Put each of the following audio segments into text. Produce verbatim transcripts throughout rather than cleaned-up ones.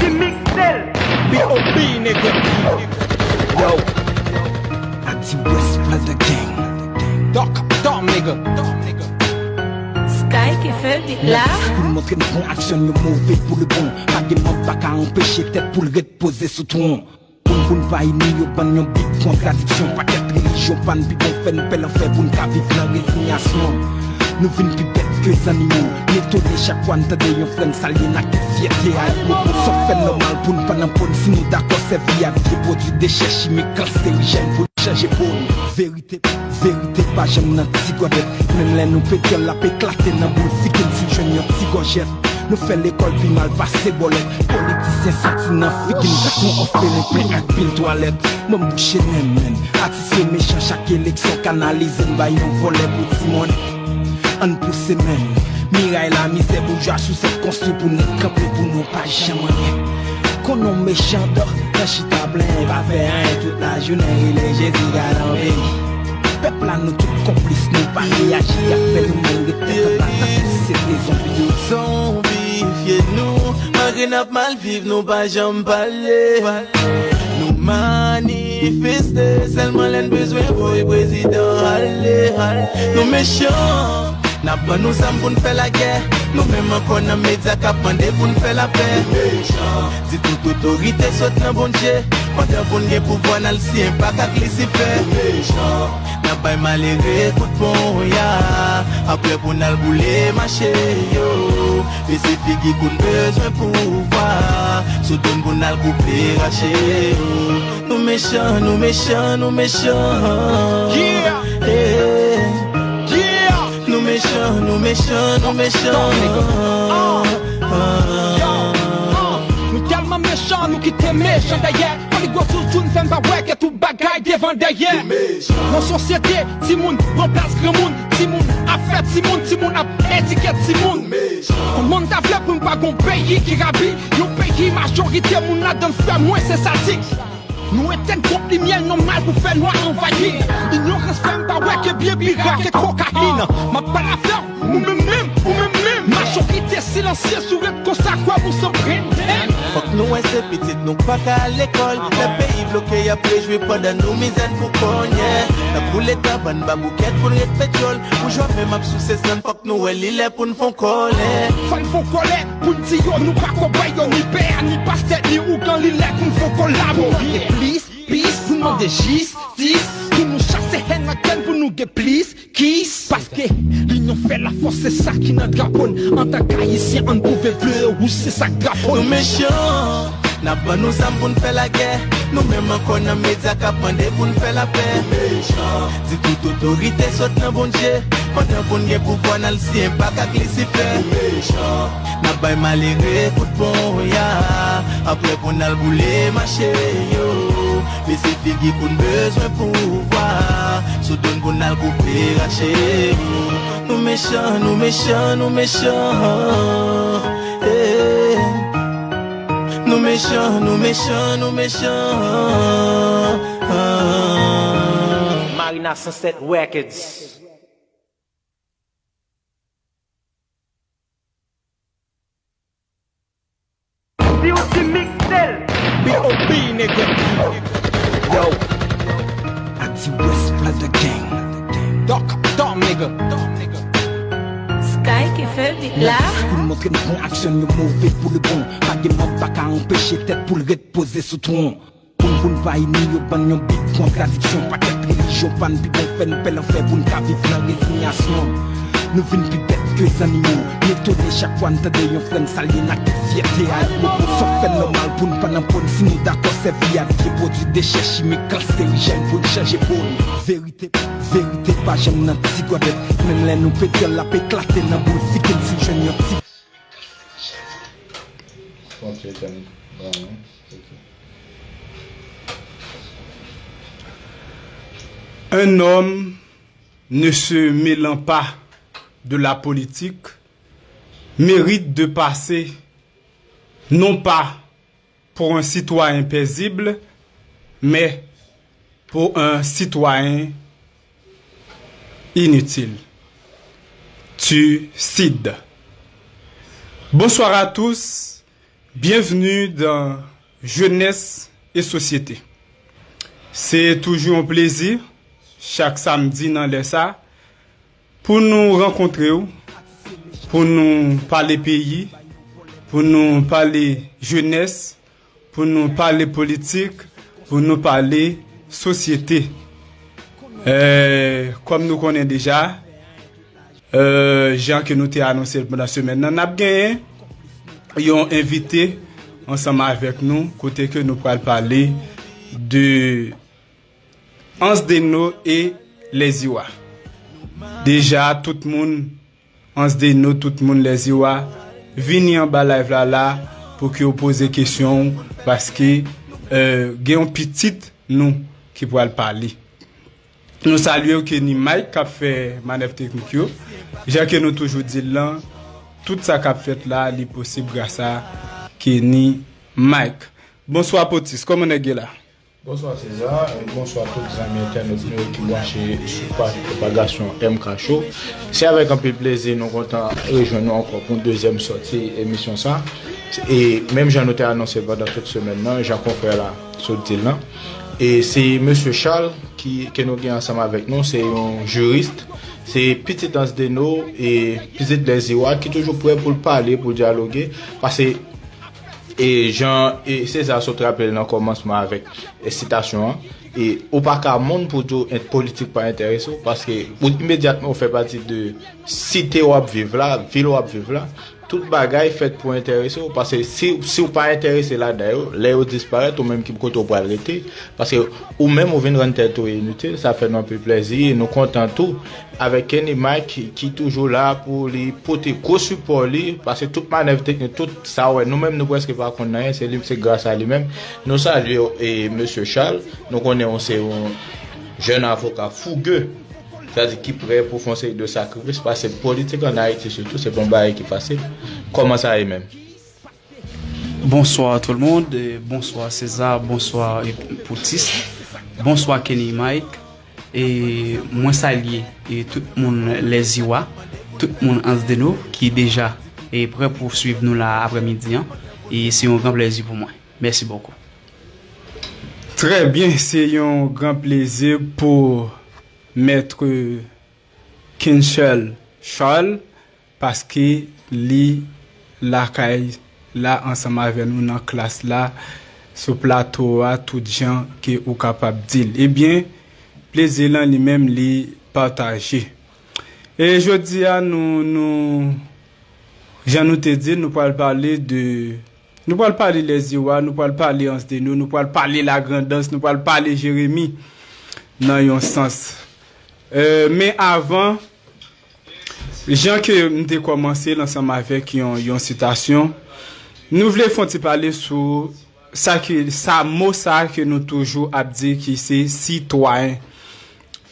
Di Mixel. B O B, nigga. Yo. I D West Plaza Gang. Dog, dog, nigga. Sky ki fè bit la. Pou l montre n pran aksyon, yo move pou le bon. Pa gen mòb pa ka anpeche tèt pou l ret poze sou twon. Pou n, pou n pa ini yo, ban n yon bit kontradiksyon. Pakèt relijyon pa n pi bon fè n pè lanfè pou n ka viv nan rezinyasyon. Nou vin pi bèt ke zannimo. N etone chak fwa n tande yon frè n salye n ak tout fyète. Ay, nou sòt fè nòmal pou n pa nan pòn. Si nou dakò sèvi ak vye pwodui dechè chimik, kanserijèn pou n chanje po n. Verite, verite pa janm nan ti gòdèt. Menm lè nou pete l, l ap eklate nan boul figi n si l jwenn yon ti gòjèt. Nou fè lekòl pi mal pase bòlèt. Politisyen soti nan figi n tankou òfelen plen ak pil twalèt. Ban m bouche nen m, menn. Atis yo mechan, chak eleksyon kanalize n bay yon vòlè pou ti monnen. Ann pouse menm. Miray lamizè boujwa sou sèt konstwi pou n ret kanpe pou nou pa janm anyen. Konnen w mechan dò nan chita plenyen, pa fè anyen tout lajounen, rele Jezi gad an peyi. Pèp la nou tout konplis, nou pa reyaji, y ap fè nou mal ret tèt anba tankou si se te zonbi yo zonbifye nou. Malgre n ap mal viv, nou pa janm pale. Nou manifeste, sèlman lè n bezwen voye prezidan ale. Nou mechan, n ap ban nou zam pou n fè lagè. Nou menm ankò nan medya k ap mande pou n fè lapè. Di tout otorite sot nan Bondye. Pandan pou n gen pouvwa, n al siyen pak ak Lisifè. N ap bay malere kout ponya. Apre pou n al boule mache yo. Pese figi kou n bezwen pouvwa. Sou do n pou n al koupe rache yo. Nou mechan, nou mechan, nou mechan. Yeah. Eh. Yeah. Nou mechan, nou mechan, nou mechan. Yo. Nou tèlman mechan, nou kite mechan dèyè. Fò li gwo toutoun fè n pa wè ke tout bagay devan dèyè. Nan sosyete, timoun pran plas granmoun. Timoun ap fè timoun, timoun ap edike timoun. Kòman n ta vle pou n pa gon peyi ki rabi? Yon peyi majorite moun ladan n fè mwen se sadik. Nou etèn konp limyè nòmal pou fè nwa anvayi. Inyorans fè m pa wè ke byen pi ra ke kokayin. M ap pale avè w, ou menm menm, ou menm menm. Majorite silansye sou ret konsa kwè pou san prenden. Fòk nou wè se pitit nou k pa ka al lekòl. Lè peyi bloke, y ap rejwi pandan nou mizè n pou konnen. Tankou Leta ban n baboukèt pou n ret petyòl. Boujwa menm ap souse san n, fòk nou wè li lè pou n fon kòlè. Fò n fon kòlè pou n di yo nou pa kòbòy yo, ni pè a, ni pastè, ni ougan, li lè pou n fon kolabo. Plis, pis, pou n mande jistis, pou nou chase hèn ak kèn, pou nou gen plis kis. Paske linyon fè lafòs, se sa ki nan drapo n. Antank Ayisyen, ann pwouve ble e wouj, se sa k drapo n. Nou mechan, n ap ban nou zam pou n fè lagè. Nou menm ankò nan medya k ap mande pou n fè lapè. Di tout otorite sot nan Bondye. Pandan pou n gen pouvwa, n al siyen pak ak Lisifè. N ap bay malere kout ponya. Apre pou n al boule mache yo. Bese figi pou n bezwen pouvwa. Sou do n pou n al koupe rache yo. Nou mechan, nou mechan, nou mechan. Eh. Nou mechan, nou mechan, nou mechan. Marina Sunset Records. Si w di Mixel. B O B, nigga. Yo. I D West Plaza Gang. Dog, dog, nigga. Sky ki fè bit la. Pou n montre n pran aksyon, yo move pou le bon. Pa gen mòb pa ka anpeche tèt pou l ret poze sou twon. Pou n, pou n pa ini yo, ban n yon bit kontradiksyon. Pakèt relijyon pa n pi bon fè n pè lanfè pou n ka viv nan rezinyasyon. Nou vin pi bèt ke zannimo. N etone chak fwa n tande yon frè n salye n ak tout fyète a. Yo pou sòt fè n nòmal pou n pa nan pòn. Si nou dakò sèvi ak vye pwodui dechè chimik kanserijèn pou n chanje po n. Verite, verite pa janm nan ti gòdèt. Menm lè nou pete l, l ap eklate nan boul figi n si l jwenn yon ti. Un homme ne se mêlant pas de la politique mérite de passer non pas pour un citoyen paisible, mais pour un citoyen inutile. Tu cid. Bonsoir à tous. Bienvenue dans Jeunesse et Société. Se toujou yon plezi, chak samdi nan lè sa, pou nou rankontre w, pou nou pale peyi, pou nou pale jenès, pou nou pale politik, pou nou pale sosyete. Eh, kòm nou konnen deja, eh, jan ke nou te anonse l pandan semèn nan, n ap genyen yon envite ansanm avèk nou, kote ke nou pral pale de Ansdeno e Lèziwa. Deja, tout moun Ansdeno, tout moun Lèziwa, vini anba live la la pou ke w poze kesyon w, paske, eh, gen yon pitit nou ki pral pale. Nou salye w, Kenny Mike, k ap fè manèv teknik yo. Jan ke nou toujou di l lan, tout sa k ap fèt la, li posib gras a Kenny Mike. Bonswa, Potis, kòman nèg ye la? Bonswa, César, e bonswa tout zanmi entènot nou yo ki branche sou paj pwopagasyon M K Show. Se avèk anpil plezi nou kontan rejwenn nou ankò pou yon dezyèm sòti emisyon sa. E menm jan nou te anonse l pandan tout semèn nan, jan konfrè la sot di l lan. E se Mesye Charles ki, ke nou gen ansanm avèk nou, se yon jiris, se pitit Ansdeno e pitit Lèziwa ki toujou prè pou l pale, pou l dyaloge, paske e jan e César sot raple l nan kòmansman avèk sitasyon an, e ou pa ka moun pou di w en-, politik pa enterese w, paske ou imedyatman ou fè pati de site w ap viv la, vil w ap viv la, tout bagay fèt pou enterese w, paske si, si w pa enterese ladan yo, lè yo disparèt, ou menm ki kote w pral rete, paske ou menm ou vin rann tèt ou initil, sa fè nou anpil plezi, e nou kontan tou avèk Kenny Mike ki, ki toujou la pou li pote gwo sipò li, paske tout manèv teknik, tout sa w wè, nou menm nou prèske pa konn anyen, se li, se gras a li menm. Nou salye w, e, Mesye Charles, nou konnen w se yon jèn avoka fouge, sètadi ki prè pou fè yon seri de sakrifis, paske politik ann Ayiti sitou, se pa yon bagay ki fasil. Kòman sa ye menm? Bonsoir tout le monde, e bonswa César, bonswa, e, Potis, bonswa Kenny Mike, e mwen salye, e tout moun Lèziwa, tout moun Ansdeno ki deja, e prè pou swiv nou la aprèmidi an, e se yon gran plezi pou mwen. Mèsi bokou. Trè byen, se yon gran plezi pou Mèt Kinchel Charles, paske li lakay la ansanm avè nou nan klas la, sou plato a, tout jan ke ou kapab di l. Ebyen, plezi lan li menm li pataje. E jodi a, nou, nou, jan nou te di, nou pral pale de, nou pral pale Lèziwa, nou pral pale Ansdeno, nou pral pale Lagrandans, nou pral pale Jeremi nan yon sans. E, men avan, jan ke m te kòmanse l ansanm avèk yon, yon sitasyon, nou vle fè yon ti pale sou sa ke, sa mo sa ke nou toujou ap di ki se sitwayen.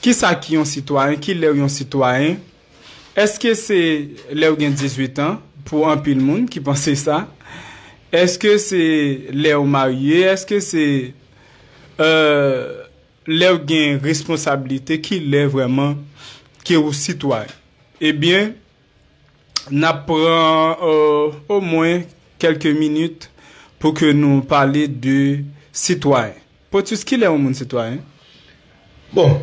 Kisa ki yon sitwayen? Ki lè yon sitwayen? Èske se lè w gen dizuit an, pou anpil moun ki panse sa? Èske se lè w marye? Èske se, euh, lè w gen responsablite? Ki lè vrèman ke w sitwayen? Ebyen, n ap pran, euh, omwen kèlke minit pou ke nou pale de sitwayen. Potis, ki lè yon moun sitwayen? Bon,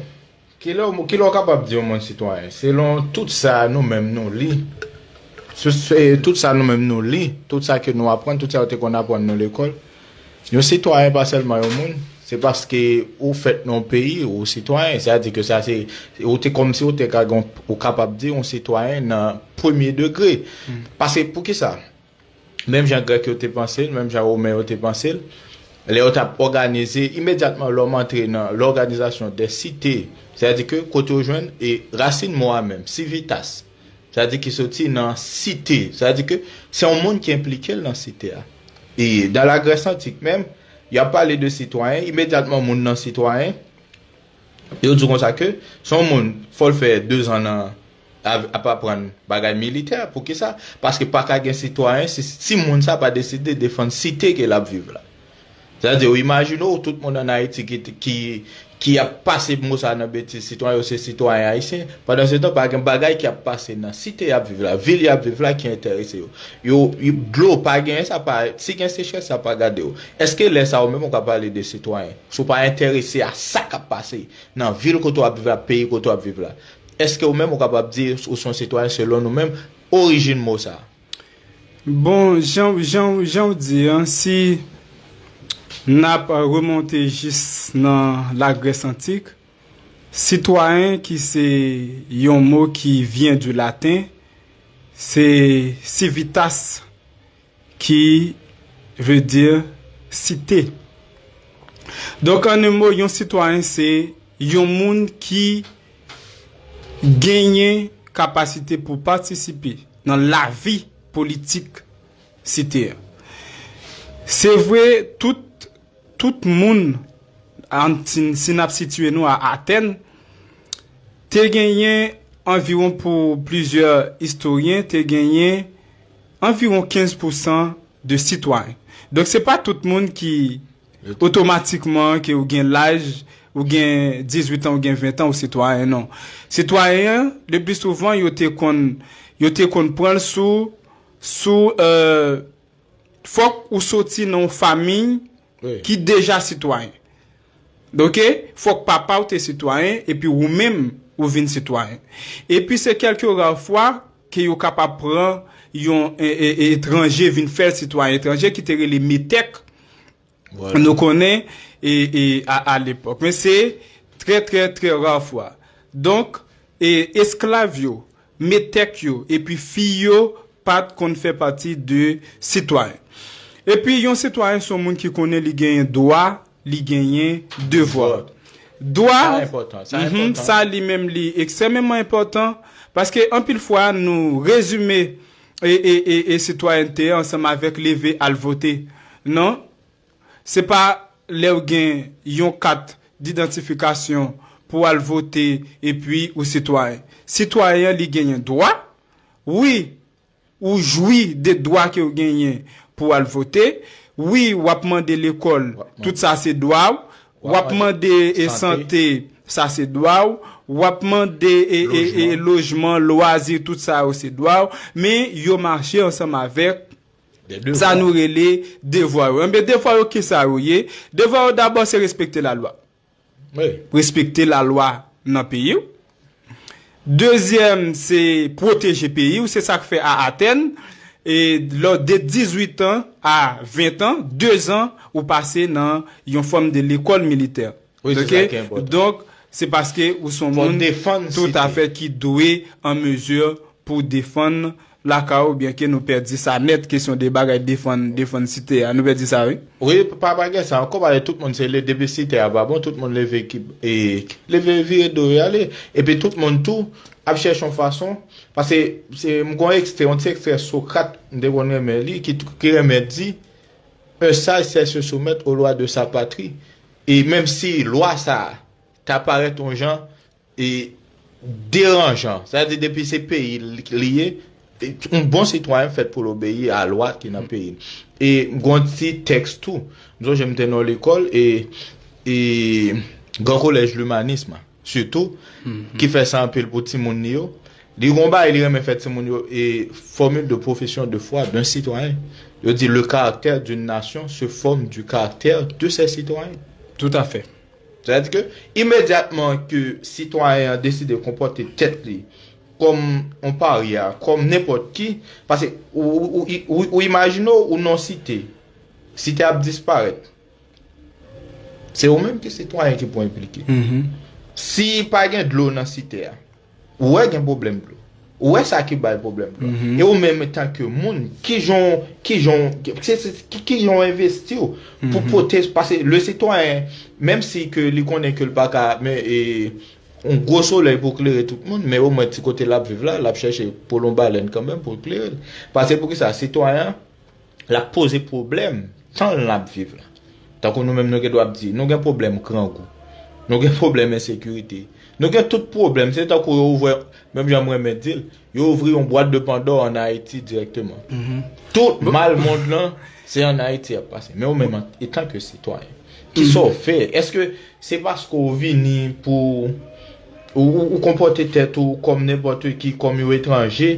ki lè, ki lè w kapab di yon moun sitwayen? Selon tout sa nou menm nou li, se, se, tout sa nou menm nou li, tout sa ke nou aprann, tout sa yo te konn aprann nou lekòl, yon sitwayen pa sèlman yon moun, se paske ou fèt nan yon peyi, ou sitwayen, sètadi ke sa se, ou te kòmsi ou te ka gen, ou kapab di yon sitwayen nan premye degre. Paske poukisa? Menm jan Grèk yo te panse l, menm jan Women yo te panse l, lè yo t ap òganize, imedyatman lè w antre nan lòganizasyon dè site, sètadi ke kote w jwenn e rasin mo a menm, civitas, sètadi ki soti nan site, sètadi ke se yon moun ki enplike l nan site a. E dan la Grès antik menm, y ap pale de sitwayen, imedyatman moun nan sitwayen, yo di konsa ke se yon moun, fò l fè dezan nan, ap, ap aprann bagay militè. Poukisa? Paske pa ka gen sitwayen si, si moun sa pa deside defann site ke l ap viv la. Sa vle di, ou imajine w, tout moun ann Ayiti ki, ki, ki ap pase mo sa nan betiz, sitwayen yo se sitwayen ayisyen. Pandan se tan, pa gen bagay ki ap pase nan site y ap viv la, vil y ap viv la ki enterese yo. Yo, yo, dlo pa genyen, sa pa, si gen sechrès, sa pa gade yo. Èske lè sa ou menm ou ka pale de sitwayen? Si w pa enterese a sa k ap pase nan vil kote w ap viv la, peyi kote w ap viv la, èske ou menm ou kapab di ou se yon sitwayen selon nou menm, orijin mo sa? Bon, jan, jan, jan w di an, si n ap remonte jis nan Lagrès antik, sitwayen ki se yon mo ki vyen di laten, se civitas, ki vle di site. Donk, an en mo, yon sitwayen se yon moun ki genyen kapasite pou patisipe nan lavi politik site a. Se vre, tout, tout moun, an, si, si n ap sitiye nou a Atèn, te genyen anviwon, pou plizyè istoryen, te genyen anviwon kenz pousan de sitwayen. Donk, se pa tout moun ki otomatikman, ke ou gen laj, ou gen dizuit an, ou gen ven an, ou sitwayen, non. Sitwayen an, le pli souvan, yo te konn, yo te konn pran l sou, sou, euh, fòk ou soti nan yon fanmi Wi. Ki deja sitwayen. Oke? Fòk papa w te sitwayen, epi ou menm, ou vin sitwayen. Epi se kèlke ra fwa ke yo kapab pran yon e, e, e, etranje vin fè l sitwayen etranje ki te rele metèk. Vwala. Nou konnen e, e, a, a lepòk. Men se trè, trè, trè ra fwa. Donk, e, esklav yo, metèk yo, epi fi yo pa t konn fè pati de sitwayen. Epi yon sitwayen se yon moun ki konnen li genyen dwa, li genyen devwa. Dwa, sa enpòtan, sa mhm, enpòtan. Sa li menm li ekstrèmeman enpòtan, paske anpil fwa nou rezime e, e, e, e sitwayènte a ansanm avèk leve al vote. Non, se pa lè w gen yon kat didantifikasyon pou w al vote epi ou sitwayen. Sitwayen an, li genyen dwa. Wi, ou jwi de dwa ke w genyen pou w al vote. Wi, w ap mande lekòl, tout sa se dwa w. W ap mande e sante, sa se dwa w. W ap mande e, e, e lojman, lwazi, tout sa yo se dwa w. Men yo mache ansanm avèk sa nou rele devwa yo. Enben, devwa yo, kisa yo ye? Devwa yo, dabò, se respekte lalwa. Wi. Respekte lalwa nan peyi w. Dezyèm, se pwoteje peyi w. Se sa k fè a Atèn, e lò de dizuit an a ven an, dezan, ou pase nan yon fòm de lekòl militè. Wi, se sa ki enpòtan. Donk, se paske ou se yon moun toutafè ki dwe an mezi pou defann lakay ou, byen ke nou pèdi sa nèt, kesyon de bagay defann, defann site a. Nou pèdi sa, wi. Wi, pa, pa gen sa ankò, paske tout moun se le, depi site a pa bon, tout moun leve ki, e, leve vire do yo ale. Epi tout moun tou ap chèche yon fason, paske se, m gon ekstrè, yon ti ekstrè Sokrat, m te konn renmen li, ki, ki renmen di, un sage sait se soumettre aux lois de sa patrie. E menm si lwa sa a ta parèt yon jan e deranjan, sa vle di depi se peyi li ye, yon bon sitwayen fèt pou l obeyi a lwa ki nan peyi l. E gon ti tèks tou, m sonje m te nan lekòl, e, e Gran Kolèj Limanism, sitou, ki fè sa anpil pou timoun li yo. Li gon bagay li renmen fè timoun yo, e Formule de profession de foi d'un citoyen. Yo di, le caractère d'une nation se forme du caractère de ses citoyens. Tout à fait. Sa vle di ke imedyatman ke sitwayen an deside konpòte tèt li kòm yon parya, kòm nenpòt ki, paske ou, ou, ou, ou, ou imajine w, ou nan site, site ap disparèt. Se ou menm ki sitwayen ki pou enplike. Si pa gen dlo nan site a, ou wè gen pwoblèm dlo. Ou wè sa ki bay pwoblèm dlo. E ou menm, antanke moun, kijan, kijan, se, se, ki, kijan w envesti w pou pote, paske le sitwayen, menm si ke li konnen ke l pa ka, men, e, yon gwo solèy pou klere tout moun, men omwen ti kote l ap viv la, l ap chèche polon balèn kanmenm pou l klere l. Paske poukisa? Sitwayen an, l ap poze pwoblèm tan l ap viv la. Tankou nou menm nou gen dwa ap di, nou gen pwoblèm grangou. Nou gen pwoblèm ensekirite. Nou gen tout pwoblèm. Se tankou yo ouvè, menm jan mwen renmen di l, yo ouvri yon bwat de Pandò ann Ayiti dirèkteman. Tout mal mond lan, Se ann Ayiti y ap pase. Men ou menm, an- etan ke sitwayen, kisa w fè? Èske se paske w vini pou ou, ou, ou konpòte tèt ou kòm nenpòt ki, kòm yon etranje,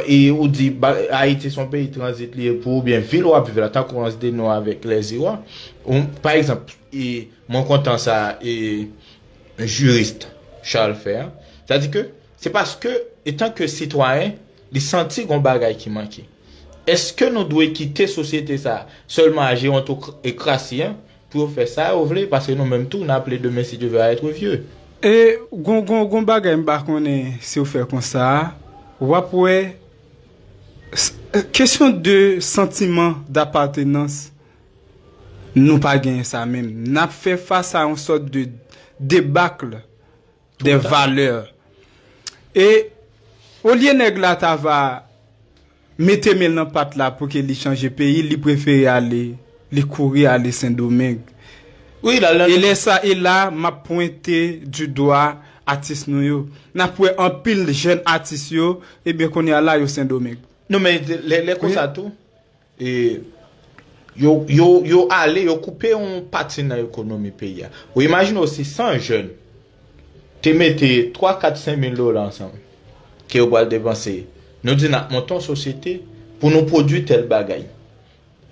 e ou di ba- Ayiti se yon peyi tranzit li ye pou ou, oubyen vil w ap viv la, tankou Anse des Noix avèk Lèziwa? Ou, pa egzanp, e, mwen kontan sa e, jiris Charles fè a. Sa di ke se paske, etan ke sitwayen, li santi gon bagay ki manke. Èske nou dwe kite sosyete sa a sèlman a jewontokrasi an pou yo fè sa yo vle, paske nou menm tou, n aple demen, si Dieu veut, à être vieux? E gon, gon, gon bagay m pa konnen si w fè konsa, w ap wè s- kesyon de santiman dapatenans, nou pa genyen sa menm. N ap fè fas a yon sòt de debakl de valè. E olye nèg la ta va mete men l nan pat la pou ke li chanje peyi, li prefere ale, li kouri ale Sendomeng. Wi, la, la, e lè sa, e la, m ap pwente di dwa atis nou yo. N ap wè anpil jèn atis yo, ebyen, kounye a la, yo Sendomeng. Non, men lè, lè konsa tou, e, yo, yo, yo ale, yo koupe yon pati nan ekonomi peyi a. Ou imajine w si san jèn te mete twa, kat, senk mil dola ansanm, ke yo pral depanse. Nou di n ap monte yon sosyete pou nou pwodui tèl bagay.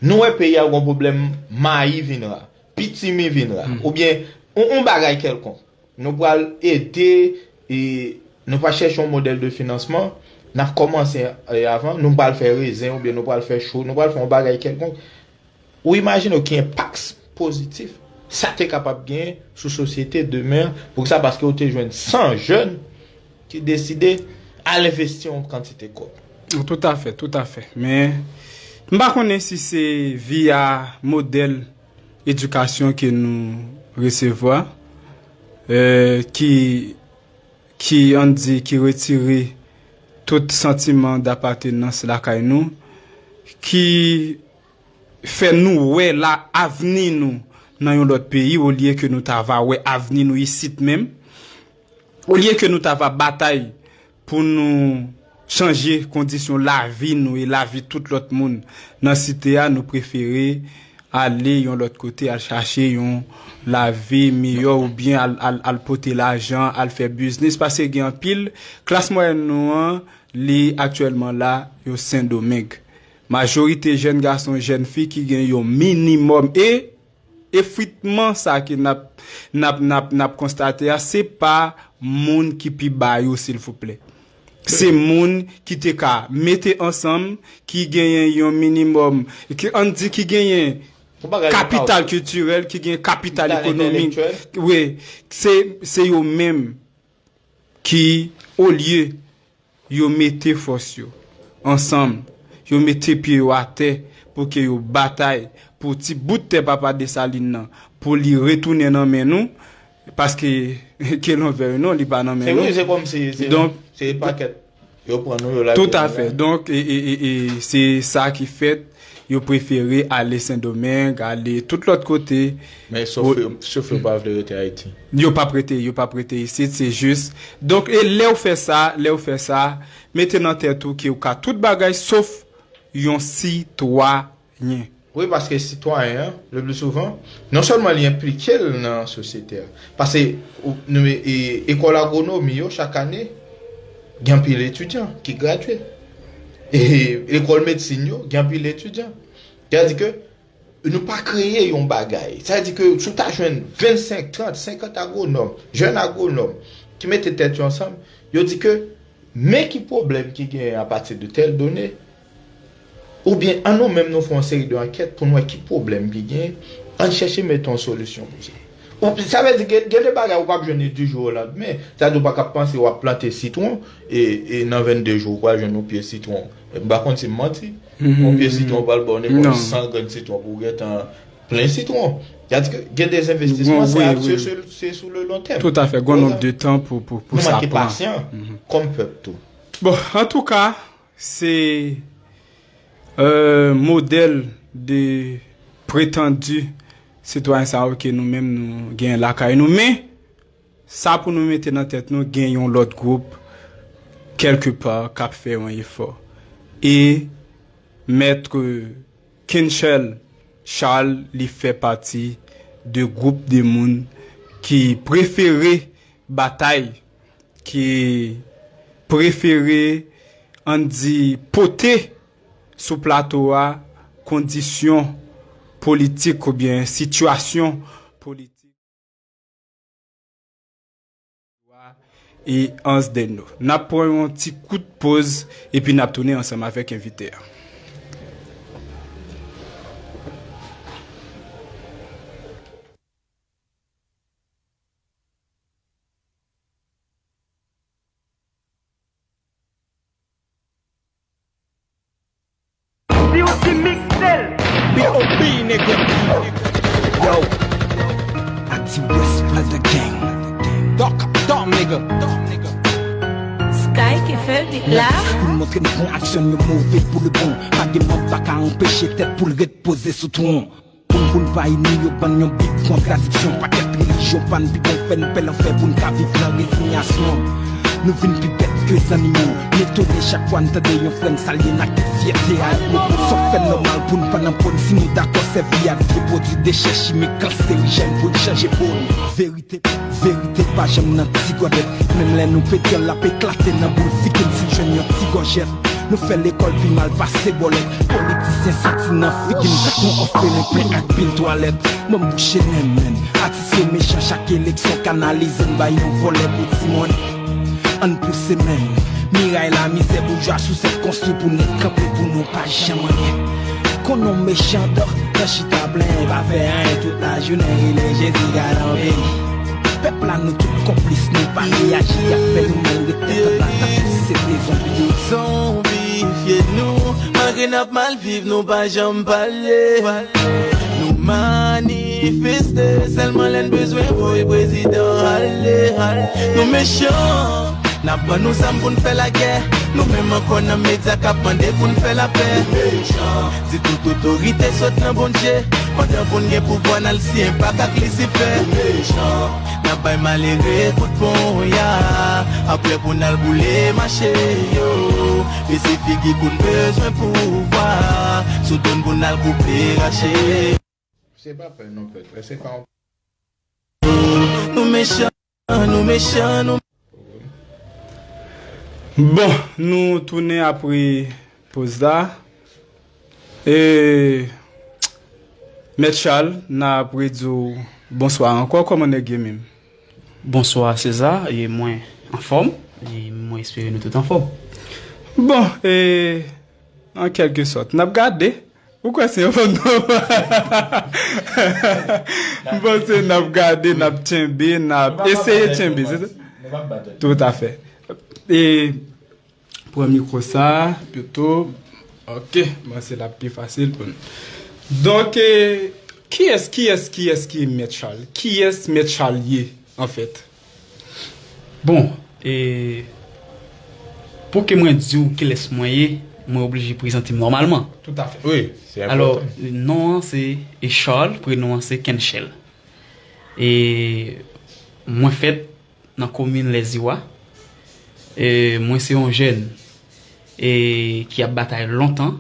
Nou wè peyi a gon pwoblèm, mayi vin ra, pitimi vin ra, oubyen yon, yon bagay kèlkonk. Nou pral ede, e, nou pral chèche yon modèl de finansman, n ap kòmanse, e, avan, nou pral fè rezen oubyen nou pral fè cho, nou pral fè yon bagay kèlkonk. Ou imajine w ki enpak pozitif sa te kapab genyen sou sosyete demen an, poukisa? Paske w te jwenn san jèn ki deside al envesti yon kantite kòb. Toutafè, toutafè. Men, m pa konnen si se via modèl edikasyon ke nou resevwa, e, ki, ki, ann di, ki retire tout santiman dapatenans lakay nou, ki fè nou wè la avni nou nan yon lòt peyi, olye ke nou ta va wè avni nou isit menm, olye ke nou ta va batay pou nou chanje kondisyon lavi nou e lavi tout lòt moun nan site a, nou prefere ale yon lòt kote, al chache yon lavi miyò oubyen al, al, al pote lajan, al fè biznis, paske gen anpil klas mwayèn nou an, li aktyèlman la, yo Sendomeng. Majorite jèn gason, jèn fi ki gen yon minimòm e efritman sa ke n ap, n ap, n ap, n ap konstate a, se pa moun ki pi ba yo, silvouplè. Se moun ki te ka mete ansanm, ki genyen yon minimòm, ki, ann di, ki genyen kapital kiltirèl, ki genyen kapital ekonomik. Wi, se, se yo menm ki, olye yo mete fòs yo ansanm, yo mete pye yo atè pou ke yo batay pou ti bout tè papa Desalin nan, pou li retounen nan men nou, paske ke lonvè non, li pa nan men nou. Se vre, se kòmsi se, donk, se pakèt. Yo pran nou, yo lage nou la. Toutafè. Donk, e, e, e, e se sa ki fèt, yo prefere ale Sendomeng, ale tout lòt kote. Men sof yo, sof yo pa vle rete Ayiti. Yo p ap rete, yo p ap rete isit, se jis. Donk, e lè w fè sa, lè w fè sa, mete nan tèt ou ke w ka tout bagay sof yon sitwayen. Wi, paske sitwayen an, le pli souvan, non sèlman li enplike l nan sosyete a, paske ou, nou, e, ekòl agwonomi yo, chak ane, gen anpil etidyan ki gradye. E lekòl medsin yo, gen anpil etidyan. Sètadi ke nou pa kreye yon bagay. Sètadi ke si w ta jwenn vennsenk, trant, senkant agwonòm, jèn agwonòm, ki mete tèt yo ansanm, yo di ke men ki pwoblèm ki genyen apati de tèl done, oubyen an nou menm nou fè yon seri de ankèt pou n wè ki pwoblèm ki genyen, ann chèche mete yon solisyon pou sa. Ou, sa vle di gen, gen de bagay ou p ap jwenn li du jour au lendemain. Sa vle di ou pa ka panse w ap plante sitwon e, e nan vennde jou ou pral jwenn yon pye sitwon. M pa konn si m manti. Yon pye sitwon pral ba w nenpòt san grenn sitwon pou w gentan plen sitwon. Sa vle di ke gen de envestisman, se, se, se sou le long terme. Toutafè, gon nonb de tan pou, pou, pou sa pran. Nou manke pasyan kòm pèp tou. Bon, antouka, se, euh, modèl de pretandi sitwayen sa yo ke nou menm nou gen lakay nou. Men, sa pou nou mete nan tèt nou, gen yon lòt gwoup, kèlkepa, k ap fè yon efò. E mèt Kenchel Charles, li fè pati de gwoup de moun ki prefere batay, ki prefere, ann di, pote sou plato a kondisyon politik oubyen sitiyasyon politik e Ansdeno. N ap pran yon ti kout poz epi n ap tounen ansanm avèk envite a. Si w di Mixel. B O B, nigga. Yo. Acti West Blood the gang. Dog, dog, nigga. Sky ki fè bit la. Pou n montre n pran aksyon, yo move pou le bon. Pa gen mò pa ka anpeche tèt pou l ret poze sou twon. Pou n, pou n pa ini yo ban n yon bib kontradiksyon. Pakèt relijyon pa n pi bon fè n pè lanfè pou n ka viv nan rezinyasyon. Nou vin pi bèt ke zannimo. M etone chak fwa n tande yon frè n salye n ak tout fyète a. Sa fè nòmal pou n pa nan pwòn si nou dakò sèvi ak vye pwodui dechè chimik kanserijèn pou n chanje po n. Verite, verite pa janm nan ti gòdèt. Menm lè nou pete l ap eklate nan boul figi n si l jwenn yon ti gòjèt. Nou fè lekòl pi mal pase bòlèt. Politisyen soti nan figi n tankou òfelenpen ak pil twalèt. Ban m bouche nen m, menn. Atis yo mechan, chak eleksyon kanalize n bay yon vòlè pou ti monnen. Ann pouse menn. Miray lamizè boujwa sousèt konstwi pou nèt kanpe pou nou pa janm anyen. Konnen w mechan dò, nan chita plenyen pa fè anyen tout lajounen rele Jezi gad anpil. Pèp la nou tout konplis, nou pa reyaji, y ap fè nou mal ret tèt anba tankou si se te zonbi. Zonbifye nou, malgre n ap mal viv, nou pa janm pale. Nou manifeste, sèlman lè n bezwen voye prezidan ale. Nou mechan, n ap ban nou zam pou n fè lagè. Nou menm ankò nan medya k ap mande pou n fè lapè. Di tout otorite sot nan Bondye. Pandan pou n gen pouvwa n al siyen pak ak Lisifè. N ap bay malere kout ponya. Apre pou n al boule mache yo. Bese figi kou n bezwen pouvwa. Sou do n pou n al koupe rache. Se pa pè non pèp, se pa yon. Nou mechan, nou mechan, nou. Bon, nou tounen apre poz la. E, Mèt Charles, n ap redi w bonswa ankò. Kòman nèg ye menm? Bonswa César, e mwen anfòm, e mwen espere nou tout anfòm. Bon, e, an kèlke sòt, n ap gade. Ou kwè se yon fanm nòmal? M panse n ap gade, n ap tchenbe, n ap eseye tchenbe. Toutafè. E pran mikwo sa, pito. Ok, m panse l ap pi fasil pou nou. Donk, e, kiyès, kiyès, kiyès ki Mèt Charles? Kiyès Mèt Charles ye, anfèt? Bon, e, pou ke mwen di w kilès mwen ye, mwen oblije prezante m nòmalman. Toutafè. Wi, se enpòtan. Alò, non an se Charles, prenon an se Kenchel. E mwen fèt nan komin Lèziwa. E mwen se yon jèn e ki ap batay lontan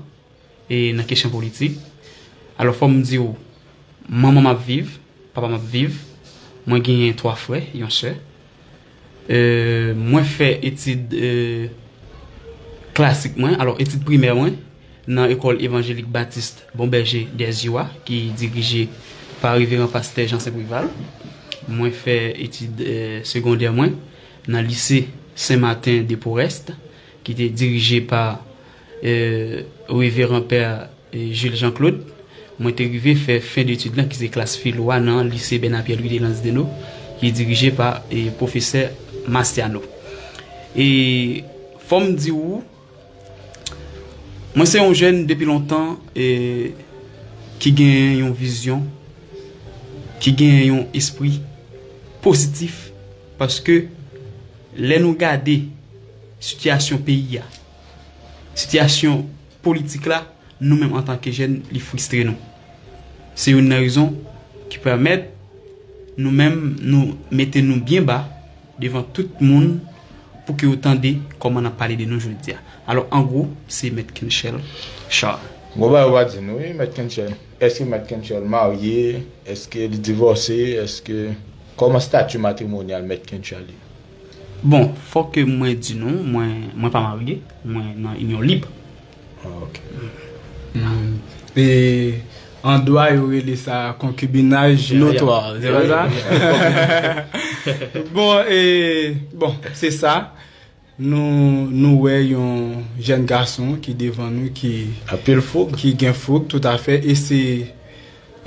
e nan kesyon politik. Alò, fò m di w, manman m ap viv, papa m ap viv, mwen genyen twa frè, yon sè. E, mwen fè etid e, klasik mwen, alò, etid primè mwen, nan Ekòl Evanjelik Batis Bon Bèje Dèziwa, ki dirije pa Reveran Pastè Jansen Preval. Mwen fè etid e, segondè mwen nan Lise Sen Maten de Porest, ki te dirije pa e, Reveran Pè e, Jules Jean Claude. Mwen te rive fè fen detid lan ki se klas filo a nan Lise Bernard Pierre Louis de Lansdeno, ki dirije pa e, pwofesè Mastiano. E fò m di w, mwen se yon jèn depi lontan e, ki genyen yon vizyon, ki genyen yon espri pozitif, paske lè nou gade sitiyasyon peyi a, sitiyasyon politik la, nou menm antanke jèn, li fristre nou. Se youn nan rezon ki pèmèt nou menm, nou mete nou byen ba devan tout moun pou ke yo tande kòman n ap pale de nou jodi a. Alò, an gwo, se Mèt Kenchel Charles. Bon, bagay ou pa di nou, wi, Mèt Kenchèl. Èske Mèt Kenchèl marye? Èske li divòse? Èske, kòman stati matrimonyal Mèt Kenchèl ye? Bon, fòk ke mwen di nou, mwen, mwen pa marye, mwen nan inyon lib. Ah, ok. E an dwa, yo rele sa konkibinaj notwa, se pa sa? Bon, e, bon, se sa. Nou, nou wè yon jèn gason ki devan nou ki Anpil foug. Ki gen foug, toutafè, e se,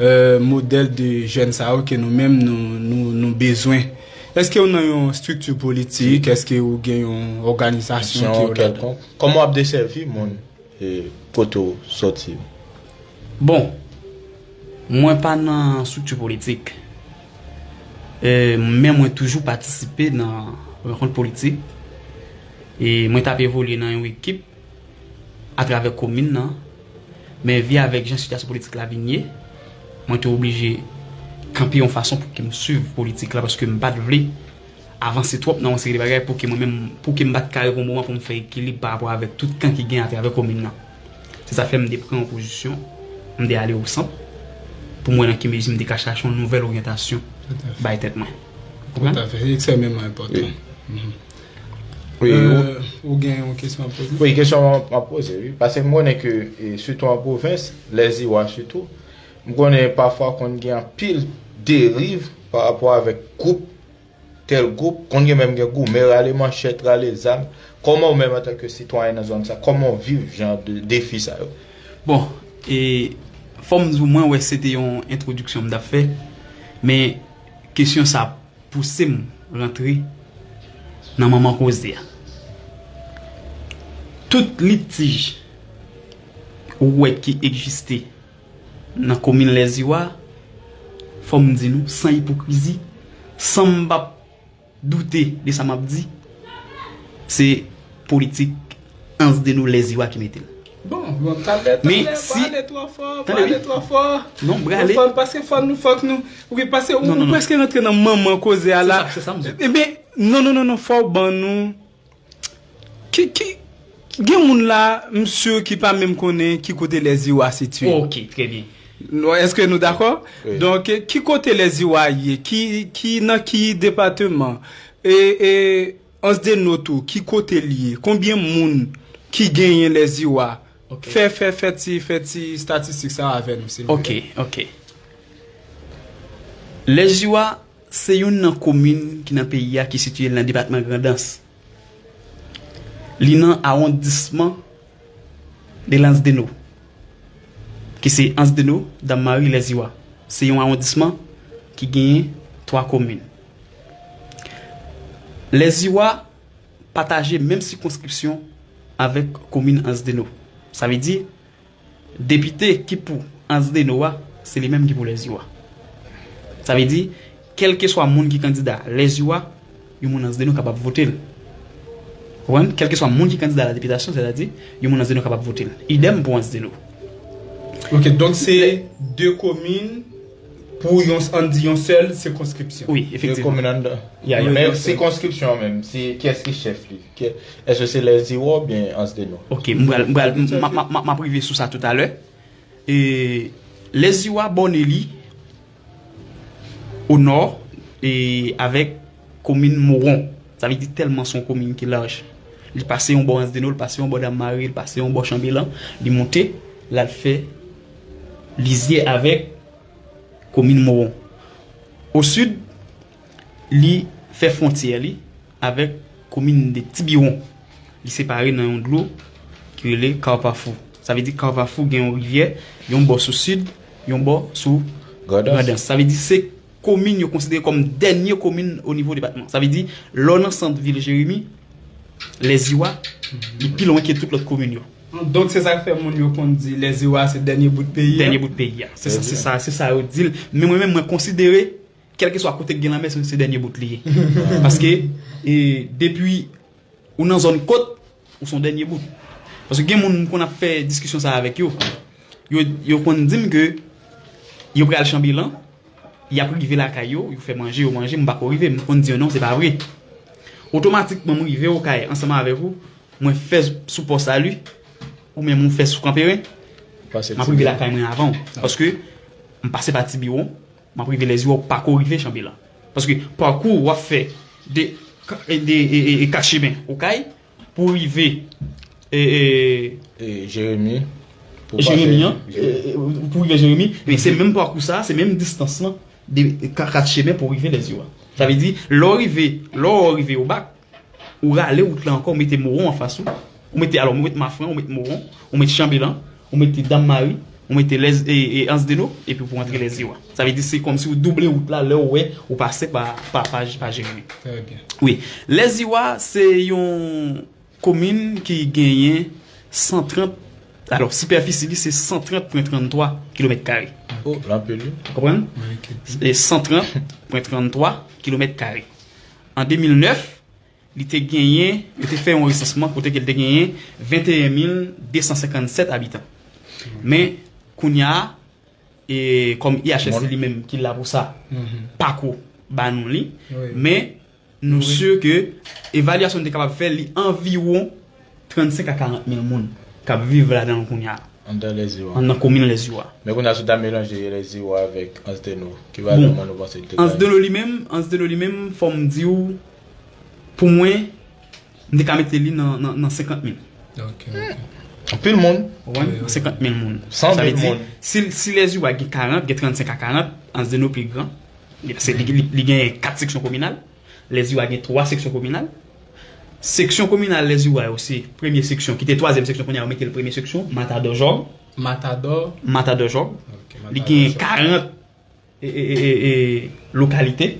euh, modèl de jèn sa yo ke nou menm nou, nou, nou bezwen. Èske ou nan yon estrikti politik? Èske ou gen yon òganizasyon ki Aksyon ou ladan? Kèlkonk. Kòman w ap desèvi moun, e, kote w sòti? Bon, mwen pa nan estrikti politik. E, men mwen toujou patisipe nan rankont politik. E mwen t ap evolye nan yon ekip atravè komin nan. Men vi avèk jan sitiyasyon politik la vin ye, mwen te oblije kanpe yon fason pou ke m swiv politik la, paske m pa t vle avanse twòp nan yon seri de bagay pou ke mwen menm, pou ke m pa t ka rive yon moman pou m fè ekilib pa rapò avèk tout kan ki gen atravè komin nan. Se sa fè m te pran yon pozisyon, m te ale o sant pou m wè nan ki mezi m te ka chache yon nouvèl oryantasyon bay tèt mwen. Konprann? Toutafè, se ekstrèmeman enpòtan. Wi. Wi, ou gen yon kesyon ap poze? Wi, kesyon m ap poze, wi. Paske m konnen ke, e, sitou an pwovens, Lèziwa sitou, m konnen pafwa konn gen anpil deriv pa rapò avèk gwoup, tèl gwoup, konn gen menm gen goumen, rale manchèt, rale zam. Kòman ou menm antanke sitwayen nan zòn sa, kòman w viv jan de defi sa yo? Bon, e, fò m di w, mwen wè se te yon entwodiksyon m t ap fè, men kesyon sa pouse m rantre nan manman koze a. Tout litij ou wè ki egziste nan komin Lèziwa, fò m di nou, san ipokrizi, san m p ap doute de sa m ap di, se politik Ansdeno Lèziwa ki mete l. Bon, bon, talè, talè, pa ale twò fò, pa ale twò fò. Non, brale. Fò, paske fò nou, fòk nou, wi, paske ou, ou prèske rantre nan manman koze a la. Se sa, se sa m di. Ebyen, non, non, non, non, fò w ban nou. Ki, ki, gen moun la, m si ki pa menm konnen ki kote Lèziwa sitiye. Ok, trè byen. Nou, èske nou dakò? Wi. Donk, ki kote Lèziwa ye? Ki, ki, nan ki depatman? E, e, Ansdeno tou, ki kote l ye? Konbyen moun ki genyen Lèziwa? Ok. Fè, fè, fè ti, fè ti estatistik sa avè nou, silvouplè. Ok, ok. Lèziwa se youn nan komin ki nan peyi a ki sitiye l nan depatman Grandans. Li nan awondisman de Ansdeno, ki se Ansdeno, Dam Mari, Lèziwa. Se yon awondisman ki genyen twa komin. Lèziwa pataje menm sikonskripsyon avèk komin Ansdeno. Sa vle di, depite ki pou Ansdeno a, se li menm ki pou Lèziwa. Sa vle di, kèlkeswa moun ki kandida Lèziwa, yon moun Ansdeno kapab vote l. Ou konprann? Kèlkeswa moun ki kandida la depitasyon, sètadi, yon moun Ansdeno kapab vote l. Idèm pou Ansdeno. Ok, donk se de komin pou yon, ann di yon sèl sikonskripsyon. Wi, efektivman. De komin anndan. Ya, ya. Men sikonskripsyon an menm, se kiyès ki chèf li? Kè-, èske se Lèziwa oubyen Ansdeno? Ok, m pral, m pral, m, m, m, m, m ap rive sou sa toutalè. E, Lèziwa bòne li o nò, e, avèk komin Mowon. Sa vle di tèlman se yon komin ki laj. Li pase yon bò Ansdeno, li pase yon bò Dam Mari, li pase yon bò Chanbelan, li monte, l al fè lizyè avèk komin Mowon. O sid, li fè fwontyè li avèk komin de Tibiwon. Li separe nan yon dlo ki rele Kawpafou. Sa vle di Kawpafou gen yon rivyè, yon bò sou sid, yon bò sou Grandans. Grandans. Sa vle di se komin yo konsidere kòm dènye komin o nivo depatman. Sa vle di, lè w nan sant vil Jeremi, Lèziwa, li pi lwen ke tout lòt komin yo. Donk, se sa k fè moun yo konn di Lèziwa se dènye bout peyi a. Dènye bout peyi a. Se sa, se sa, se sa yo di l. Men mwen menm, mwen konsidere, kèlkeswa kote k gen lanmè, se, se dènye bout li ye. Paske, e, depi ou nan zòn kot, ou se yon dènye bout. Paske gen moun m konn ap fè diskisyon sa avèk yo. Yo, yo konn di m ke yo pral Chanbelan, y ap rive lakay yo, yo fè manje, yo manje, m pa ko rive, m konn di yo non, se pa vre. Otomatikman, m rive Okay ansanm avèk ou, mwen fè sou Pò Sali, ou menm ou fè sou Kanperen, M ap rive lakay mwen avan w. Paske m pase pa Tibiwon, m ap rive Lèziwa, ou pako rive Chanbelan. Paske pakou w ap fè de, de, e, e, e, Kat Chemen, Okay, pou rive e, e, Jeremi, pou Jeremi an, e, e, pou rive Jeremi, men se menm pakou sa, se menm distans lan de Ka-, Kat Chemen pou rive Lèziwa. Sa vle di, lè w rive, lè w rive Obak, ou rale wout la ankò, ou mete Mowon anfas ou, ou mete, alò, ou mete Mafran, ou mete Mowon, ou mete Chanbelan, ou mete Dam Mari, ou mete Lèz-, e, e, Ansdeno, epi pou antre Lèziwa. Sa vle di, se kòmsi ou double wout la, lè w wè, ou pase pa, pa, pa, pa Jeremi. Trè byen. Wi. Lèziwa, se yon komin ki genyen san trant, alò, sipèfisi li se san trant pwen trann twa kilomèt kare. Oh, l anpil, wi. Ou konprann? Wi, ki... E san trant pwen trann twa kilomèt kare. An de mil nèf, li te genyen, yo te fè yon resansman kote ke li te genyen venteyen mil de san senkann sèt abitan. Men, kounye a, e kòm I H S li menm ki la pou sa, pako ba nou li, men nou si ke evalyasyon nou te kapab fè, li anviwon trannsenk a karant mil moun k ap viv ladan l kounye a. Anndan Lèziwa. Anndan komin Lèziwa. Men kounye a, si w ta melanje Lèziwa avèk Ansdeno, ki va nan mwen nou panse li te ka ye? Ansdeno li menm, Ansdeno li menm, fò m di w, pou mwen, m te ka mete li nan, nan, nan senkant mil. Ok, ok. Anpil moun. Ou konprann? Wi, wi. Senkant mil moun. San mil moun. Sa vle di, si, si Lèziwa gen karant, gen trannsenk a karant, Ansdeno pi gran. Se, li, li, li gen kat seksyon kominal. Lèziwa gen twa seksyon kominal. Seksyon kominal Lèziwa yo se premye seksyon, ki te twazyèm seksyon, kounye a yo mete l premye seksyon, Matadò Jòb. Matadò? Matadò Jòb. Ok, Matadò Jòb. Li gen karant e, e, e, e, e, lokalite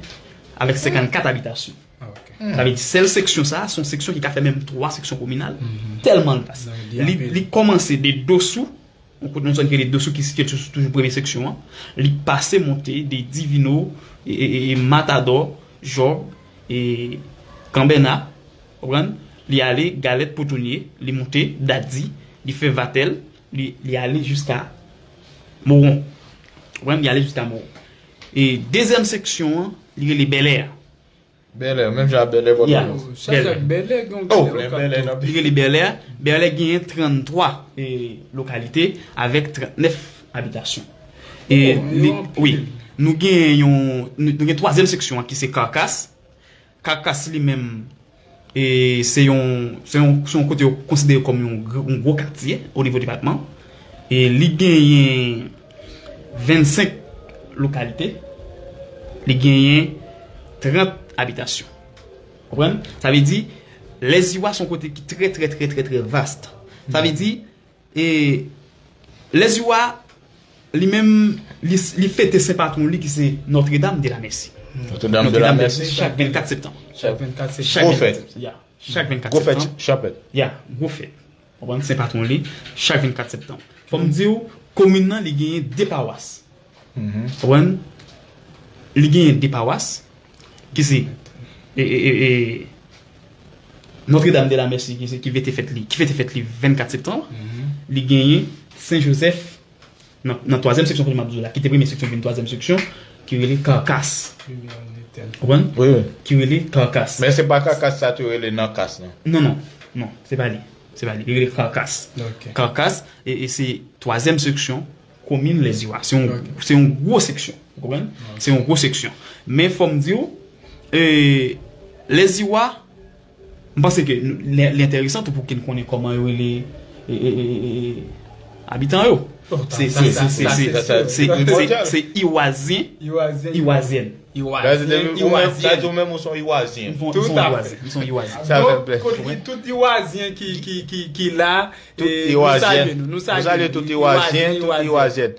avèk senkannkat abitasyon. Ah, ok. Sa vle di, sèl seksyon sa a, se yon seksyon ki ka fè menm twa seksyon kominal, tèlman l vas. Li, li kòmanse de Dosou, yon kote, yon zòn ki rele Dosou, ki sitiye sou, toujou premye seksyon an. Li pase monte de Divino, e, e, e, e, Matadò, Jòb, e, Kanbèna, ou konprann? Li ale Galèt, Potonye, li monte Dadi, li fè Vatèl, li, li ale jiska Mowon. Ou konprann? Li ale jiska Mowon. E dezyèm seksyon an, li rele Bèlè. Bèlè, menm jan ak Bèlè, Pòtoprens. Chaje ak Bèlè, gen yon Bèlè. Li rele Bèlè. Bèlè genyen tranntwa, e, lokalite avèk trantnèf abitasyon. E li, wi, nou gen yon, nou, nou gen twazyèm seksyon an ki se Kakas. Kakas li menm, e se yon, se yon, se yon kote yo konsidere kòm yon gr-, yon gwo katye o nivo depatman. E li genyen vennsenk lokalite, li genyen trant abitasyon. Konprann? Sa vle di, Lèziwa se yon kote ki trè, trè, trè, trè, trè vast. Sa vle di, e Lèziwa, li menm, li, li fete sen patwon li ki se Nòtredam de la Mèsi. Nòtredam de la Mèsi. Chak vennkat septanm. Chak vennkat septanm. Gwo fèt. Ya. Chak vennkat septanm. Gwo fèt, chanpèt. Ya, gwo fèt. Konprann? Sen patwon li, chak vennkat septanm. Fò m di w, komin nan, li genyen de pawas. Konprann? Li genyen de pawas, ki se, e, e, e, e, Nòtredam de la Mèsi, ki se, ki fete fèt li, ki fete fèt li vennkat septanm. Li genyen Sen Jozèf, nan, nan twazyèm seksyon, kote m ap di w la, kite premye seksyon, vin twazyèm seksyon, ki rele Kakas. Konprann? Wi, wi. Ki rele Kakas. Men se pa Kakas sa tou rele nan Kas, non? Non, non, non, se pa li. Se pa li. Li rele Kakas. Ok. Kakas, e, e se twazyèm seksyon komin Lèziwa. Se yon, se yon gwo seksyon. Ou konprann? Se yon gwo seksyon. Men fò m di w, e, Lèziwa, m panse ke nou, li, li enteresan tou pou ke n konnen kòman yo rele, e, e, e, e, e, abitan yo. Se, se, se, se, se, se, se, se Iwazyen, Iwazyèn. Iwazyen, Iwazyen. Sa di w menm ou se yon Iwazyen. M se yon Iwazyen. M se yon Iwazyen. Sa fè m plè. Donk, kot li, tout Iwazyen ki, ki, ki, ki la, e, nou salye nou, nou salye tout Iwazyen, tout Iwazyèn.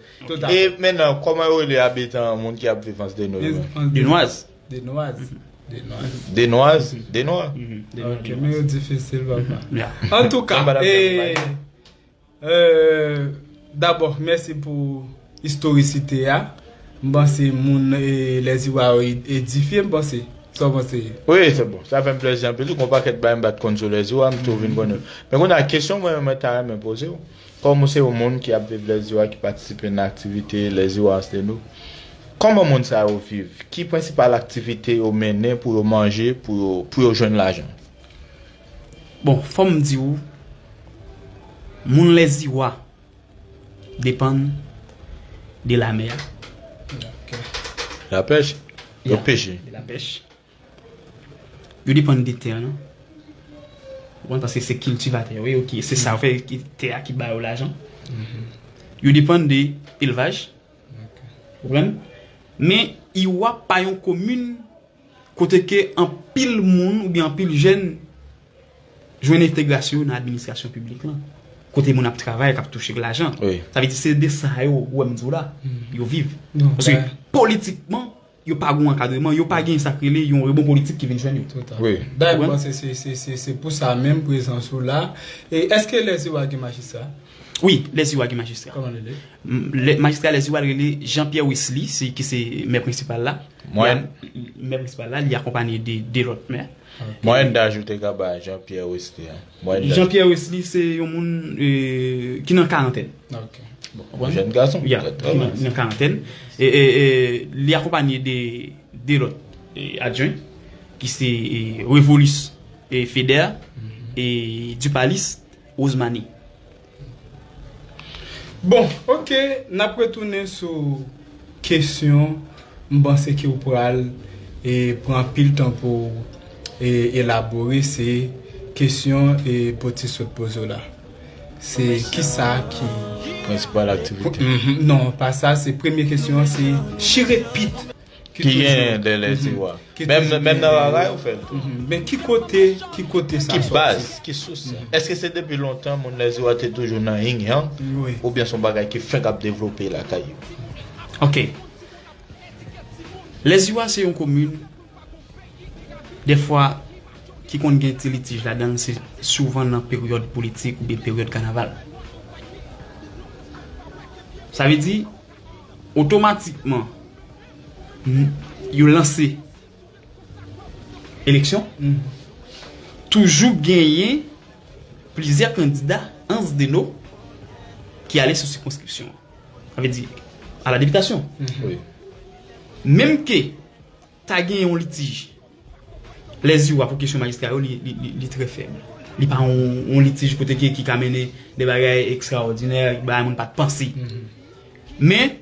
E mentnan, kòman yo rele abitan, moun ki ap viv Ansdeno yo menm? Denwaz. Denwaz. Denwaz. Denwaz? Denwa? Ok, men yo difisil, papa. Antouka, e, e, dabò, mèsi pou istorisite a. M panse moun, e, Lèziwa yo e-, edifye, m panse. Sa w panse? Wi, se bon. Sa fè m plezi anpil. Gon pakèt bagay m pa t konn sou Lèziwa, m tou vin konnen. Men kounye a, kesyon mwen, mwen ta renmen poze w. Kòm ou se yon moun ki ap viv Lèziwa, ki patisipe nan aktivite Lèziwa Ansdeno, kòman moun sa yo viv? Ki prensipal aktivite yo mennen pou yo manje, pou yo, pou yo jwenn lajan? Bon, fò m di w, moun Lèziwa, depann de lamè a. Lapèch? Yo peche. De lapèch. Yo depann de tè a, non? Ou konprann? Paske se kiltivatè yo ye, ok. Se sa yo fè ki tè a ki ba yo lajan. Yo depann de elvaj. Ou konprann? Men Iwa pa yon komin kote ke anpil moun oubyen anpil jèn jwenn entegrasyon yo nan administrasyon piblik lan. Kote moun ap travay, k ap touche lajan. Sa vle di se de sa yo, ou wè m di w la, yo viv. Paske politikman, yo pa gen yon ankadreman, yo pa gen sa k rele yon rebon politik ki vin jwenn yo. Dayè, m panse se, se, se, se pou sa menm prezans ou la. E èske Lèziwa gen majistra? Wi, Lèziwa gen majistra. Kòman li rele? Majistra Lèziwa rele Jean Pierre Wesley, se ki se mè prensipal la. Mè prensipal la, li akonpanye de de lòt mè. Mwayèn daj ou te ka bay Jean Pierre Wesley a? Jean Pierre Wesley se yon moun ki nan karantèn. Jèn gason. Li nan karantèn. E li akonpanye de de lòt adjwen ki se Revolus Feder e Dupalis Rosemanie. Bon, ok, n ap retounen sou kesyon. M panse ke w pral e, pran anpil tan pou w e, elabore. Se kesyon e, Poti sot poze w la. Se kisa ki. Prensipal aktivite. Non, pa sa. Se premye kesyon an, se chire pit. Ki genyen de Lèziwa. Menm nan raray ou fè l tou. Men ki kote, ki kote sa soti? Ki baz, ki sous sa? Èske se depi lontan moun Lèziwa te toujou nan yin yang? Oubyen se yon bagay ki fenk ap devlope lakay yo? Ok. Lèziwa se yon komin, dèfwa, ki konn gen ti litij ladan l, se souvan nan peryòd politik oubyen peryòd kanaval. Sa vle di, otomatikman, yo lanse eleksyon, toujou genyen plizyè kandida, Anse des Naux, ki ale sou sikonskripsyon an. Sa vle di, a la depitasyon. Menm ke ta gen yon litij, Lèziwa pou kesyon majistra yo, li, li, li, li trè fèb. Li pa yon, yon litij kote ki, ki ka mennen de bagay ekstraòdinè, bagay moun pa t panse. Men,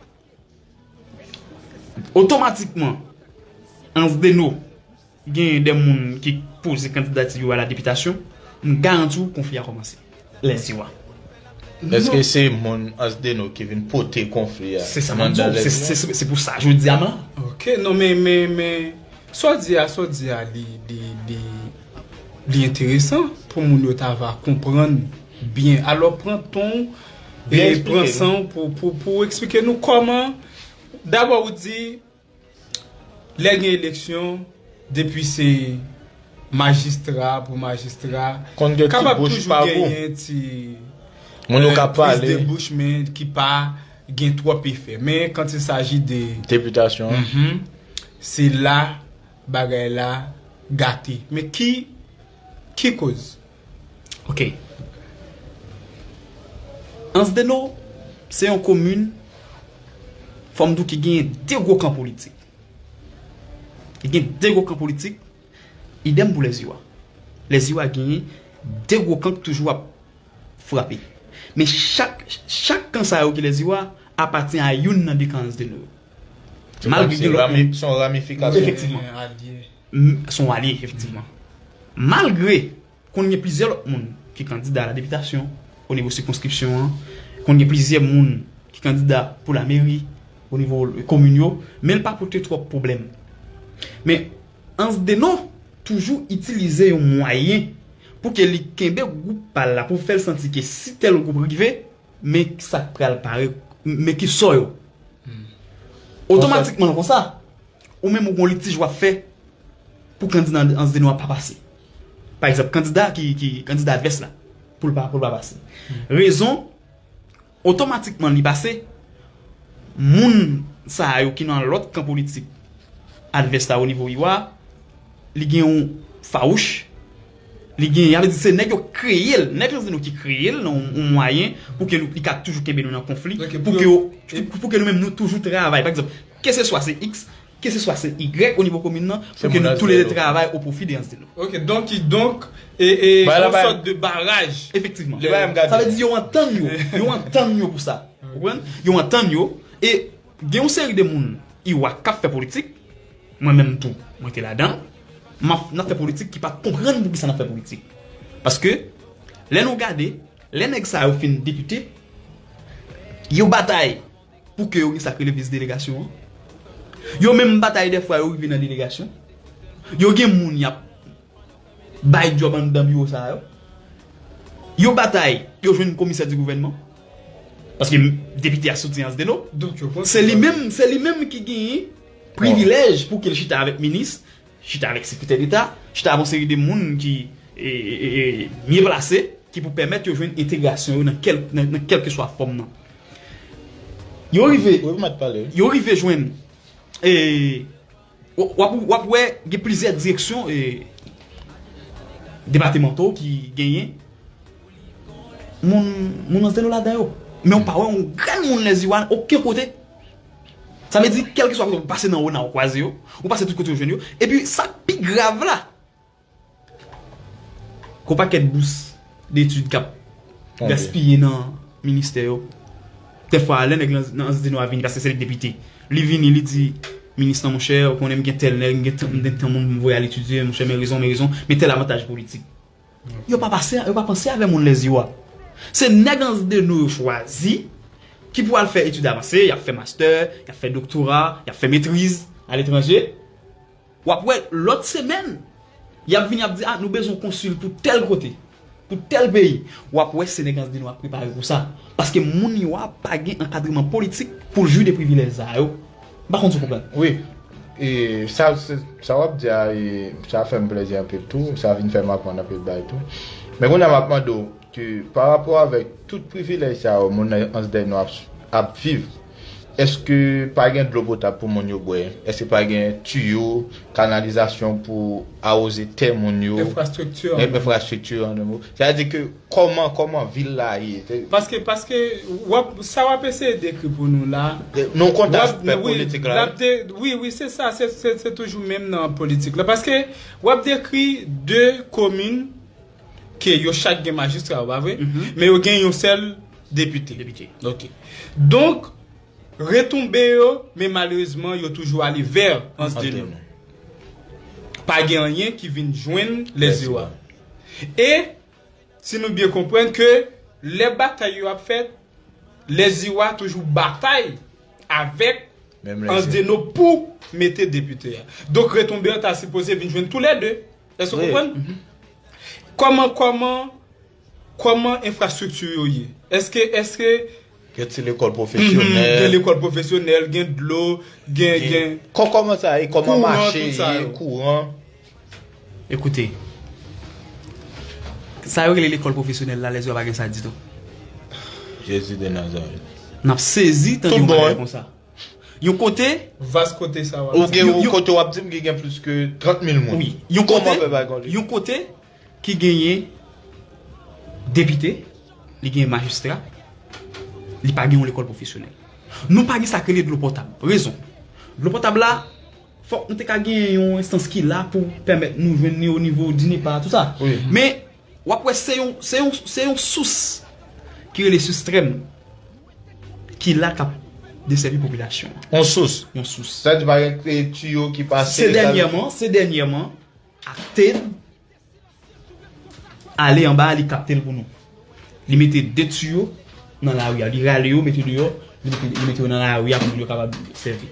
otomatikman, Anse des Naux genyen de moun ki poze kandidati yo a la depitasyon, m garanti w konfli a kòmanse. Lèziwa. Èske se moun Anse des Naux ki vin pote konfli a? Se sa m ap di w. Se pou sa jodi a m la. Ok, non, men, men, men, sa w di a, sa w di a, li, li, li, li enteresan pou moun yo ta va konprann byen. Alò, pran ton w e pran san w pou, pou, pou w eksplike nou kòman. Dabò, ou di, lè gen eleksyon, depi se majistra pou majistra, kapab toujou genyen ti moun yo ka pale, men ki pa gen twòp efè. Men quand il s'agit de depitasyon, se la bagay la gate. Men ki, ki koz? Ok. Anse des Naux se yon komin, fò m di w, ki genyen de gwo kan politik. Li gen de gwo kan politik, idèm pou Lèziwa. Lèziwa genyen de gwo kan k toujou ap frape. Men chak, chak kan sa yo ki Lèziwa apatyen a youn nan de kan Anse des Naux yo. Malgre gen lòt moun. Se yon ramifikasyon. Efektivman. Se yon alye, efektivman. Malgre konn gen plizyè lòt moun ki kandida a la depitasyon o nivo sikonskripsyon an, konn gen plizyè moun ki kandida pou lameri o nivo komin yo, men l pa pote twòp pwoblèm. Men Anse des Naux toujou itilize yon mwayen pou ke li kenbe gwoup pa l la, pou fè l santi ke si tèl gwoup rive, men sa k pral parèt, men ki sò yo. Otomatikman konsa, ou menm ou gon litij w ap fè pou kandida Anse des Naux a pa pase. Pa egzanp, kandida ki, ki kandida advès la, pou l pa, pou l pa pase. Rezon, otomatikman li pase, moun sa yo ki nan lòt kan politik advès la o nivo Iwa, li gen yon fawouch, li gen, sa vle di se nèg yo kreye l, nèg Anse des Naux ki kreye l nan yon mwayen pou ke li ka toujou kenbe nou nan konfli, pou ke, pou ke nou menm nou toujou travay. Pa egzanp, keseswa se X, keseswa se Y o nivo komin nan, pou ke nou toulede travay o pwofi de Anse des Naux. Ok, donk, donk, e, e, yon sòt de baraj. Efektivman. Sa vle di yo antann yo, yo antann yo pou sa. Konprann? Yo antann yo. E gen yon seri de moun, I W A, k ap fè politik. Mwen menm tou, mwen te ladan. M ap, n ap fè politik ki pa t konprann poukisa n ap fè politik. Paske, lè nou gade, lè nèg sa yo fin depite, yo batay pou ke yo gen sa k rele vis delegasyon an. Yo menm batay dèfwa yo rive nan delegasyon. Yo gen moun y ap bay djòb anndan biwo sa yo. Yo batay, yo jwenn komisè di gouvènman. Paske depite a soti Anse des Naux. Donk yo pran Se li menm, se li menm ki genyen privilèj pou ke l chita avèk minis, chita avèk sekretè deta, chita avèk yon seri de moun ki e, e, e, e, mye plase, ki pou pèmèt yo jwenn entegrasyon yo nan kèl, nan, nan kèlkeswa fòm nan. Yo rive, Wi, ou mèt pale, wi. Yo rive jwenn e, w, w ap, w ap wè gen plizyè direksyon e, depatemanto ki genyen moun, moun Anse des Naux ladan yo. Men w pa wè yon grenn moun Lèziwa okenn kote. Sa vle di, kèlkeswa kote w pase nan Ona, w kwaze yo, ou pase tout kote w jwenn yo. Epi sa k pi grav la, gon pakèt bous detid k ap gaspiye nan ministè yo. Dèfwa, lè nèg lan nan Anse des Naux a vini, paske se li k depite, li vini, li di, minis lan, monchè, ou konnen m gen tèl nèg, m gen tan, m gen tan moun m voye al etidye, monchè, men rezon, men rezon, men tèl avantaj politik. Yo pa pase, yo pa panse avè moun Lèziwa. Se nèg Anse des Naux yo chwazi ki pou al fè etid avanse, y ap fè mastè, y ap fè doktora, y ap fè metriz aletranje. W ap wè lòt semèn, y ap vini ap di, a, nou bezwen konsil pou tèl kote, pou tèl peyi. W ap wè se nèg Anse des Naux ap prepare pou sa. Paske moun yo a pa gen ankadreman politik pou l jwi de privilèj sa yo. M pa konn si w konprann. Wi. E sa, se, sa w ap di a, e, sa fè m plezi anpil tou. Sa vin fè m aprann anpil bagay tou. Men kounye a m ap mande w, ke pa rapò avèk tout privilèj sa yo, moun nan Anse des Naux ap, ap viv, èske pa gen dlo potab pou moun yo bwè? Èske pa gen tiyo, kanalizasyon pou awoze tè moun yo? Enfrastrikti an. En-, enfrastrikti an, an mo. Sa vle di ke kòman, kòman vil la ye? Te- Paske, paske w ap, sa w ap eseye dekri pou nou la, Nou konn w ap, aspè wi, politik la, l ap de, wi, wi, se sa, se, se, se toujou menm nan politik la. Paske w ap dekri de komin ke yo chak gen majistra yo, pa vre? Mhm. Men yo gen yon sèl depite. Depite. Ok. Donk, retonbe yo, men malerezman, yo toujou ale vè Anse des Naux. Pa gen anyen ki vin jwenn Lèziwa. E, si nou byen konprann ke lè batay yo ap fèt, Lèziwa toujou batay avèk Anse des Naux pou mete depite a. Donk, retonbe an ta sipoze vin jwenn toulède. Èske w konprann? Mhm. Kòman, kòman, kòman enfrastrikti yo ye? Èske, èske Gen ti lekòl pwofesyonèl. Mhm, gen lekòl pwofesyonèl, gen dlo, gen, gen, gen kò-, kòman sa ye, kòman mache ye, kouran. Ekoute, sa yo rele lekòl pwofesyonèl la, Lèziwa pa gen sa ditou. Jezi de Nazarèt. N ap sezi tande yon bagay konsa. Yon kote, vas kote sa w ap di. Ou gen yon kote w ap di m ki gen plis ke trant mil moun. Wi, yon kote, yon kote ki genyen depite, li genyen majistra, li pa gen yon lekòl pwofesyonèl. Nou pa gen sa k rele dlo potab. Rezon. Dlo potab la, fòk nou te ka genyen yon enstans ki la pou pèmèt nou jwenn li o nivo DINEPA, tout sa. Wi. Men, w ap wè se yon, se yon, se yon sous ki rele Sustrèm ki la k ap desèvi popilasyon an. Yon sous. Yon sous. Sa di pa gen, e, tiyo ki pase. Se dènyèman, se dènyèman, Acted ale anba, li kapte l pou nou. Li mete de tiyo nan lari a. Li rale yo, mete deyò, li mete, li mete yo nan lari a pou moun yo kapab sèvi.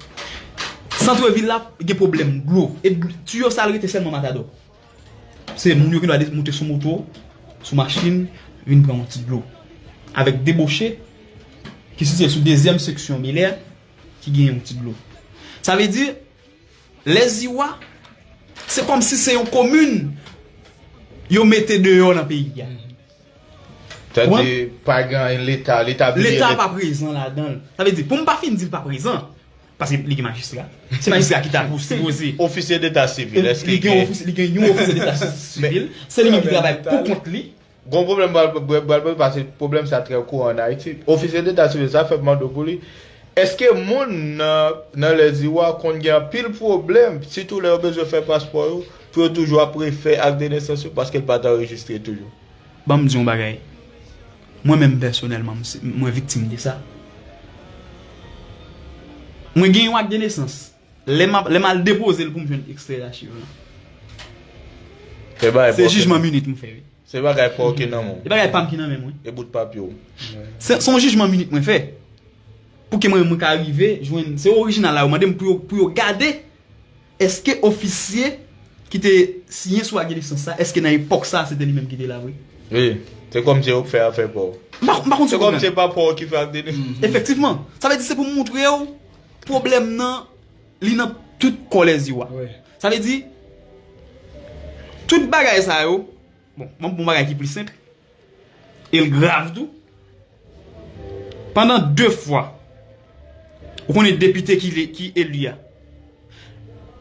Santvil la gen pwoblèm dlo. E dl-, tiyo sa al rete sèlman Matadò. Se moun yo gen dwa de-, moute sou moto, sou machin, vin pran yon ti dlo. Avèk deboche, ki sitiye sou dezyèm seksyon Belè, ki gen yon ti dlo. Sa vle di, Lèziwa, se kòmsi se yon komin yo mete deyò nan peyi a. Sa di, pa gen anyen Leta, Leta bliye Leta pa prezan ladan l. Sa vle di, pou m pa fin di l pa prezan, paske li gen majistra. Se majistra ki ta pou sipoze. Ofisye deta sivil, èske li gen ofis-, li gen yon ofisye deta sivil. Se li menm ki travay pou kont li. Gon pwoblèm pral, pral, pral, pase pwoblèm sa trè kouran an Ayiti. Ofisye deta sivil, sa fè m mande w pou li. Èske moun nan, nan Lèziwa konn gen anpil pwoblèm, sitou lè yo bezwen fè paspò yo, pou yo toujou ap refè ak de nesans yo, paske l pa t anrejistre toujou? Ban m di yon bagay. Mwen menm pèsonèlman, m se, mwen viktim de sa. Mwen gen yon ak de nesans. Lè m ap- lè m al depoze l pou m jwenn ekstrè achiv lan. Se jijman minit m fè, wi. Se bagay pa w ki nan men w. E bagay pa m ki nan men mwen. E bout papye w. Se se yon jijman minit mwen fè. Pou ke mwen, mwen ka rive jwenn, se orijinal la, yo mande m pou yo, pou yo gade èske ofisye ki te siyen sou ak de nesans sa, èske nan epòk sa, se te li menm ki te la vre? Wi, se kòmsi yo fè afè pa w. M pa, m pa konn si w konprann. Se kòmsi se pa pa w ki fè ak de nesans. Efektivman. Sa vle di se pou m montre w pwoblèm nan, li nan tout kò lèzye w a. Sa vle di, tout bagay sa yo, bon, m ap pran yon bagay ki pli senp, e l grav tou. Pandan de fwa, ou konnen depite ki, ki eli a,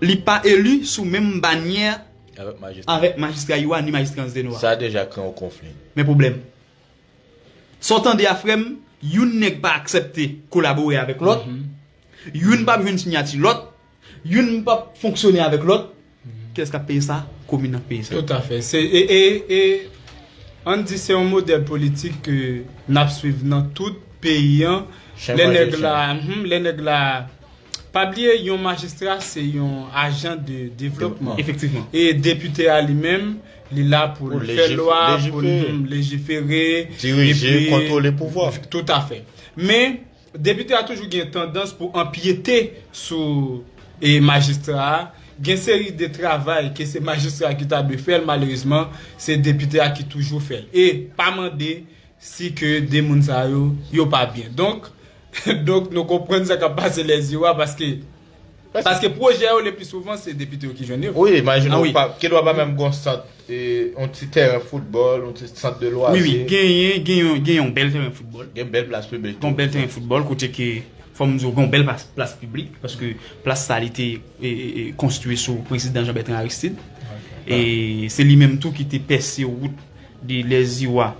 li pa eli sou menm banyè avèk majistra yo a, ni majistra Anse des Noix. Sa deja kreye yon konfli. Men pwoblèm. Sa w tande a, frè m, youn nèg pa aksepte kolabore avèk lòt, youn p ap jwenn siyati lòt, youn p ap fonksyone avèk lòt. Kiyès k ap peye sa? Komin nan k peye sa. Toutafè. Se, e, e, e, ann di se yon modèl politik ke n ap swiv nan tout peyi an. Lè nèg la, mhm, lè nèg la, pa bliye, yon majistra se yon ajan de devlopman. Efektivman. E depite a li menm, li la pou l fè lwa, pou l lejifere, dirije, kontwole pouvwa. Toutafè. Men, depite a toujou gen tandans pou anpyete sou, e, majistra a. Gen seri de travay ke se majistra a ki ta dwe fè l, malerezman, se depite a ki toujou fè l. E pa mande si ke de moun sa yo, yo pa byen. Donk, donk nou konprann sa k ap pase lèzye w a, paske, paske pwojè yo le pli souvan se depite yo ki jwenn yo. Wi, imajine w pa, kèdwa pa menm gon sant, e, yon ti tèren foutbòl, yon ti sant de lwazi. Wi, wi, genyen, gen yon, gen yon bèl tèren foutbòl. Gen bèl plas piblik tou. Gen yon bèl tèren foutbòl, kote ke, fò m di w, gen yon bèl plas, plas piblik, paske plas sa li te, e, e, e, konstwi sou prezidan Jean Bertrand Aristide. E se li menm tou ki te pèse wout de Lèziwa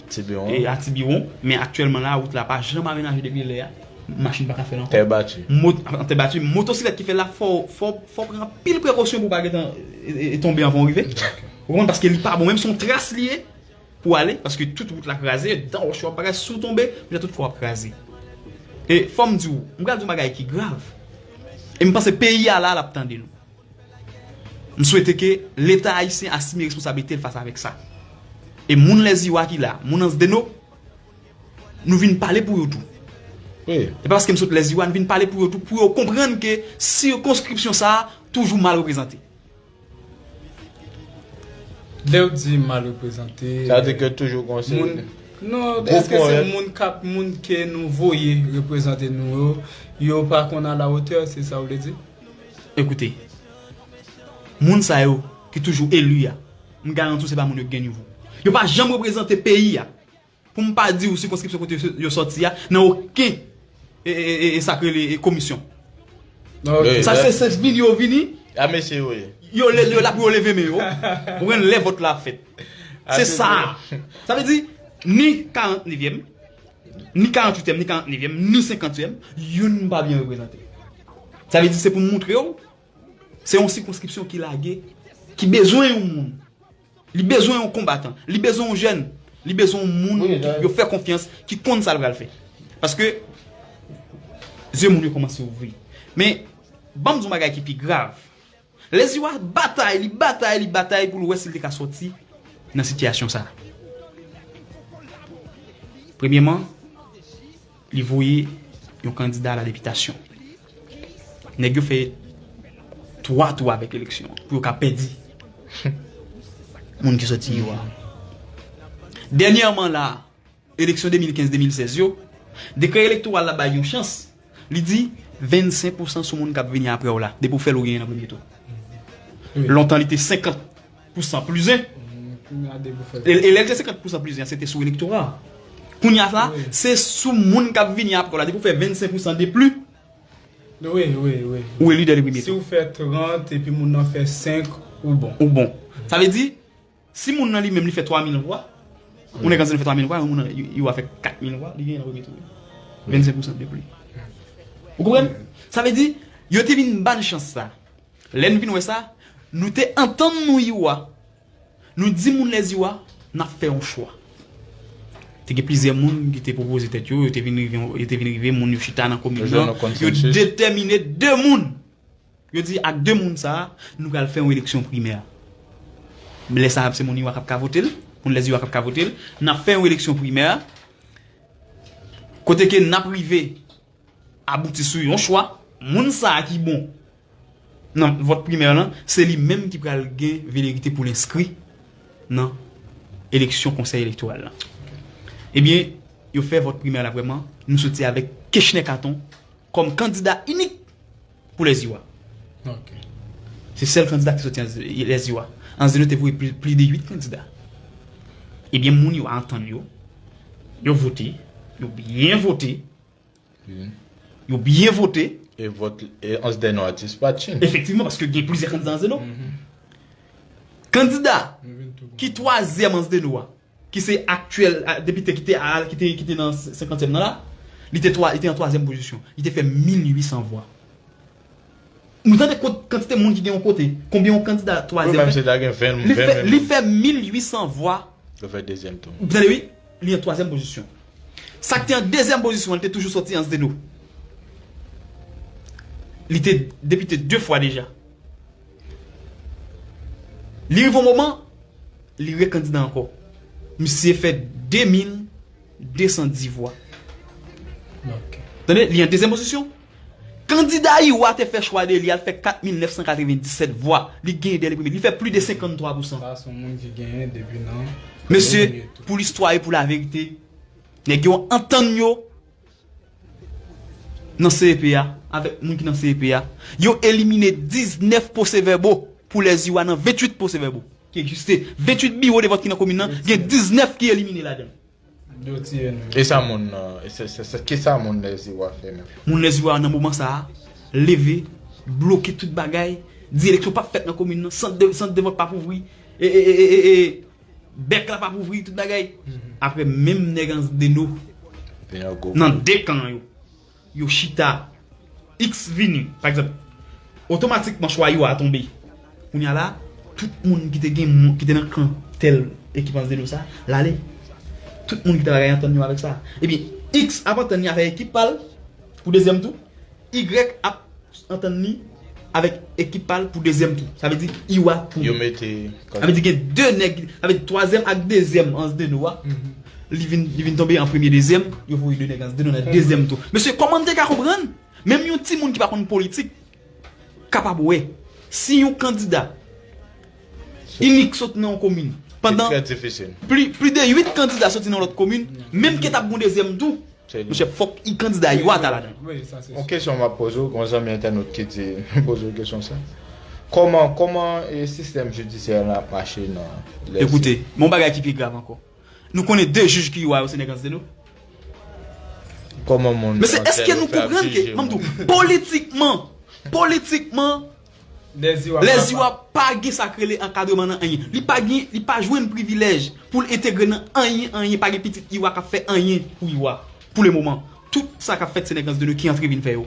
e a Tibiwon, men aktyèlman la, wout la pa janm amenaje depi lè a. Machin pa ka fè l ankò. Tè bati. Mot-, an tè bati, motosiklèt ki fè l la, fò, fò, fò pran anpil prekosyon pou w pa gentan, e, e, e tonbe anvan w rive. Ou konprann? Paske li pa bon, menm se yon tras li ye pou ale, paske tout wout la kraze, dan wòch yo ap bagay, si w tonbe, deja tout kò w ap kraze. E fò m di w, m pral di w yon bagay ki grav. E m panse peyi a la, l ap tande nou. M swete ke Leta ayisyen asime responsablite l fas avèk sa. E moun Lèziwa ki la, moun Anse des Noix, nou vin pale pou yo tou. Wi. E pa paske m sot Lèziwa, nou vin pale pou yo tou, pou yo konprann ke sikonskripsyon sa a toujou mal reprezante. Lè w di mal reprezante, sa vle di ke toujou gon seri de moun, non, èske se moun k ap, moun ke nou voye reprezante nou yo, yo pa konn alawotè, se sa w vle di? Ekoute, moun sa yo ki toujou eli a, m garanti w se pa moun yo ki gen nivo. Yo pa janm reprezante peyi a. Pou m pa di w sikonskripsyon kote yo, yo sòti a, nan okenn, e, e, e, e, sa k rele, e, komisyon. Sa se senp vini yo vini. A mesye yo ye. Yo le-, yo la pou yo leve men yo. Ou konprann, lè vòt la ap fèt. Se sa. Sa vle di, ni karant nevyèm, ni karant uityèm, ni karant nevyèm, ni senkant yèm, youn pa byen reprezante. Sa vle di, se pou m montre w, se yon sikonskripsyon ki lage, ki bezwen yon moun. Li bezwen yon konbatan. Li bezwen yon jèn. Li bezwen yon moun ki yo fè konfyans, ki konn sa l pral fè. Paske zye moun yo kòmanse ouvri. Men, ban m di w yon bagay ki pi grav. Lèziwa batay, li batay, li batay pou l wè si l te ka sòti nan sitiyasyon sa a. Premyèman, li voye yon kandida a la depitasyon. Nèg yo fè twa tou avèk eleksyon an pou yo ka pèdi moun ki sòti yo a. Dènyèman la, eleksyon de mil kenz de mil sèz yo, dekrè elektoral la bay yon chans. Li di vennsenk pousan sou moun k ap vini apre w la, depi w fè l ou genyen nan premye tou. Lontan li te senkant pousan plis en. E, e lè l te senkant pousan plis en, se te sou elektora. Kounye a la, se sou moun k ap vini apre w la. Depi w fè vennsenk pousan de pli, ou eli dè le premye tou. Si w fè trant epi moun nan fè senk, ou bon. Ou bon. Sa vle di, si moun nan li menm li fè twa mil vwa, moun nan kansi li fè twa mil vwa, moun nan yo a fè kat mil vwa, li genyen nan premye tou. Vennsenk pousan de pli. Ou konprann? Sa vle di, yo te vin ba n chans sa. Lè n vin wè sa, nou te antann nou yo a. Nou di moun Lèziwa, n ap fè yon chwa. Te gen plizyè moun ki te pwopoze tèt yo, yo te vin rive, yo te vin rive, moun yo chita nan komin nan, yo detèmine de moun. Yo di, ak de moun sa a, nou pral fè yon eleksyon primè. Lè sa a, se moun Iwa k ap ka vote l, moun Lèziwa k ap ka vote l. N ap fè yon eleksyon primè, kote ke n ap rive abouti sou yon chwa, moun sa a ki bon nan vòt primè lan, se li menm ki pral gen velerite pou l enskri nan eleksyon konsèy elektoral lan. Ebyen, yo fè vòt primè la vrèman, nou soti avèk Kechner Caton kòm kandida inik pou Lèziwa. Se sèl kandida ki soti Lèziwa. Anzdeno te voye pli, pli de uit kandida. Ebyen, moun yo antann yo, yo vote, yo byen vote, yo byen vote. E vòt e Anzdeno a dispatchin. Efektivman, paske gen plizyè kandida Anzdeno. Kandida ki twazyèm Anzdeno a, ki se aktyèl a, depite ki te a, ki te, ki te nan senkantyèm nan la, li te twa, li te an twazyèm pozisyon. Li te fè mil uit san vwa. Nou tande kantite moun ki gen yon kote, konbyen yon kandida twazyèm fè? Li fè, li fè mil uit san vwa. Li fè dezyèm tou. Ou tande, wi, li an twazyèm pozisyon. Sa k te an dezyèm pozisyon an, li te toujou soti Anzdeno. Li te depite de fwa deja. Li rive yon moman, li rekandida ankò. Misye fè de mil de san dis vwa. Tande, li an dezyèm pozisyon. Kandida Iwa te fè chwa de li, al fè kat mil nèf san katrevenndisèt vwa. Li genyen dèyè li premye. Li fè plis de senkanntwa pousan. Sa se yon moun ki genyen depi nan. Mesye, pou listwa e pou laverite, nèg yo antann yo nan C E P a, avèk moun ki nan C E P a, yo elimine diznèf pwosevèbo pou Lèziwa nan venntuit pwosevèbo ki egziste. Venntuit biwo de vòt ki nan komin nan, gen diznèf ki elimine ladan l. Yo tiye nou. E sa moun nan, e se, se, se, ki sa moun Lèziwa fè menm? Moun Lèziwa nan moman sa a, leve, bloke tout bagay, di eleksyon p ap fèt nan komin nan, sant de, sant de vòt p ap ouvri, e, e, e, e, e, e, bèk la p ap ouvri, tout bagay. Apre menm nèg Anzdeno, nan de kan yo, yo chita, X vini, pa egzanp, otomatikman chwa yo a tonbe. Kounye a la, tout moun ki te gen moun, ki te nan kan tèl ekip Anzdeno sa, l ale. Tout moun ki te bagay antann yo avèk sa. Ebyen, X ap antann li avèk ekip pa l pou dezyèm tou. Y ap antann li avèk ekip pa l pou dezyèm tou. Sa vle di, Iwa tonbe. Yo mete. Sa vle di, gen de nèg, sa vle di, twazyèm ak dezyèm Anzdeno a, li vin, li vin tonbe an premye, dezyèm, yo voye de nèg Anzdeno nan dezyèm tou. Mesye, kòman n te ka konprann? Menm yon timoun ki pa konn politik kapab wè, si yon kandida inik sot nan yon komin, pandan pli, pli de uit kandida soti nan lòt komin, menm ke t ap gon dezyèm tou, monchè, fòk kandida yo a ta ladan. Yon kesyon m ap poze w, gon zanmi entènot ki di, poze w kesyon sa. Kòman, kòman e sistèm jidisyè la ap mache nan lè? Ekoute, men yon bagay ki pi grav ankò. Nou konnen de jij ki yo a yo se nèg Anzdeno. Kòman moun. Men se, èske nou konprann ke, m ap di w, politikman, politikman, Lèziwa pa gen sa k rele ankadreman nan anyen. Li pa gen, li pa jwenn privilèj pou l entegre nan anyen, anyen, pa gen pitit Iwa k ap fè anyen pou Iwa. Pou le moman, tout sa k ap fèt se nèg Anzdeno ki antre vin fè yo.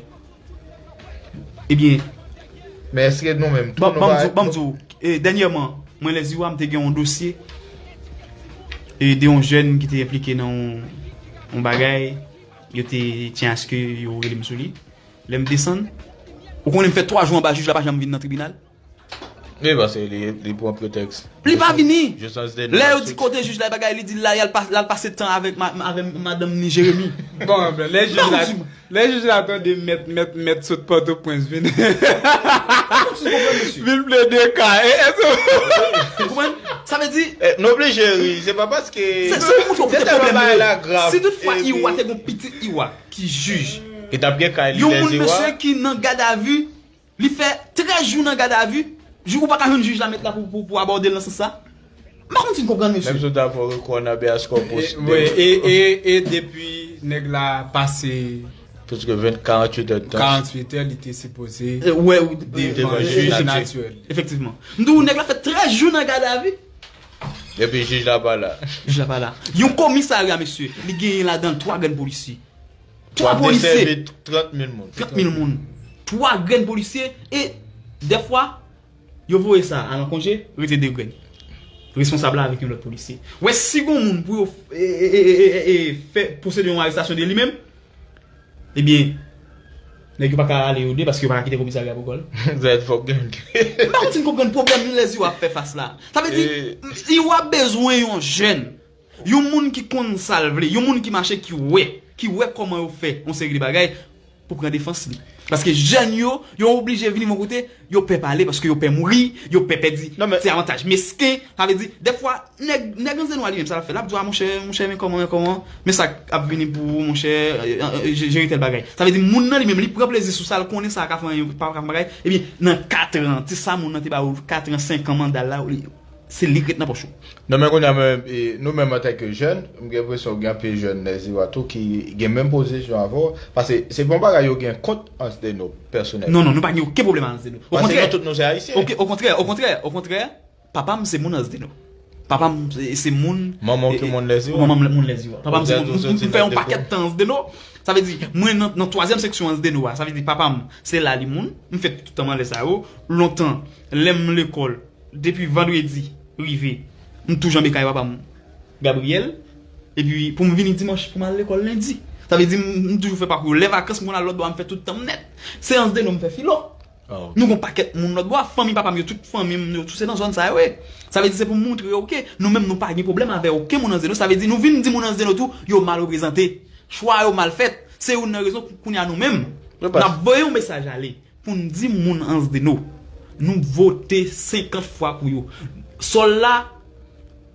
Ebyen, men èske nou menm tou, ban, nou ban m di w, ban m di w, e, dènyèman, mwen Lèziwa, m te gen yon dosye, e, de yon jèn ki te enplike nan yon, yon bagay, yo te tyen aske yo rele m sou li. Lè m desann, ou konnen m fè twa jou anba jij la, pa janm vin nan tribinal. Wi, paske li, li pran pretèks. Li pa vini. Lè yo di kote jij la, bagay, li di l la, y al pa-, l al pase tan avèk ma-, avèk madanm ni Jeremi. Bon, lè jij la, lè jij la tande mèt, mèt, mèt sot Pòtoprens vin. Vin plede ka. E, èske ou konprann? Sa vle di, eh, nou oblije ri. Se pa paske se, se pou montre w pote pwoblèm yo. Si toutfwa Iwa te gon pitit Iwa ki jij, yon moun, mesye, ki nan gadavi, li fè trèz jou nan gadavi, jou ou pa ka jwenn jij la mèt la pou, pou, pou abòde l nan sans sa. M pa konn si n konprann, mesye. Menm si w ta fè rekò nan habeas corpus. E, wi, e, e, e depi nèg la pase plis ke ven, karanntuit è de tan. Karanntuit è, li te sipoze, e, wè, devan jij natirèl. Efektivman. M di w, nèg la fè trèz jou nan gadavi. Epi jij la pa la. Jij la pa la. Yon komisarya, mesye, li genyen ladan l twa grenn polisye. Twa polisye. W ap desèvi trant mil moun. Trant mil moun. Twa grenn polisye e, dèfwa, yo voye sa al an konje, rete de grenn. responsab la avèk yon lòt polisye. Wè, si gon moun pou yo e, e, e, e, e, e, fè pwosede yon arestasyon de li menm, ebyen, nèg yo pa ka ale yo de paske yo pa ka kite komisarya pou kò l. Zèt fòk gen. M pa konn si n konprann pwoblèm nou lè Iwa ap fè fas la. Sa vle di, Iwa bezwen yon jèn, yon moun ki konn sa l vle, yon moun ki mache, ki wè, ki wè kòman yo fè yon seri de bagay pou pran defans li. Paske jèn yo, yo oblije vini yon kote, yo pè pale, paske yo pè mouri, yo pè pèdi. Non, men se avantaj mesken, sa vle di, dèfwa, nèg, nèg Anse de Noix li menm, sa l ap fè, l ap di w, a, monchè, monchè, men kòman, men kòman, men sa k ap vini pou ou, monchè, e, e, e, jere tèl bagay. Sa vle di, moun nan li menm, li pran plezi sou sa, l konnen sa ka fè yon, pa ka fè yon bagay. Ebyen, nan kat an, ti sa moun nan te ba ou kat an, senk an manda l la, li, se li k ret nan pòch ou. Non, men kounye a, men, e, nou menm antanke jèn, m gen enpresyon gen anpil jèn Lèziwa tou ki gen menm pozisyon avè w. Paske se pa yon bagay yo gen kont Ansdeno pèsonèlman. Non, non, nou pa gen okenn pwoblèm ak Ansdeno. Paske nou tout nou se Ayisyen. Okontrè, okontrè, okontrè, papa m se moun Ansdeno. Papa m se, se moun. Manman w ki moun Lèziwa? Manman m moun Lèziwa. Papa m se moun, m, m fè yon pakèt tan Ansdeno. Sa vle di, mwen nan, nan twazyèm seksyon Ansdeno a. Sa vle di, papa m, se la li moun. M fèt tout tan m anlè sa yo. Lontan, lè m lekòl, depi vandredi rive, m toujou anba kay papa m, Gabriel. Epi pou m vini dimanch pou m al lekòl lendi. Sa vle di m, m toujou fè pakou yo. Lè vakans m konn al lòt bò a, m fè tout tan m nèt. Se Ansdeno m fè filo. Nou gon pakèt moun lòt bò a, fanmi papa m yo, tout fanmi m yo tou se nan zòn sa yo ye. Sa vle di se pou m montre yo, oke, nou menm nou pa gen pwoblèm avè okenn moun Ansdeno. Sa vle di nou vin di moun Ansdeno tou, yo mal reprezante. Chwa yo mal fèt. Se youn nan rezon kou-, kounye a nou menm, n ap voye yon mesaj ale pou n di moun Ansdeno, nou vote senkant fwa pou yo. Sòl la,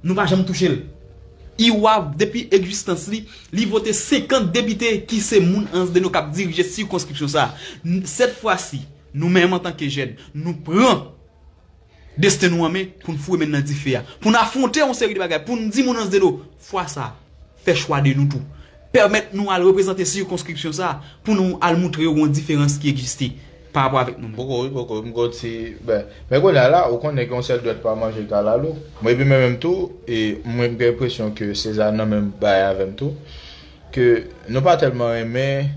nou pa janm touche l. Iwa, depi egzistans li, li vote senkant depite ki se moun Ansdeno k ap dirije sikonskripsyon sa a. N-, sèt fwa si, nou menm antanke jèn, nou pran desten nou an men pou n foure men n nan dife a. Pou n afwonte yon seri de bagay, pou n di moun Ansdeno, fwa sa a, fè chwa de nou tou. Pèmèt nou al reprezante sikonskripsyon sa a, pou nou al montre yo yon diferans ki egziste pa rapò avèk nou menm. Poko, wi, poko, m gon ti, ben, men kounye a la, ou konnen gen yon sèl dwèt pa manje kalalou. Mwen, epi mwen menm tou, e mwen, m gen enpresyon ke Seza nan menm bagay avè m tou, ke nou pa tèlman renmen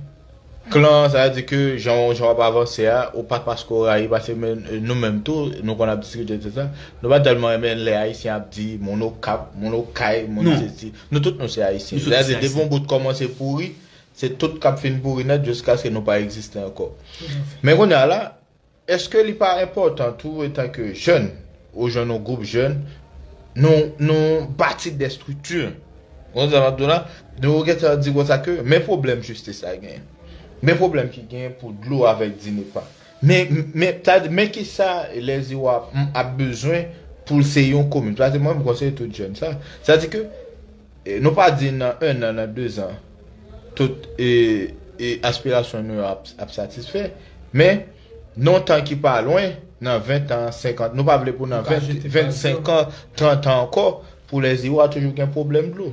klan, sa vle di ke jan, jan w ap avanse a, ou pa paske w rayi, paske men, nou menm tou, nou konn ap diskite, etsetera. Nou pa tèlman renmen lè Ayisyen ap di, moun Okap, moun Okay, moun sesi. Nou tout nou se Ayisyen. Sa vle di, depi yon bout kòmanse pouri, se tout k ap fin pouri nèt jiskaske nou pa egziste ankò. Men kounye a la, èske li pa enpòtan tou, etanke jèn, ou jwenn yon gwoup jèn, nou, nou bati de strikti? Ou konprann sa m ap di w la? Nou gentan di konsa ke, men pwoblèm jistis la genyen. Men pwoblèm ki genyen pou dlo avèk DINEPA. Men, men, sa di, men kisa Lèziwa ap, ap bezwen pou l se yon komin? Sa di, mwen, m konseye tout jèn sa. Sa di ke, e, nou pa di nan en an, nan de zan, tout, e, e, aspirasyon nou yo ap, ap satisfè. Men, nan yon tan ki pa lwen, nan ven an, senkant, nou pa vle pou nan ven, vennsenk an, trant an ankò, pou Lèziwa toujou gen pwoblèm dlo.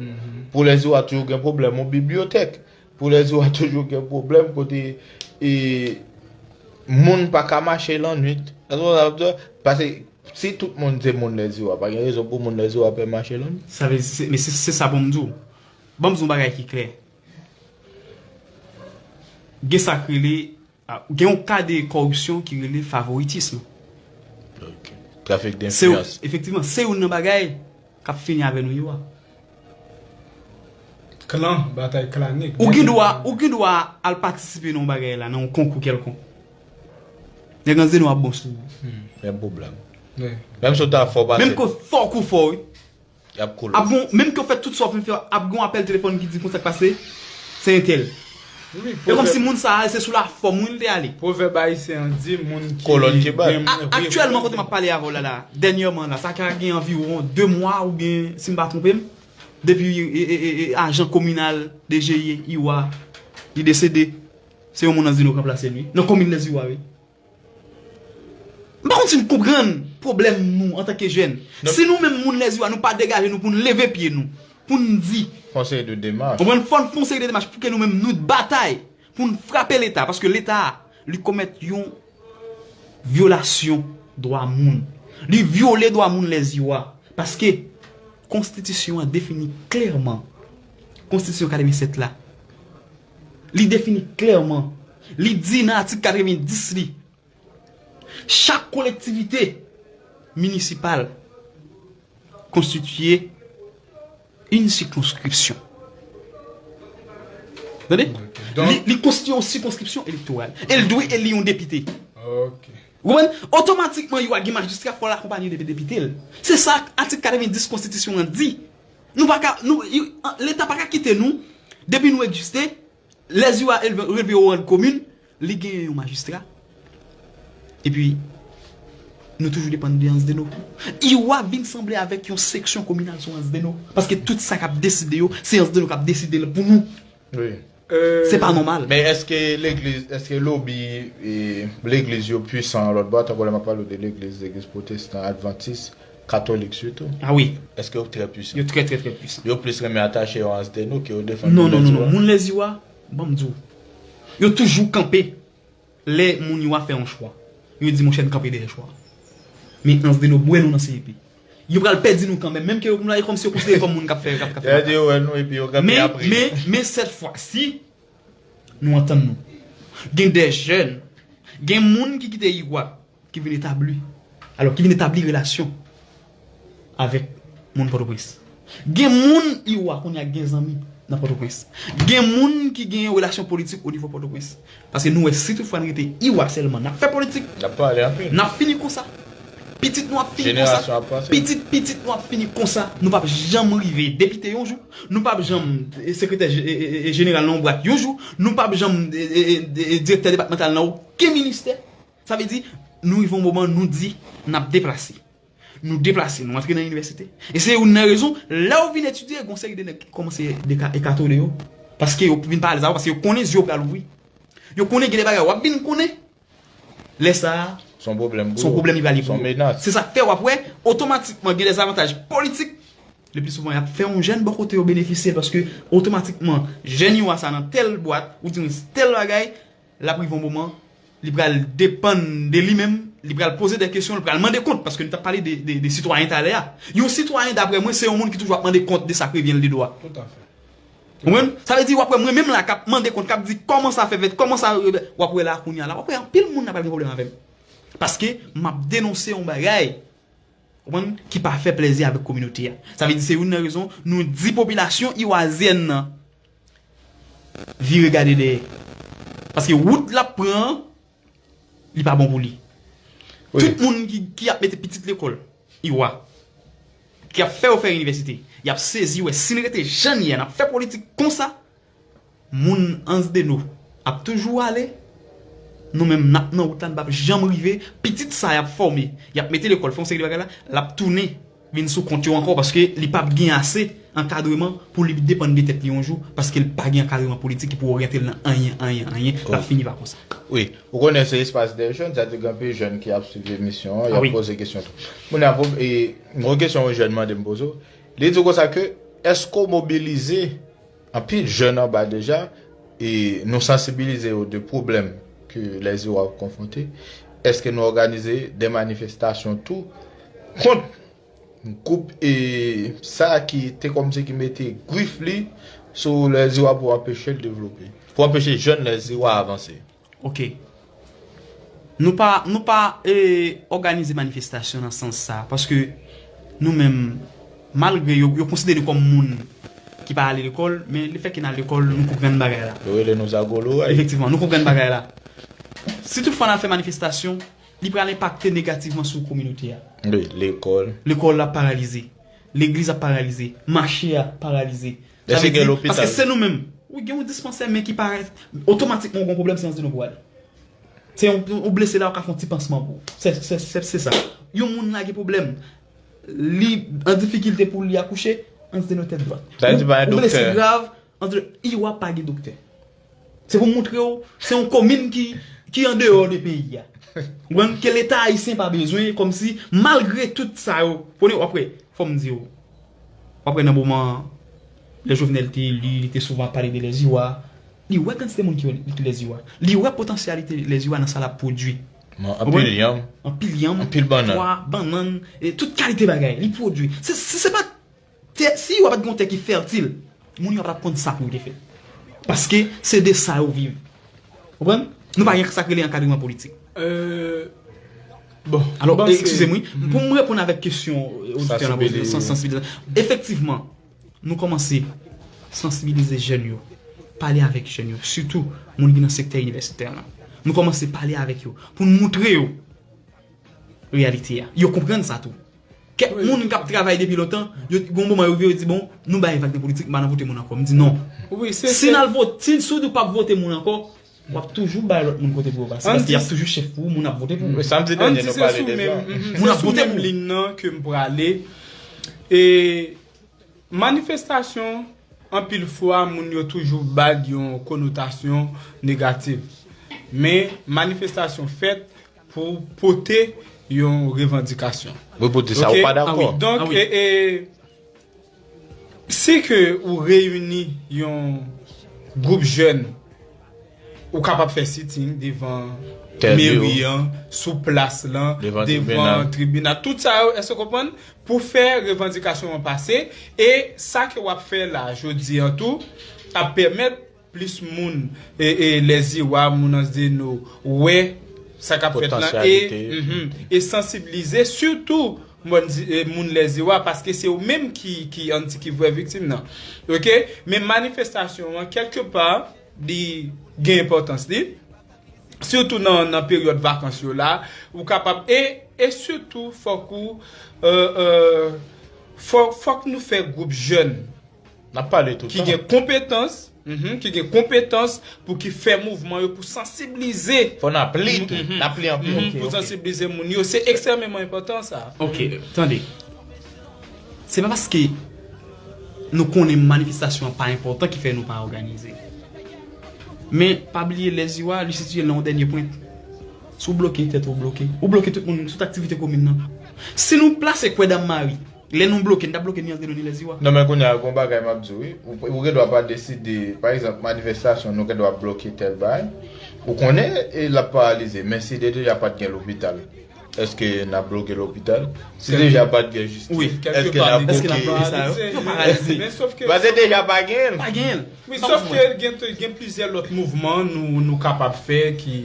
Pou Lèziwa toujou gen pwoblèm yon bibliyotèk. Pou Lèziwa toujou gen pwoblèm kote, e, moun pa ka mache lannwit. Èske w konprann sa m ap di w? Paske si tout moun se moun Lèziwa, pa gen rezon pou moun Lèziwa pè mache lannwit. Sa vle di, se, men se, se sa pou m di w. Ban m di w yon bagay ki klè. Gen sa k rele, a, gen yon ka de kòripsyon ki rele favoritism. Ok. Trafik denfliyans. Efektivman, se youn nan bagay k ap fini avè nou yo a. Klan, batay klanik. Ou gen dwa, ou gen dwa al patisipe nan yon bagay la, nan yon konkou kèlkonk. Nèg Ansdeno ap bon sou ou. Menm pwoblèm. Menm si w ta fò pase. Menm ke fòk ou fò, wi. Y ap koule w. Ap gon, menm ke w fè tout sa w fin fè, ap gon apèl telefòn ki di konsa k pase, se entèl. E kòmsi moun sa a, se sou lafòm wi l te ale. Pwovèb ayisyen an di, moun ki gen mwen. Aktyèlman, kote m ap pale avè w la, la, dènyèman la, sa ka gen anviwon de mwa oubyen, si m pa twonpe m, depi, e, e, e, e, ajan kominal D G I, Iwa, li desede, se yon moun Ansdeno k ranplase l, wi. Nan komin Lèziwa, wi. M pa konn si n konprann pwoblèm nou antanke jèn. Si nou menm moun Lèziwa, nou pa degaje nou pou n leve pye nou, pou n di. Fon seri de demach. Konprann? Fò n fè yon seri de demach pou ke nou menm nou batay, pou n frape Leta, paske Leta a, li komèt yon vyolasyon dwa moun. Li vyole dwa moun Lèziwa, paske konstitisyon an defini klèman, konstitisyon katrevennsèt la, li defini klèman, li di nan atik katrevendis li, chak kolektivite minisipal konstitiye yon sikonskripsyon. Tande? Li, li konstitiye yon sikonskripsyon elektoral. E l dwe eli yon depite. Ou konprann? Otomatikman, yo a gen majistra, fò l akonpaye de depite l. Se sa atik katrevendis konstitisyon an di. Nou pa ka, nou, Leta pa ka kite nou, depi nou egziste, Lèziwa relve o ran de komin, li genyen yon majistra. Epi, nou toujou depann de Ansdeno. Iwa vin sanble avèk yon seksyon kominal sou Ansdeno. Paske tout sa k ap deside yo, se Ansdeno k ap deside l pou nou. Se pa nòmal. Men èske legliz, èske lobi legliz yo pwisan lòtbò a, tankou lè m ap pale w de legliz, legliz pwotestan, advantis, katolik sitou? Ah wi. Èske yo trè pwisan? Yo trè, trè, trè pwisan. Yo plis renmen atache yo a Ansdeno ke yo defann moun Lèziwa? Non, non, non, non. Moun Lèziwa, ban m di w, yo toujou kanpe lè moun yo a fè yon chwa. Yo di, monchè, n kanpe dèyè chwa a. Men Ansdeno bwè nou nan C E P. Yo pral pèdi nou kanmenm, menm ke yo, e kòmsi yo konsidere kòm moun k ap fè, k ap, k ap fè batay. Men, men, men sèt fwa si, nou antann nou. Gen de jèn, gen moun ki kite Iwa, ki vin etabli, alò, ki vin etabli relasyon avèk moun Pòtoprens. Gen moun Iwa kounye a gen zanmi nan Pòtoprens. Gen moun ki gen relasyon politik o nivo Pòtoprens. Paske nou wè si tout fwa n rete Iwa sèlman, n ap fè politik. N ap pale anpil. N ap fini konsa. Pitit nou ap fini konsa. Pitit, pitit nou ap fini konsa. Nou p ap janm rive depite yon jou. Nou p ap janm sekretè jeneral nan yon bwat yon jou. Nou p ap janm direktè depatmantal nan okenn ministè. Sa vle di, nou rive yon moman, nou di, n ap deplase. Nou deplase, nou antre nan inivèsite. E se youn nan rezon, lè w vin etidye, gen yon seri de nèg ki kòmanse ekatole yo. Paske yo vin pale sa yo, paske yo konnen zye yo pral ouvri. Yo konnen gen de bagay w ap vin konnen. Lè sa a, se yon pwoblèm li pral ye pou yo. Se sa k fè w ap wè, otomatikman gen de zavantaj politik. Le pli souvan, y ap fè yon jèn bò kote yo benefisye l, paske otomatikman, jèn yo a sa nan tèl bwat, ou di yon tèl bagay, l ap rive yon moman, li pral depann de li menm, li pral poze de kesyon, li pral mande kont, paske nou t ap pale de, de, de sitwayen talè a. Yon sitwayen, daprè mwen, se yon moun ki toujou ap mande kont de sa k revyen l de dwa. Ou konprann? Sa vle di, w ap wè mwen menm la k ap mande kont, k ap di kòman sa fè fèt, kòman sa, w ap wè la kounye a la, w ap wè anpil moun nan pral gen pwoblèm avè m. Paske m ap denonse yon bagay, ou konprann, ki pa fè plèzi avèk kominote a. Sa vle di, se youn nan rezon nou di popilasyon iwazyèn nan vire gade dèyè. Paske wout l ap pran an, li pa bon pou li. Tout moun ki, ki ap mete pitit lekòl, Iwa, ki ap fè yo fè inivèsite, y ap sezi wè si n rete jan n ye a, n ap fè politik konsa, moun Ansdeno ap toujou ale, nou menm n ap nan wout la, n p ap janm rive, pitit sa y ap fòme, y ap mete lekòl, fè yon seri de bagay la, l ap tounen vin sou kont yo ankò, paske li p ap gen ase ankadreman pou li depann de tèt li yon jou, paske l pa gen ankadreman politik ki pou oryante l nan anyen, anyen, anyen, l ap fini pa konsa. Wi, ou konnen se espas dè jèn, sa di gen anpil jèn ki ap swiv emisyon an, y ap poze kesyon tou. Moun ap, e, yon kesyon yon jèn mande m poze w, li di w konsa ke, èske w mobilize anpil jèn anba deja, e nou sansibilize yo de pwoblèm ke lèziwa ap konfwonte, èske nou òganize de manifestasyon tou kont gwoup e sa ki te kòmsi ki mete grif li sou lèziwa pou anpeche l devlope, pou anpeche jèn lèziwa avanse? Ok. Nou pa, nou pa e, òganize manifestasyon nan sans sa, paske nou menm, malgre yo, yo konsidere nou kòm moun ki pa ale lekòl, men lefètke n al lekòl, nou konprann bagay la. Yo rele nou zagolo. Efektivman, nou konprann bagay la. Si toutfwa n al fè manifestasyon, li pral enpakte negativman sou kominote a. Wi, lekòl. Lekòl ap paralize. Legliz ap paralize. Mache a paralize. Èske gen lopital? Paske se nou menm. Wi, gen yon dispansè, men ki parèt, otomatikman ou gen yon pwoblèm, se Ansdeno pou w ale. Se yon, ou blese la, ou ka fè yon ti pansman pou ou. Se, se, se, se sa. Yon moun la gen pwoblèm, li an difikilte pou li akouche, Ansdeno tèt dwat. Sa vle di pa gen doktè. Ou blese grav, Ansdeno, Iwa pa gen doktè. Se pou moutre w, se yon komin ki, ki andeyò de peyi a. Ou konprann? Ke Leta ayisyen pa bezwen, kòmsi, malgre tout sa yo, konnen, w ap wè, fò m di w, w ap wè nan moman lè Jovenel te eli, li te souvan ap pale de lèziwa. Li wè kantite moun ki, ki lèziwa. Li wè potansyalite lèziwa nan sa l ap pwodui. Anpil yanm. Anpil yanm, anpil bannann. Pwa, bannann, e tout kalite bagay. Li pwodui. Se, se, se pa tè, si yo pa t gen yon tè ki fètil, moun yo pa t ap konn sa pou yo te fè. Paske se de sa yo viv. Ou konprann? Nou pa gen sa k rele ankadreman politik. Euh, Bon, alò, ekskize m, wi. Pou m reponn avèk kesyon oditè la poze, sansibilizasyon. Efektivman, nou kòmanse sansibilize jèn yo, pale avèk jèn yo, sitou moun ki nan sektè inivèsitè la. Nou kòmanse pale avèk yo pou n moutre yo reyalite a. Yo konprann sa tou. Kèk moun k ap travay depi lontan, yo gon moman yo rive, yo di, "Bon, nou bay vag nan politik, m pa nan vote moun ankò." M di, "Non." Si n al vote, si w di w p ap vote moun ankò, w ap toujou bay lòt moun kote pou yo pase. Paske y ap toujou chèf pou ou, moun ap vote pou ou. Sa m di dènye nou pale deja. Moun ap vote pou ou. Liy nan ke m prale. E manifestasyon, anpil fwa, moun yo toujou ba l yon konotasyon negatif. Men, manifestasyon fèt pou pote yon revandikasyon. Wi, pou di sa ou pa dakò. Donk, e, e, si ke ou reyini yon gwoup jèn, ou kapab fè sitin devan meri an, sou plas lan, devan tribinal. Tout sa yo, èske w konprann? Pou fè revandikasyon an pase, e sa ke w ap fè la, jodi an tou, ap pèmèt plis moun, e, e Lèziwa, moun Ansdeno, wè sa k ap fèt lan, e, e sansibilize, sitou moun, e, moun Lèziwa, paske se ou menm ki, ki, ann di ki vrè viktim nan. Oke? Men manifestasyon an, kèlkepa, li gen enpòtans li. Sitou nan, nan peryòd vakans yo la, ou kapab, e, e sitou, fòk ou, e, e, fò, fòk nou fè gwoup jèn N ap pale toutan. Ki gen konpetans, mhm, ki gen konpetans pou ki fè mouvman yo, pou sansibilize. Fò n ap li tou, n ap li anpil. Mhm, pou sansibilize moun yo, se ekstrèmeman enpòtan sa. Ok, tande. Se pa paske nou konnen manifestasyon an pa enpòtan ki fè nou pa òganize. Men, pa bliye Lèziwa, li sitiye nan yon dènye pwent. Si w bloke, tèt ou bloke. Ou bloke tout moun, tout aktivite komin nan. Si nou plase kwè Dam Mari, lè nou bloke, n t ap bloke ni Ansdeno ni Lèziwa. Non, men kounye a, gon bagay m ap di w, wi. Ou, ou gen dwa pa deside, pa egzanp, manifestasyon, nou gen dwa bloke tèl bagay. Ou konnen, e l ap paralize. Men si de deja pa t gen lopital, èske n ap bloke lopital? Si deja pa t gen jistis, èske n ap bloke sa yo? Yo paralize. Paske deja pa gen l. Pa gen l. Wi, sòf ke gen, gen plizyè lòt mouvman nou, nou kapab fè ki,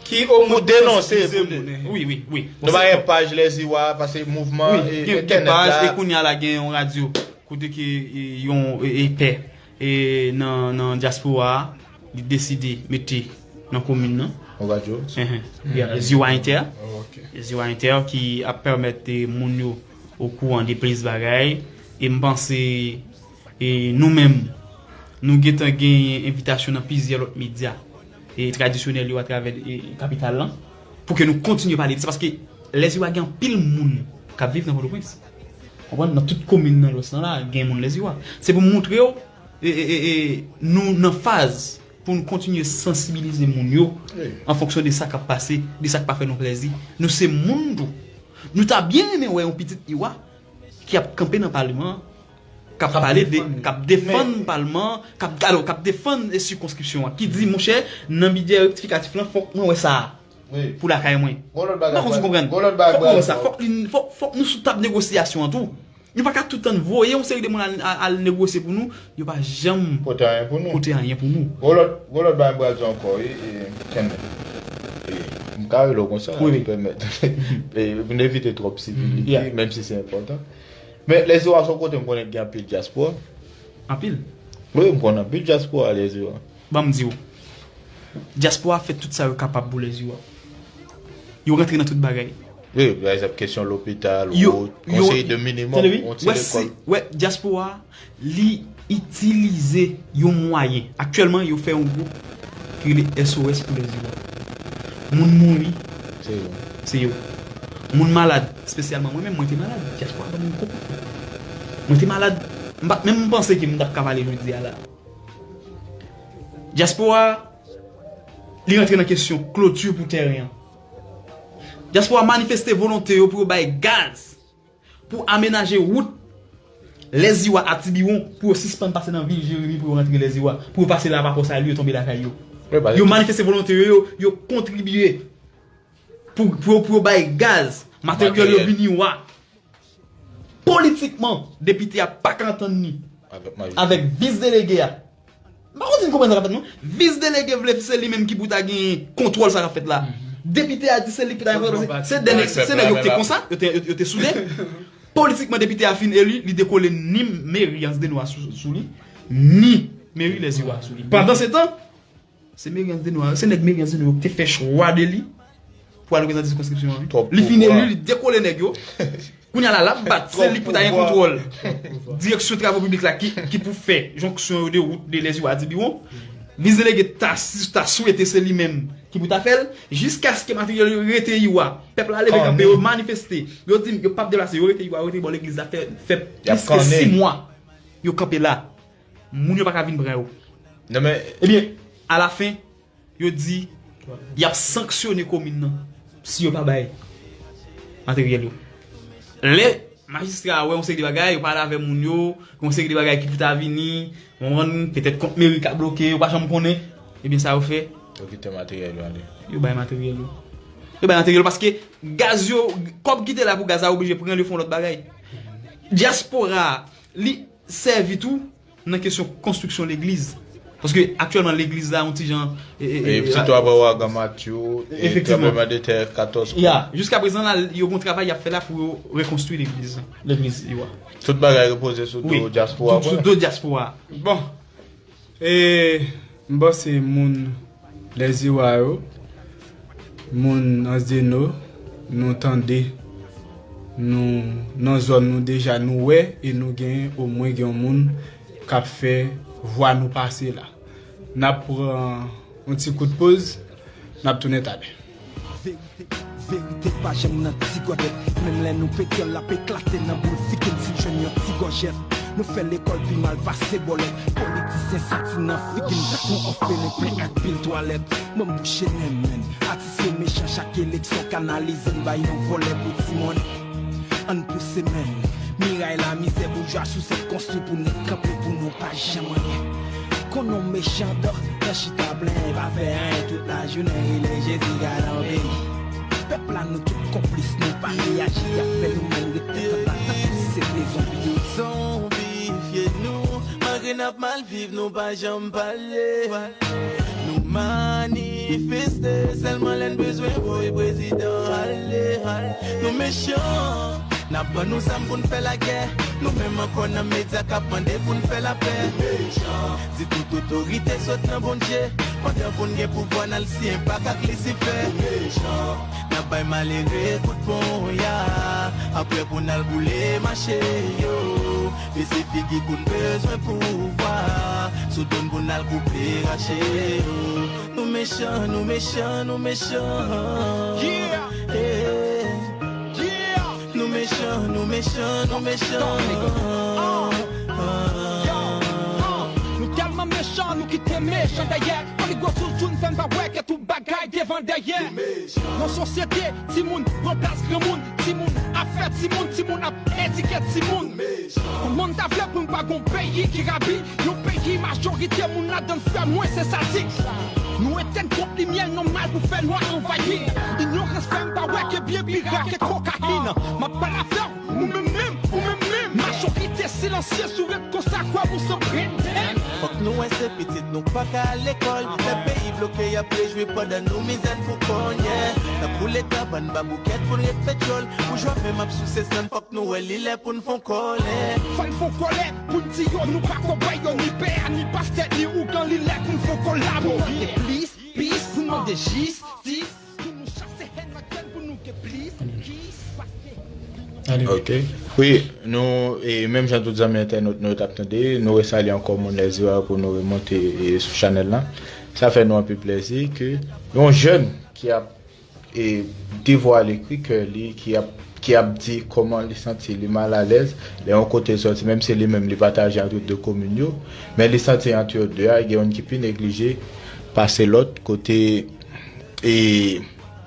ki omwen pou sansibilize moun. Wi, wi, wi. Nou pa gen paj Lèziwa, paske mouvman, e, gen, gen paj, e kounye a la gen yon radyo, kote ke, e, yon, e, e, pè, e, nan, nan dyaspora a, li deside mete nan komin nan. Yon radyo? Enhen. Ziwa Inter. Ziwa Inter ki ap pèmèt, e, moun yo okouran de plis bagay. E m panse E nou menm, nou gentan genyen envitasyon nan plizyè lòt medya, e, tradisyonèl yo atravè, e, kapital lan, pou ke nou kontinye pale de sa, paske Lèziwa gen anpil moun k ap viv nan Pòtoprens. Konprann? Nan tout komin nan Lwès lan la, gen moun Lèziwa. Se pou m montre w, e, e, e, e, nou nan faz pou nou kontinye sansibilize moun yo an fonksyon de sa k ap pase, de sa k pa fè nou plèzi. Nou se moun tou. Nou ta byen renmen wè yon pitit Iwa ki ap kanpe nan palman an, k ap pale de, k ap defann palman an, k ap, alò, k ap defann, e, sikonskripsyon an, ki di, monchè, nan bidjè rektifikatif lan, fòk mwen wè sa a pou lakay mwen. M pa konn si w konprann. Fòk mwen wè sa. Fòk li, fòk, fòk nou sou tab negosyasyon an tou. Nou pa ka tout tan voye yon seri de moun al, al, al negosye pou nou, yo pa janm pote anyen pou nou. Pote anyen pou nou. Gon lòt, gon lòt bagay m pral di ankò, wi, e, kenbe. E, m ka rele w konsa, wi, wi, pèmèt. E, pou n evite twòp sivilite, menm si se enpòtan. Men Lèziwa se yon kote m konnen gen anpil dyaspora. Anpil? Wi, m konnen anpil dyaspora Lèziwa. Ban m di w. Dyaspora fè tout sa yo kapab pou Lèziwa. Yo rantre nan tout bagay. Wi, pa egzanp, kesyon lopital, wout, yon seri de minimòm, yon ti lekòl. Wè, dyaspora, li itilize yon mwayen. Aktyèlman, yo fè yon gwoup ki rele S O S pou Lèziwa. Moun mouri, se yo. Se yo. Moun malad, espesyalman mwen menm, mwen te malad. Dyaspora ban mwen gwo kout men. Mwen te malad. M pa t menm panse ke m t ap ka pale jodi a la. Dyaspora, li rantre nan kesyon kloti pou tèren an. Dyaspora manifeste volonte yo pou yo bay gaz, pou amenaje wout Lèziwa a Tibiwon, pou yo sispann pase nan vil Jeremi, pou yo rantre Lèziwa, pou yo pase Lavapò, Sali, yo tonbe lakay yo. Yo manifeste volonte yo, yo, yo kontribye pou, pou, pou yo bay gaz, materyèl yo vini wa. Politikman, depite a pa ka antann li avèk vis delege a. M pa konn si n konprann sa k ap fèt, non. Vis delege vle se li menm ki pou ta gen kontwòl sa k ap fèt la. Depite a di se li ki ta reprezante. Se de nèg, se nèg yo ki te konsa, yo te, yo, yo te soude. Politikman, depite a fin eli, li dekole ni meri Anse des Noix sou, sou li, ni meri Les Irois sou li. Pandan se tan, se meri Anse des Noix, se nèg meri Anse des Noix yo ki te fè chwa de li pou al reprezante sikonskripsyon an, wi. Li fin eli, li dekole nèg yo. Kounye a la, l ap bat, se li pou ta gen kontwòl direksyon travo piblik la ki, ki pou fè jonksyon yo de wout de Les Irois a Tibiwon. Vis delege ta, ta swete se li menm ki pou ta fè l, jiskaske materyèl yo rete Iwa. Pèp la leve kanpe, yo manifeste, yo di yo p ap deplase, yo rete Iwa, yo rete bò legliz la, fè, fè plis ke sis mwa yo kanpe la. Moun yo pa ka vin pran yo. Ebyen, alafen, yo di y ap sanksyone komin nan si yo pa bay materyèl yo. Lè majistra a wè yon seri de bagay, yo pale avè moun yo, yon seri de bagay ki pou ta vini, w konprann, petèt kont meri ka bloke, yo pa janm konnen, ebyen sa yo fè, yo kite materyèl yo ale. Yo bay materyèl yo. Yo bay materyèl yo paske gaz yo, kòb ki te la pou gaz la oblije pran l, yo fè yon lòt bagay. Dyaspora a, li sèvi tou nan kesyon konstriksyon legliz. Paske aktyèlman legliz la yon ti jan, e, e, e, sitwa apre ouragan Matthew e tranbleman de tè katòz. Ya, jiska prezan la, yo gon travay y ap fè la pou yo rekonstwi legliz, legliz Iwa. Tout bagay repoze sou do dyaspora. Wi, tout sou do dyaspora. Bon, e, m panse moun Les Irois yo, moun Anse des Noix, nou tande, nou nan zòn nou deja, nou wè e nou gen omwen gen yon moun k ap fè vwa nou pase la. N ap pran yon ti kout poz, n ap tounen talè. Verite, verite pa janm nan ti gòdèt. Menm lè nou petyòl l ap eklate nan boul figi n, si n jwenn yon ti gòjèt, nou fè lekòl pi mal pase bòlèt. Politisyen santi nan figi n tankou òfelenpen ak pil twalèt. Ban m bouche nen m, menn. Atis yo mechan, chak eleksyon kanalize n bay yon vòlè pou ti monnen. Ann pouse menn. Miray lamizè boujwa sousèt konstwi pou nèg kanpe pou nou pa janm anyen. Konnen w mechan dò, nan chita plenyen, pa fè anyen tout lajounen, rele Jezi gad an peyi. Pèp la nou tout konplis, nou pa reyaji, y ap fè nou menm ret tèt anba tankou se te zonbi yo. Zonbifye nou, malgre n ap mal viv, nou pa janm pale. Nou manifeste, sèlman lè n bezwen voye prezidan ale. Nou mechan, n ap ban nou zam pou n fè lagè. Nou menm ankò nan medya k ap mande pou n fè lapè. Di tout otorite sot nan Bondye. Pandan pou n gen pouvwa, n al siyen pak ak Lisifè. N ap bay malere kout ponya. Apre pou n al boule mache yo. Bese figi kou n bezwen pouvwa. Sou do n pou n al koupe rache yo. Nou mechan, nou mechan, nou mechan. Yeah. Eh. Yeah. Nou mechan, nou mechan, nou mechan. Yo, uh, nou tèlman mechan, nou kite mechan dèyè. Oligosoul June fè n pa wè ke tout bagay devan dèyè. Nan sosyete, timoun pran plas granmoun, timoun ap fè timoun, timoun ap edike timoun. Kòman n ta vle pou n pa gon peyi ki rabi? Yon peyi majorite moun ladan n fè mwen se sadik. Nou etenn tout limyè nòmal pou fè nwa anvayi. Inyorans fè m pa wè ke byen pi ra ke kokayin. M ap pale avè w, ou menm menm, ou menm menm. Majorite silansye sou ret konsa kwè ou se Brendan. Fòk nou wè se pitit nou k pa ka al lekòl. Lè peyi bloke y ap rejwi pandan nou mizè n pou kònyè. N ap boule kabann ba boukèt pou n ret fè djòl. Boujwa menm ap souse san n, fòk nou wè li lè pou n fon kòlè. Fò n fon kòlè pou n di yo nou pa kòbòy yo, ni pè a, ni pastè, ni ougan, li lè pou n fon kolabo. Nou mande plis, pis, nou mande jistis. Pou nou chase hèn ak gèn, pou nou gen plis, plis, paske. Ok. Wi, nou, e menm jan tout zanmi entènot nou yo t ap tande, nou resalye ankò moun Lèzira pou nou remonte, e, sou chanèl la. Sa fè nou anpil plèzi ke yon jèn ki ap e devwale kri kè li, ki ap, ki ap di kòman li santi li malalèz lè yon kote l sòti, menm si li menm li pataje ant de komin yo, men li santi ant yo de a, gen youn ki pi neglije pase lòt, kote e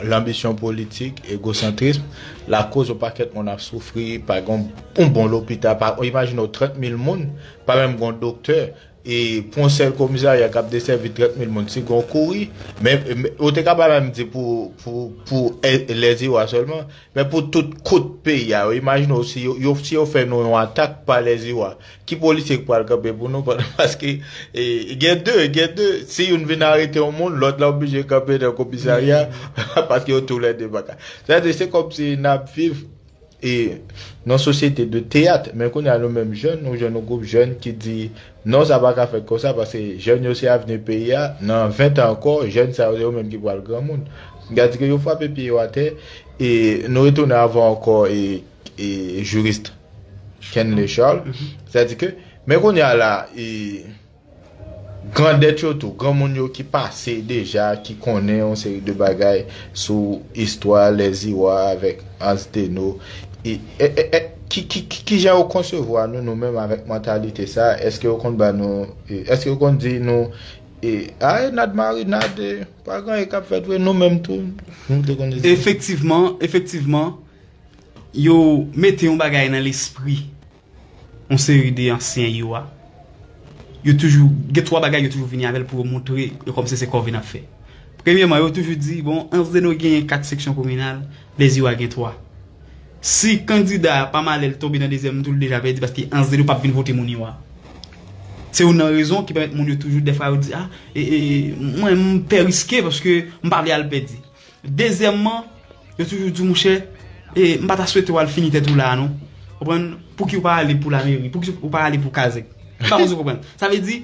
lanbisyon politik, egosantrism, lakoz yon pakèt moun ap soufri, pa gen yon bon lopital, pa, imajine w trant mil moun, pa menm gen yon doktè, E pou yon sèl komisarya k ap desèvi trant mil moun, si gen yon kouri, men, men, ou te ka pa menm di pou, pou, pou e- Lèziwa sèlman, men pou tout kout peyi a, yo imajine w si yo, yo, si yo fè nou yon atak pa Lèziwa, ki polisye k pral kanpe pou nou? Paske e, gen de, gen de, si youn vin arete yon moun, lòt la oblije kanpe nan komisarya, paske yo toulède pa ka. Sètadi, se kòmsi n ap viv e nan sosyete de teyat, men kounye a nou menm jèn, nou jwenn yon gwoup jèn ki di non, sa pa ka fèt konsa, paske jèn yo se avni peyi a, nan ven tan ankò, jèn sa yo se yo menm ki pral granmoun. Gade ke yo frape pye yo atè, e nou retounen avè ankò e, e jiris Kenley Charles. Sètadi ke, men kounye a la, e, grandèt yo tou, granmoun yo ki pase deja, ki konnen yon seri de bagay sou istwa Lèziwa avèk Ansdeno. E, e, e, e, ki, ki, ki, kijan yo konsevwa nou, nou menm avèk mantalite sa? Èske yo konn ba nou, e, èske yo konn di nou, e, a, e, nad marinad, e, pa gen anyen k ap fèt vre, nou menm tou, nou te konn di sa. Efektivman, efektivman, yo mete yon bagay nan lespri yon seri de ansyen yo a. Yo toujou, gen twa bagay yo toujou vini avè l pou yo montre yo kòmsi se kòve n ap fè. Premyèman, yo toujou di, bon, Ansdeno genyen kat seksyon kominal, Lèziwa gen twa. Si kandida a pa malè l tonbe nan dezyèm tou, l deja pèdi paske Ansdeno p ap vin vote moun yo a. Se youn nan rezon ki pèmèt moun yo toujou, dèfwa, yo di, a, e, e, e, mwen, m pè riske paske m pa vle al pèdi. Dezyèmman, yo toujou di, monchè, e, m pa ta swete w al fini tèt ou la a, non. Konprann? Pouki w pa ale pou lameri? Pouki w pa ale pou kazèk? M pa konn si w konprann. Sa vle di,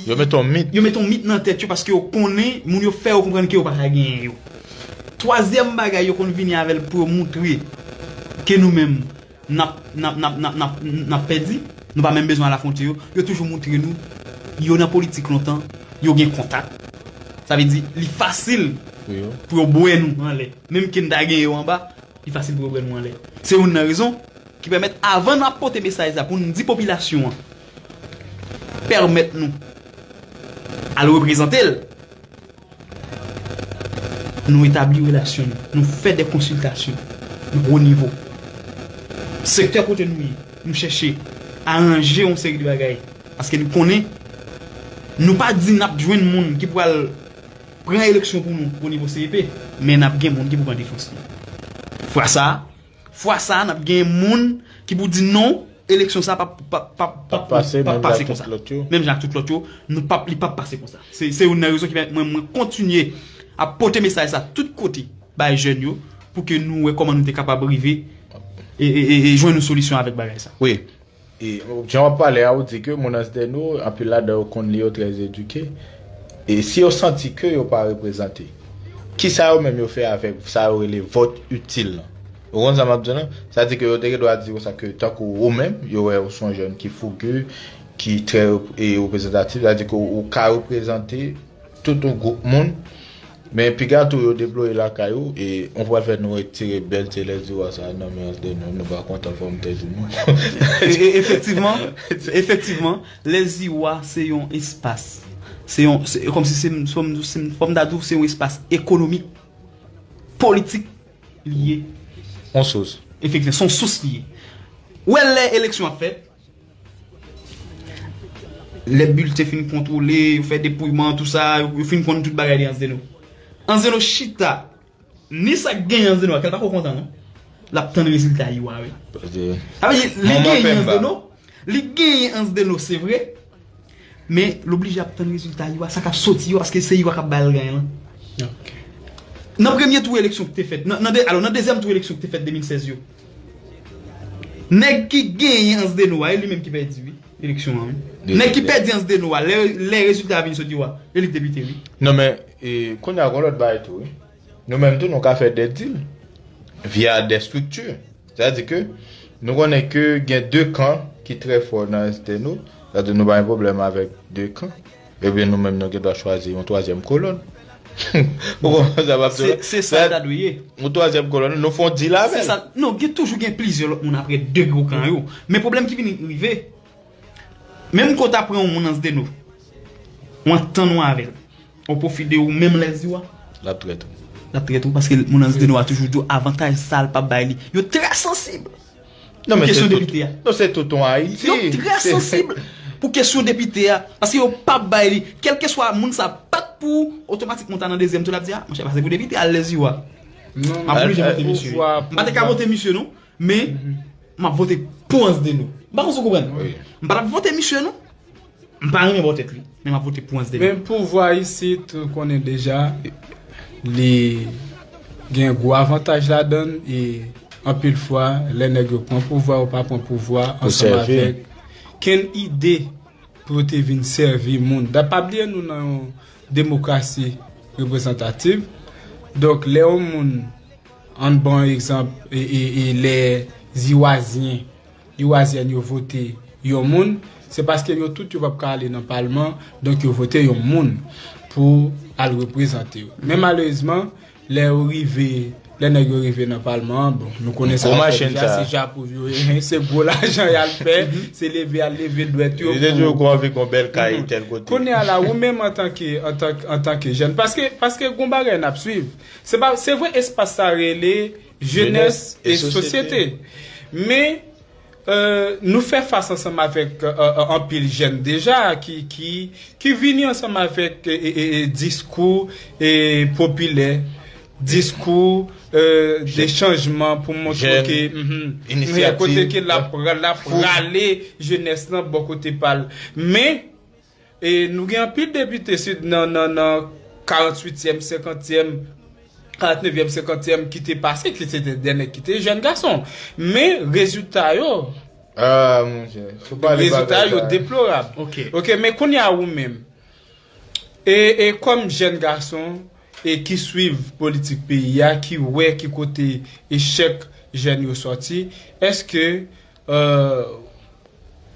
yo mete yon mit. Yo mete yon mit nan tèt yo paske yo konnen, moun yo fè yo konprann ke yo pa ka genyen yo. Twazyèm bagay yo konn vini avè l pou yo montre ke nou menm, n ap, n ap, n ap, n ap, n ap, n ap pèdi, nou pa menm bezwen al afwonte yo, yo toujou montre nou, yo nan politik lontan, yo gen kontak. Sa vle di, li fasil pou yo bwè nou anlè. Menm ke n ta gen yo anba, li fasil pou yo bwè nou anlè. Se youn nan rezon ki pèmèt, avan n ap pote mesaj sa pou n di popilasyon an, pèmèt nou al reprezante l, nou etabli relasyon nou, nou fè de konsiltasyon nan wo nivo. Sektè kote nou ye, nou chèche aranje yon seri de bagay. Paske nou konnen, nou pa di n ap jwenn moun ki pral pran eleksyon pou nou o nivo C E P, men n ap gen moun ki pou pran defans nou. Fwa sa a, fwa sa a, n ap gen moun ki pou di non, eleksyon sa p ap, p ap, p ap, p ap, pase, p ap pase konsa. Menm jan ak tout lòt yo, nou p ap, li p ap pase konsa. Se, se youn nan rezon ki pèmèt mwen, mwen kontinye ap pote mesaj sa tout kote bay jèn yo, pou ke nou wè kòman nou te kapab rive e, e, e, e jwenn yon solisyon avèk bagay sa. Wi. E, jan w ap pale a, ou di ke moun Ansdeno, anpil ladan yo konn li, yo trè edike. E si yo santi ke yo pa reprezante, kisa yo menm yo fè avèk sa yo rele vòt itil lan? Ou konn sa m ap di w lan? Sa di ke yo te gen dwa di konsa ke tankou ou menm, yo wè ou se yon jèn ki fougi, ki trè rep- e reprezantatif, sa di ke ou ka reprezante tout yon gwoup moun, men piga tou yo deploye lakay ou, e ou pral fè nou retire bèlte Lèziwa sa nan men Ansdeno, nou pa kontan fò m te di nou. E, e, efektivman, efektivman, Lèziwa se yon espas. Se yon, se kòmsi se, se, se, fò m ta di w, se yon espas ekonomik, politik li ye. Yon sous. Efektivman, se yon sous li ye. Ou wè lè eleksyon ap fèt, lè bilten fin kontwole, yo fè depouyman, tou sa, yo, yo fin konn tout bagay de Ansdeno. Ansdeno chita, ni sa k genyen Ansdeno a, kè l pa ko kontan, non. L ap tann rezilta yo a, wi. Sa vle di, li genyen Ansdeno, li genyen Ansdeno, se vre, men l oblije ap tann rezilta yo a, sa k ap soti yo a, paske se yo a k ap ba l gany lan. Ok. Nan premye tou eleksyon ki te fèt, nan, nan de, alò, nan dezyèm tou eleksyon ki te fèt de mil sèz yo, nèg ki genyen Ansdeno a, e li menm ki pèdi, wi, eleksyon an, wi. Nèg ki pèdi Ansdeno a, lè, lè rezilta a vin soti yo a, e li k depite, wi. Non, men, e, kounye a, gon lòt bagay tou, wi. Nou menm tou, nou ka fè de dil via de estrikti. Sètadi ke nou konnen ke gen de kan ki trè fò nan Ansdeno. Sètadi nou pa gen pwoblèm avèk de kan. Ebyen, nou menm, nou gen dwa chwazi yon twazyèm kolòn. Ou konprann sa m ap di w la? Se, se sa l ta dwe ye. Yon twazyèm kolòn, nou fè yon dil avè l. Se sa. Non, gen toujou gen plizyè lòt moun apre de gwo kan yo. Men pwoblèm ki vin rive, menm ke w ta pran yon moun Ansdeno, w antann ou avè l, o pwofi de ou menm Lèziwa, l ap trèt ou. L ap trèt ou, paske moun Ansdeno a toujou di w avantaj sa l p ap bay li. Yo trè sansib. Non, men kesyon depite a. Non, se tout yon Ayiti. Yo trè sansib. Pou kesyon depite a, paske yo p ap bay li. Kèlkeswa moun sa pa t pou otomatikman ta nan dezyèm tou, l ap di, a, monchè, pase pou depite, al Lèziwa. M ap oblije vote misye. M pa te ka vote misye, non, men m ap vote pou Ansdeno. M pa konn si w konprann. M pa t ap vote misye, non. M pa renmen bò tèt li, men m ap vote pou Ansdeno. Men pouvwa isit, ou konnen deja, li gen gwo avantaj ladan l, e anpil fwa, lè nèg yo pran pouvwa, yo pa pran pouvwa ansanm avèk kenn ide pou yo te vin sèvi moun. Da pa bliye nou nan yon demokrasi reprezantativ. Donk, lè yon moun, ann ban yon egzanp, e, e, e lè Ziwazyen, Ziwazyèn yo vote yon moun, se paske yo tout yo p ap ka ale nan palman, donk yo vote yon moun pou al reprezante yo. Men malerezman, lè yo rive, lè nèg yo rive nan palman an, bon, nou konnen sa y ap fè deja, se ja pou yo, se gwo lajan y al fè, se leve y al leve dwèt yo. Yo te di yo pou gon anvi gon bèl kay tèl kote. Kounye a la, ou menm antanke, antanke, antanke jèn, paske, paske gon bagay n ap swiv. Se pa, se vre espas sa rele jenès e sosyete. Men, euh, nou fè fas ansanm avèk, euh, euh, anpil jèn deja ki, ki, ki vini ansanm avèk, e, e, e, e, diskou, e, popilè, diskou, euh, de chanjman pou montre ke, mhm, kote ke l ap, l ap rale jenès lan bò kote pa l. Men, e nou gen anpil depite sid nan, nan, nan karanntuityèm, senkantyèm, karantnevyèm, senkantyèm ki te pase, ki se te dènye ki te jèn gason. Men rezilta yo, ah, monchè, si w pale bagay sa, rezilta yo deplorab. Ok. Ok, men kounye a ou menm, e, e kòm jèn gason, e ki swiv politik peyi a, ki wè ki kote echèk jèn yo sòti, èske, euh,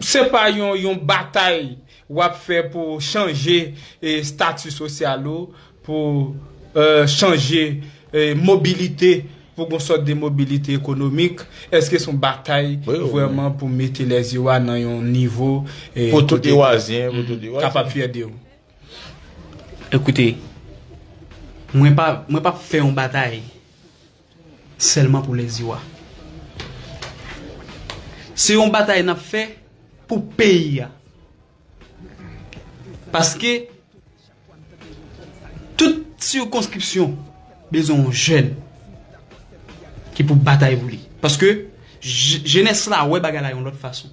se pa yon, yon batay w ap fè pou chanje, e, estati sosyal ou, pou, euh, chanje, e, mobilite, pou gon sòt de mobilite ekonomik? Èske se yon batay vrèman pou mete Lèziwa nan yon nivo, e, pou tout Iwazyen, pou tout Iwazyen kapab fyè de yo? Ekoute, mwen pa, mwen p ap fè yon batay sèlman pou Lèziwa. Se yon batay n ap fè pou peyi a. Paske tout sikonskripsyon bezwen yon jèn ki pou batay pou li. Paske je-, jenès la wè bagay la yon lòt fason.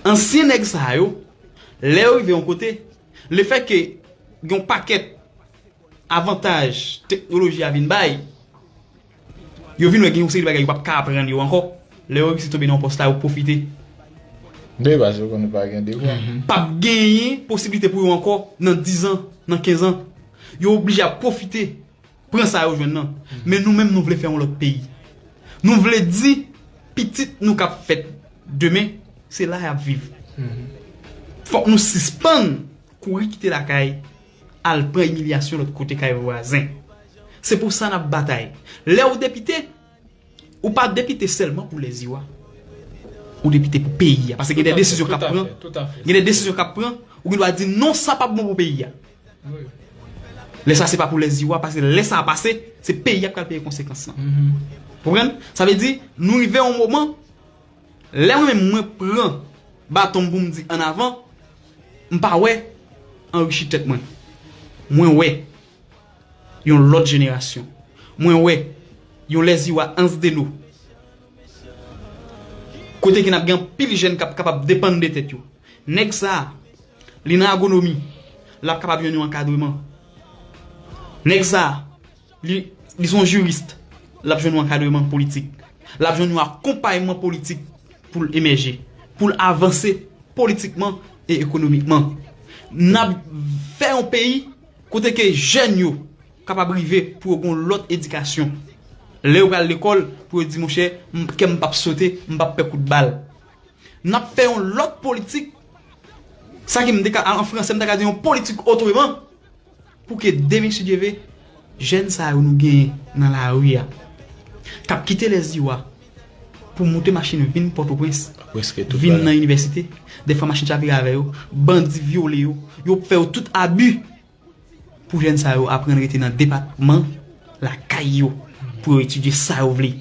Ansyen nèg sa yo, lè yo rive yon kote, lefètke gen yon pakèt avantaj teknoloji a vin bay, yo vin wè gen yon seri de bagay yo p ap ka aprann yo ankò. Lè yo reyisi tonbe nan yon pòs la, yo pwofite. Wi, paske yo konnen pa gen devwa. P ap genyen posiblite pou yo ankò nan diz an, nan kenz an. Yo oblije ap pwofite, pran sa yo jwenn nan. Men nou menm, nou vle fè yon lòt peyi. Nou vle di, pitit nou k ap fèt demen, se la y ap viv. Fòk nou sispann kouri kite lakay, al pran imilyasyon lòt kote kay vwazen. Se pou sa n ap batay. Lè w depite, ou pa depite sèlman pou Lèziwa. Ou depite pou peyi a. Paske gen de desizyon k ap pran. Gen de desizyon k ap pran, ou gen dwa di non, sa p ap bon pou peyi a. Lè sa se pa pou Lèziwa, paske lè sa pase, se peyi a k pral peye konsekans lan. Konprann? Sa vle di, nou rive yon moman, lè mwen menm mwen pran baton m pou m di annavan, m pa wè anrichi tèt mwen. Mwen wè yon lòt jenerasyon. Mwen wè yon Lèziwa Ansdeno. Kote ke n ap gen anpil jèn k ap kapab depann de tèt yo. Nèg sa a, li nan agwonomi, l ap kapab jwenn yon ankadreman. Nèg sa a, li, li se yon jiris, l ap jwenn yon ankadreman politik. L ap jwenn yon akonpayman politik pou l emèje, pou l avanse politikman e ekonomikman. N ap fè yon peyi kote ke jèn yo kapab rive pou yo gen yon lòt edikasyon. Lè yo pral lekòl, pou yo di, monchè, m, kè m p ap sote, m p ap pè kout bal. N ap fè yon lòt politik. Sa ki m te ka, an fransè, m ta ka di yon politik otreman. Pou ke demen, si Dye ve, jèn sa yo nou genyen nan lari a, k ap kite Lèziwa pou moute machin vin Pòtoprens, vin nan inivèsite, dèfwa machin chavire avè yo, bandi vyole yo, yo fè yo tout abi. Pou jèn sa yo aprann rete nan depatman lakay yo, pou yo etidye sa yo vle.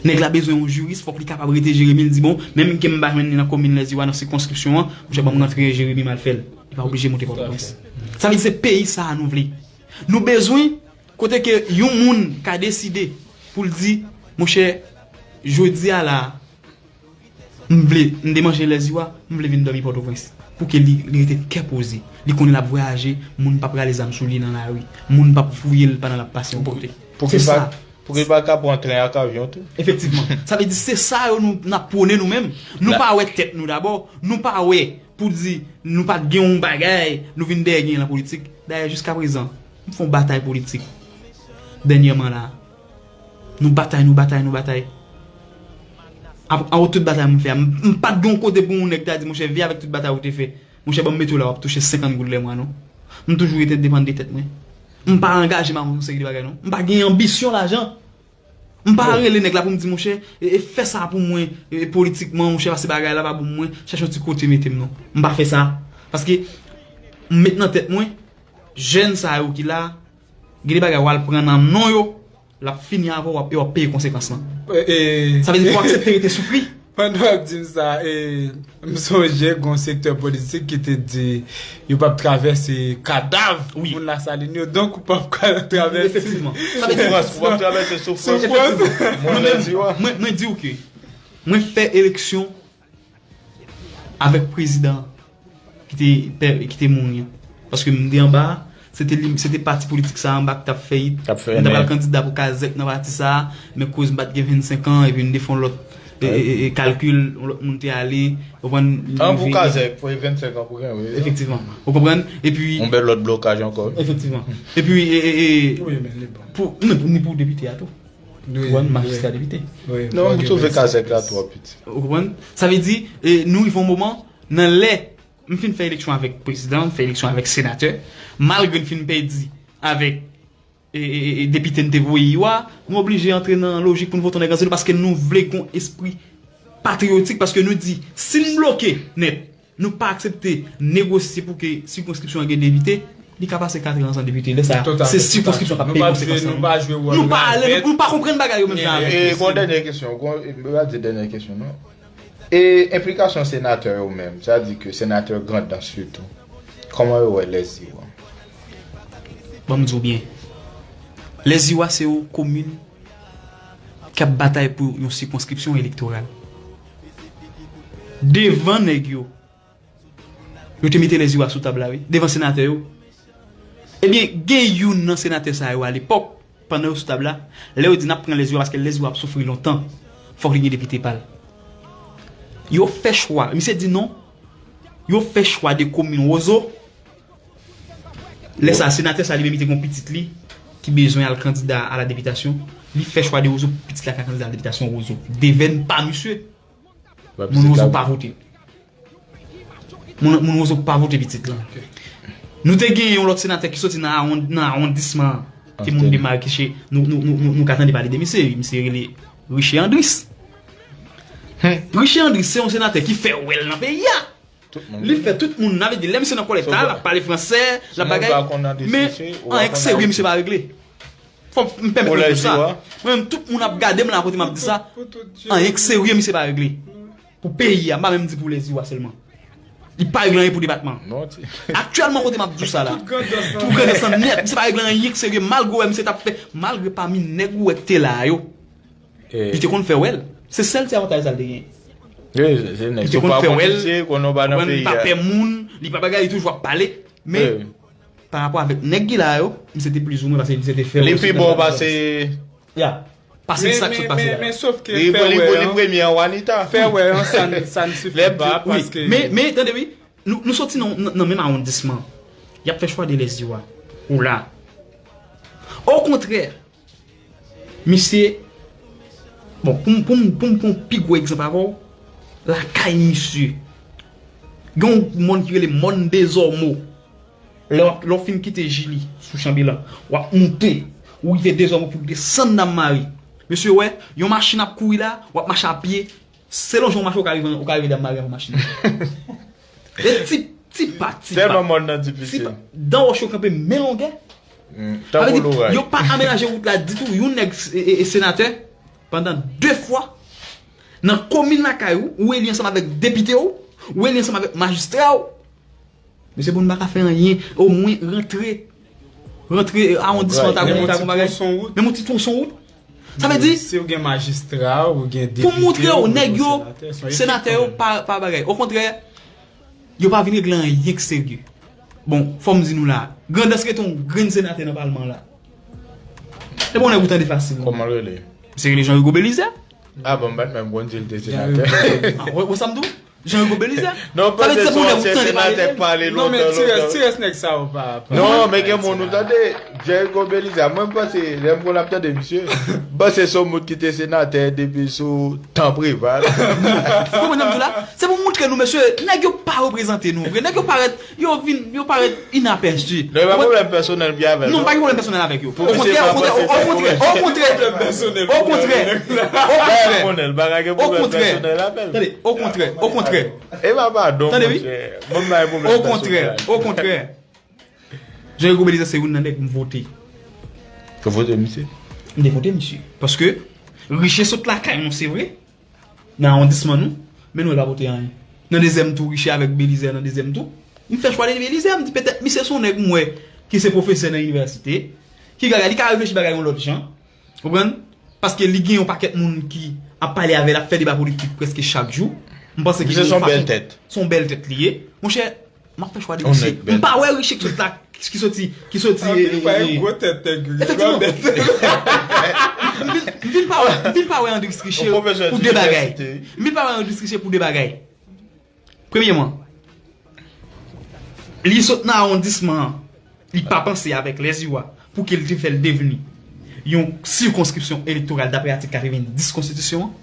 Nèg la bezwen yon jiris, fòk li kapab rete Jeremi, li di, bon, menm ke m pa jwenn li nan komin Lèziwa, nan sikonskripsyon an, monchè, ban m rantre Jeremi, m al fè l. Li pa oblije monte Pòtoprens. Sa vle di se peyi sa a nou vle. Nou bezwen kote ke yon moun ka deside pou l di, monchè, jodi a la, m vle, m demanje Lèziwa, m vle vin dòmi Pòtoprens. Pou ke li, li rete kè poze. Li konnen l ap vwayaje, moun p ap rale zam sou li nan lari. Moun p ap fouye l pandan l ap pase yon kote. Se sa. Pou ke l pa ka pran tren ak avyon tou. Efektivman. Sa vle di se sa yo nou n ap pwone nou menm. Nou pa wè tèt nou dabò. Nou pa wè pou di nou pa t gen yon bagay, nou vin dèyè gen nan politik. Dayè jiska prezan, m fè yon batay politik dènyèman la. Nou batay, nou batay, nou batay. Anwo tout batay mwen fè a, m pa t gen yon kote pou yon nèg ta di, monchè, vye avèk tout batay ou te fè. Monchè, ban m mete w la, w ap touche senkant goud lè mwa non. M toujou rete depann de tèt mwen. M pa angaje m avèk yon seri de bagay non. M pa gen anbisyon lajan. M pa rele nèg la pou m di, monchè, e, e, fè sa pou mwen, e, politikman, monchè, paske bagay la pa bon pou mwen, chèche yon ti kote mete m non. M pa fè sa. Paske m met nan tèt mwen, jèn sa yo ki la, gen de bagay w al pran nan non yo, l ap fini avè w, w ap, e w ap peye konsekans lan. Sa vle di fò w aksepte rete soufri. Pandan w ap di m sa, e, m sonje gen yon sektè politik ki te di yo p ap travèse kadav moun Lasalin yo, donk ou p ap ka travèse. Efektivman. Sa vle di Soufrans, ou p ap travèse soufrans. Moun Lèziwa. Mwen, mwen di w ke mwen fè eleksyon avèk prezidan ki te, ki te mouri an. Paske m te anba a, se te li, se te pati politik sa a anba ki t ap fèyit. M te pral kandida pou kazèk nan pati sa a, men koz m pa t gen vennsenk an, epi m te fè yon lòt e, e, e, kalkil, yon lòt moun te ale, ou konprann? An pou kazèk, pou vennsenk an pou gen, wi. Efektivman. Ou konprann? Epi. Yon bèl lòt blokaj ankò. Efektivman. Epi, e, e, e, Wi, men li bon. Pou, ni pou, ni pou depite a tou. Ou konprann? Majistra, depite. Non, m twouve kazèk la twò piti. Ou konprann? Sa vle di, e, nou rive yon moman, nan lè m fin fè eleksyon avèk prezidan, m fè eleksyon avèk senatè, malgre n fin pèdi avèk e, e, e, e depite n te voye yo a, nou oblije antre nan lojik pou n vote yon nèg ansanm paske nou vle gen yon espri patriyotik, paske nou di, si n bloke nèt, nou pa aksepte negosye pou ke sikonskripsyon an gen depite, li ka pase kat an san depite. Lè sa, se sikonskripsyon k ap peye konsekans lan. Nou pa ale, nou, nou pa konprann bagay yo menm jan avèk. E, gon dènye kesyon, gon, m pa di dènye kesyon, non. E enplikasyon senatè yo menm, sa di ke senatè Grandans sitou, kòman yo wè Lèziwa? Ban m di w byen. Lèziwa se yon komin k ap batay pou yon sikonskripsyon elektoral. Devan nèg yo, yo te mete Lèziwa sou tab la, wi, devan senatè yo. Ebyen, gen youn nan senatè sa yo alepòk, pandan yo sou tab la, lè yo di n ap pran Lèziwa paske Lèziwa ap soufri lontan, fòk li gen depite pa l. Yo fè chwa, misye di non, yo fè chwa de komin Wozo. Lè sa, senatè sa li menm li te gen yon pitit li ki bezwen al kandida a la depitasyon. Li fè chwa de Wozo pou pitit la ka kandida a la depitasyon Wozo. Devèn pa misye. Moun Wozo pa vote. Moun, moun Wozo pa vote pitit la. Nou te gen yon lòt senatè ki soti nan awon-, nan awondisman an. Timoun de Marikiche, nou, nou, nou, nou, nou ka tande pale de misye, misye rele Riche Andris. Riche Andris se yon senatè ki fè wè l nan peyi a. Li fè tout moun, sa vle di, lè misye nan kòlèt la, l ap pale fransè, l ap bagay. Men, anyen k serye misye pa regle. Fò m pèmèt mwen di sa. Mwen menm, tout moun ap gade m la kote m ap di sa. Anyen k serye misye pa regle. Pou peyi a, m pa menm di pou Lèziwa sèlman. Li pa regle anyen pou depatman an. Aktyèlman, kote m ap di w sa la, pou Grandans lan nèt, misye pa regle anyen k serye, malgre w wè misye t ap fè, malgre pami nèg ou wè k te la a yo, li te konn fè wè l. Se sèl ti avantaj sa l te genyen. Li te konn fè wè l, li pa pè moun, li pa bagay, li toujou ap pale. Men, pa rapò avèk nèg ki la a yo, misye te plizoumwen, paske misye te fè wè. Li pi bon pase. Ya. Pase sa k sot pase la. Men, men, men, men, sòf ke fè wè an, li premye an Wanita. Fè wè an, sa n, sa n sifi pa, paske. Men, men, tande wi, nou, nou soti nan, nan, nan menm awondisman. Y ap fè chwa de Lèziwa. Ou la. Okontrè, misye, bon, pou m, pou m, pou m pran yon pi gwo egzanp avè w, lakay misye, gen yon mòn ki rele Mòn Dezòmo. Lè w ap, lè w fin kite Jili sou Chanbelan, w ap moute, ou rive Dezòmo pou w desann Dam Mari. Mesye, wè, yon machin ap kouri la, w ap mache a pye, selon jan w mache, ou ka rive, ou ka rive Dam Mari avè machin nan. E ti, ti pa, ti pa. Tèlman mòn nan difisil. Ti pa. Dan wòch yo kanpe men longè. Sa vle di, yo pa amenaje wout la ditou. Yon nèg, e, e, e senatè, pandan de fwa, nan komin lakay ou, ou eli ansanm avèk depite w, ou eli ansanm avèk majistra w. Mesye, pou nou pa ka fè anyen, omwen rantre, rantre awondisman ta gon bagay. Menm yon ti twonson wout. Sa vle di, si w gen majistra, ou gen depite, pou montre w, nèg yo, senatè yo pa, pa bagay. Okontrè, yo pa vin regle anyen k serye. Bon, fò m di nou la, Grandans rete yon grenn senatè nan palman la. Se pa yon nèg ou tande fasil, non. Kòman l rele? Se rele Jean Hugo Belizaire. Ah bon, m pa t menm konn si l te senatè. Ah, wè, wè sa m di w? Jean Hugo Belizaire. Non, sa vle di se pou nèg ou tande pale de li. Non, men ti rès, ti rès nèg sa yo pa, pa. Non, men gen moun ou tande, Jean Hugo Belizaire. Mwen, m panse, lè m konn ap tande misye, m panse se yon moun ki te senatè depi sou tan Preval. Ou konprann sa m di w la? Se pou montre nou, mesye, nèg yo pa reprezante nou vre. Nèg yo parèt, yo vin, yo parèt inapèchi. Non, e pa pwoblèm pèsonèl m gen avè l, non. Non, pa gen pwoblèm pèsonèl avèk yo. Okontrè, okontrè, okontrè, okontrè, okontrè, okontrè, okontrè. Tande, okontrè, okontrè. E pa padon, monchè. Ban m bay pwoblèm pèsonèl. Okontrè, okontrè. Jean Hugo Belizaire se youn nan nèg m vote. Ou vote misye? M te vote misye. Paske Riche sot lakay nou, se vre. Nan awondisman nou, men nou pa pote anyen. Nan dezyèm tou, Riche avèk Belizaire nan dezyèm tou. M fè chwa de Belizaire, m di petèt misye se yon nèg m wè ki se pwofesè nan inivèsite, ki ka, li ka reflechi bagay yon lòt jan. Ou konprann? Paske li gen yon pakèt moun ki ap pale avè l, ap fè deba politik prèske chak jou. M panse ke se yon bèl tèt. Se yon bèl tèt li ye. Monchè, m ap fè chwa de Riche. M pa wè Riche ki sot la, ki soti, ki soti. Anpil fwa, e gwo tèt nèg yo. Efektivman. M vin, m vin pa wè, m vin pa wè Andris Riche pou de bagay. M vin pa wè Andris Riche pou de bagay. Premyèman, li sot nan awondisman an, li pa panse avèk lèzwa pou ke l te fè l devni yon sikonskripsyon elektoral dapre atik katrevenndis konstitisyon an.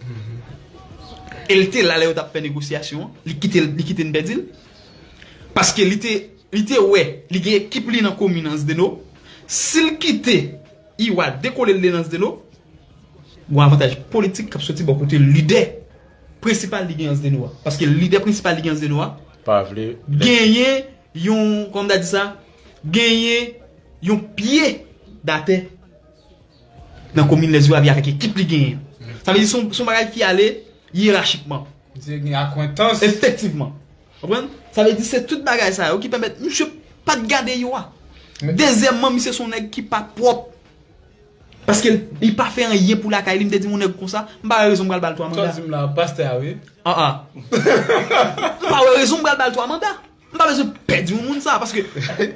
E l te la lè yo t ap fè negosyasyon an, li kite l, li kite n pèdi l. Paske li te, li te wè, li gen ekip li nan komin Anse des Eaux. Si l kite Iwa dekole l de Anse des Eaux, gon avantaj politik k ap soti bò kote lidè prensipal li gen Anse des Eaux a. Paske lidè prensipal li gen Anse des Eaux a pa vle genyen yon, kòman m ta di sa, genyen yon pye datè nan komin Lèzyo a, avèk ekip li genyen an. Sa vle di se yon, se yon bagay ki ale yerachikman. Misye gen akwentans. Efektivman. Konprann? Sa vle di se tout bagay sa yo ki pèmèt misye pa t gade yo a. Dezyèmman, misye se yon nèg ki pa pwòp. Paske li pa fè anyen pou lakay li, m te di yon nèg konsa, m pa wè rezon m pral ba l twa manda. Sa w di m la, pastè a, wi. Ah, ah. M pa wè rezon m pral ba l twa manda. M pa bezwen pèdi yon moun sa, paske,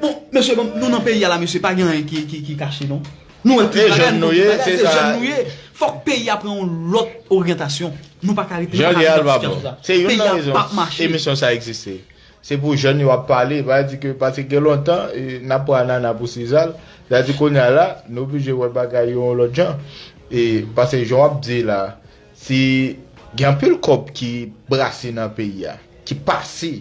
bon, mesye, bon, nou nan peyi a la, mesye, pa gen anyen ki, ki, ki kache, non. Nou wè tout bagay, nou tout bagay, se jèn nou ye. Fòk peyi a pran yon lòt oryantasyon. Nou pa ka rete nan sitiyasyon sa. Peyi a p ap mache. Emisyon sa egziste. Se pou jèn yo ap pale, pa di ke, paske gen lontan, e, n ap pran anana pou sizal, sa di kounye a la, nou oblije wè bagay yo yon lòt jan. E, paske jan w ap di la, si gen anpil kòb ki brase nan peyi a, ki pase,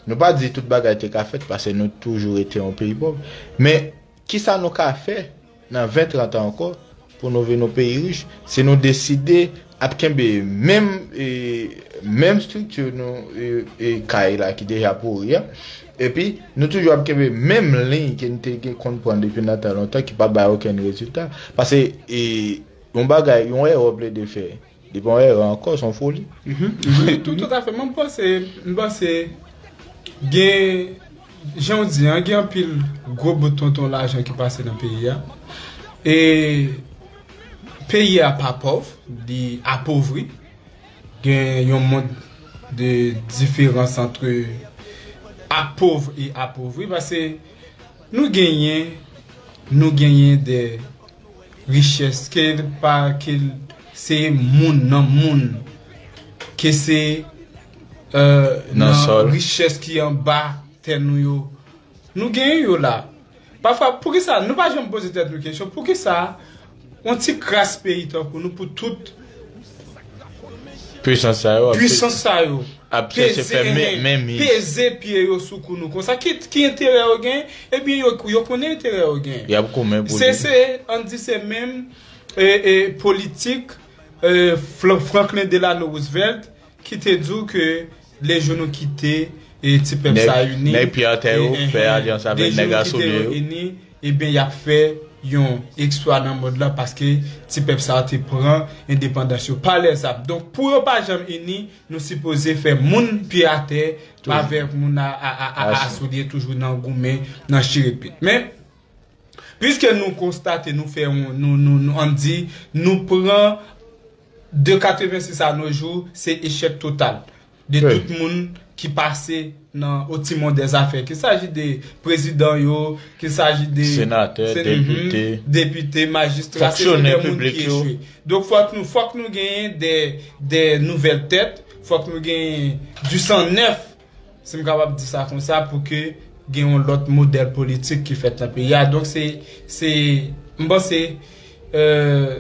nou pa di tout bagay te ka fèt, paske nou toujou rete yon peyi pòv. Men, kisa nou ka fè nan ven, trant an ankò, pou nou vin yon peyi rich, si nou deside ap kenbe menm, e, menm estrikti nou, e, e, kay la ki deja pouri a, epi nou toujou ap kenbe menm liy ke n te gen konn pran depi nan tan lontan, ki pa bay okenn rezilta. Paske, e, yon bagay, yon erè w plede fè, li pa yon erè ankò, se yon foli. Wi, tout, tout à fait. Mwen, m panse, m panse gen, jan w di an, gen anpil gwo bout tonton lajan ki pase nan peyi a. E peyi a pa pòv, li apovri. Gen yon mond de diferans antre apov e apovri, paske nou genyen, nou genyen de richès, ke l pa, ke l se moun nan moun, ke se, euh, nan richès ki anba tè nou yo. Nou genyen yo la. Pafwa, poukisa nou pa janm poze tèt nou kesyon, poukisa yon ti kras peyi tankou nou pou tout pwisans sa yo ap, pwisans sa yo ap chèche fè men, men mis, peze pye yo sou kou nou konsa? Ki, ki enterè yo gen? Ebyen, yo, yo konnen enterè yo gen. Y ap goumen pou li. Se, se, ann di se menm, e, e, politik, e, Fla-, Franklin Delano Roosevelt ki te di w ke lejou nou kite, e, ti pèp sa ini, nèg pye atè yo, e, fè alyans avèk nèg asoli yo, ini, ebyen, y ap fè yon eksplwa nan mond lan, paske ti pèp sa yo te pran endepandans yo pa lèzam. Donk, pou yo pa janm ini, nou sipoze fè moun pye atè, avèk moun a, a, a, a, a soulye, toujou nan goumen, nan chire pit. Men, piske nou konstate, nou fè yon, nou, nou, nou, ann di, nou pran de katrevensis a nos jours, se echèk total de tout moun ki pase nan au timon des affaires. Qu'il s'agit de prezidan yo, qu'il s'agit de senatè, depite, majistra, se de moun ki echwe. Donk, fòk nou, fòk nou genyen de, de nouvelles têtes, fòk nou genyen du sang neuf, si m kapab di sa konsa, pou ke gen yon lòt modèl politik ki fèt nan peyi a. Donk, se, se, m panse, euh,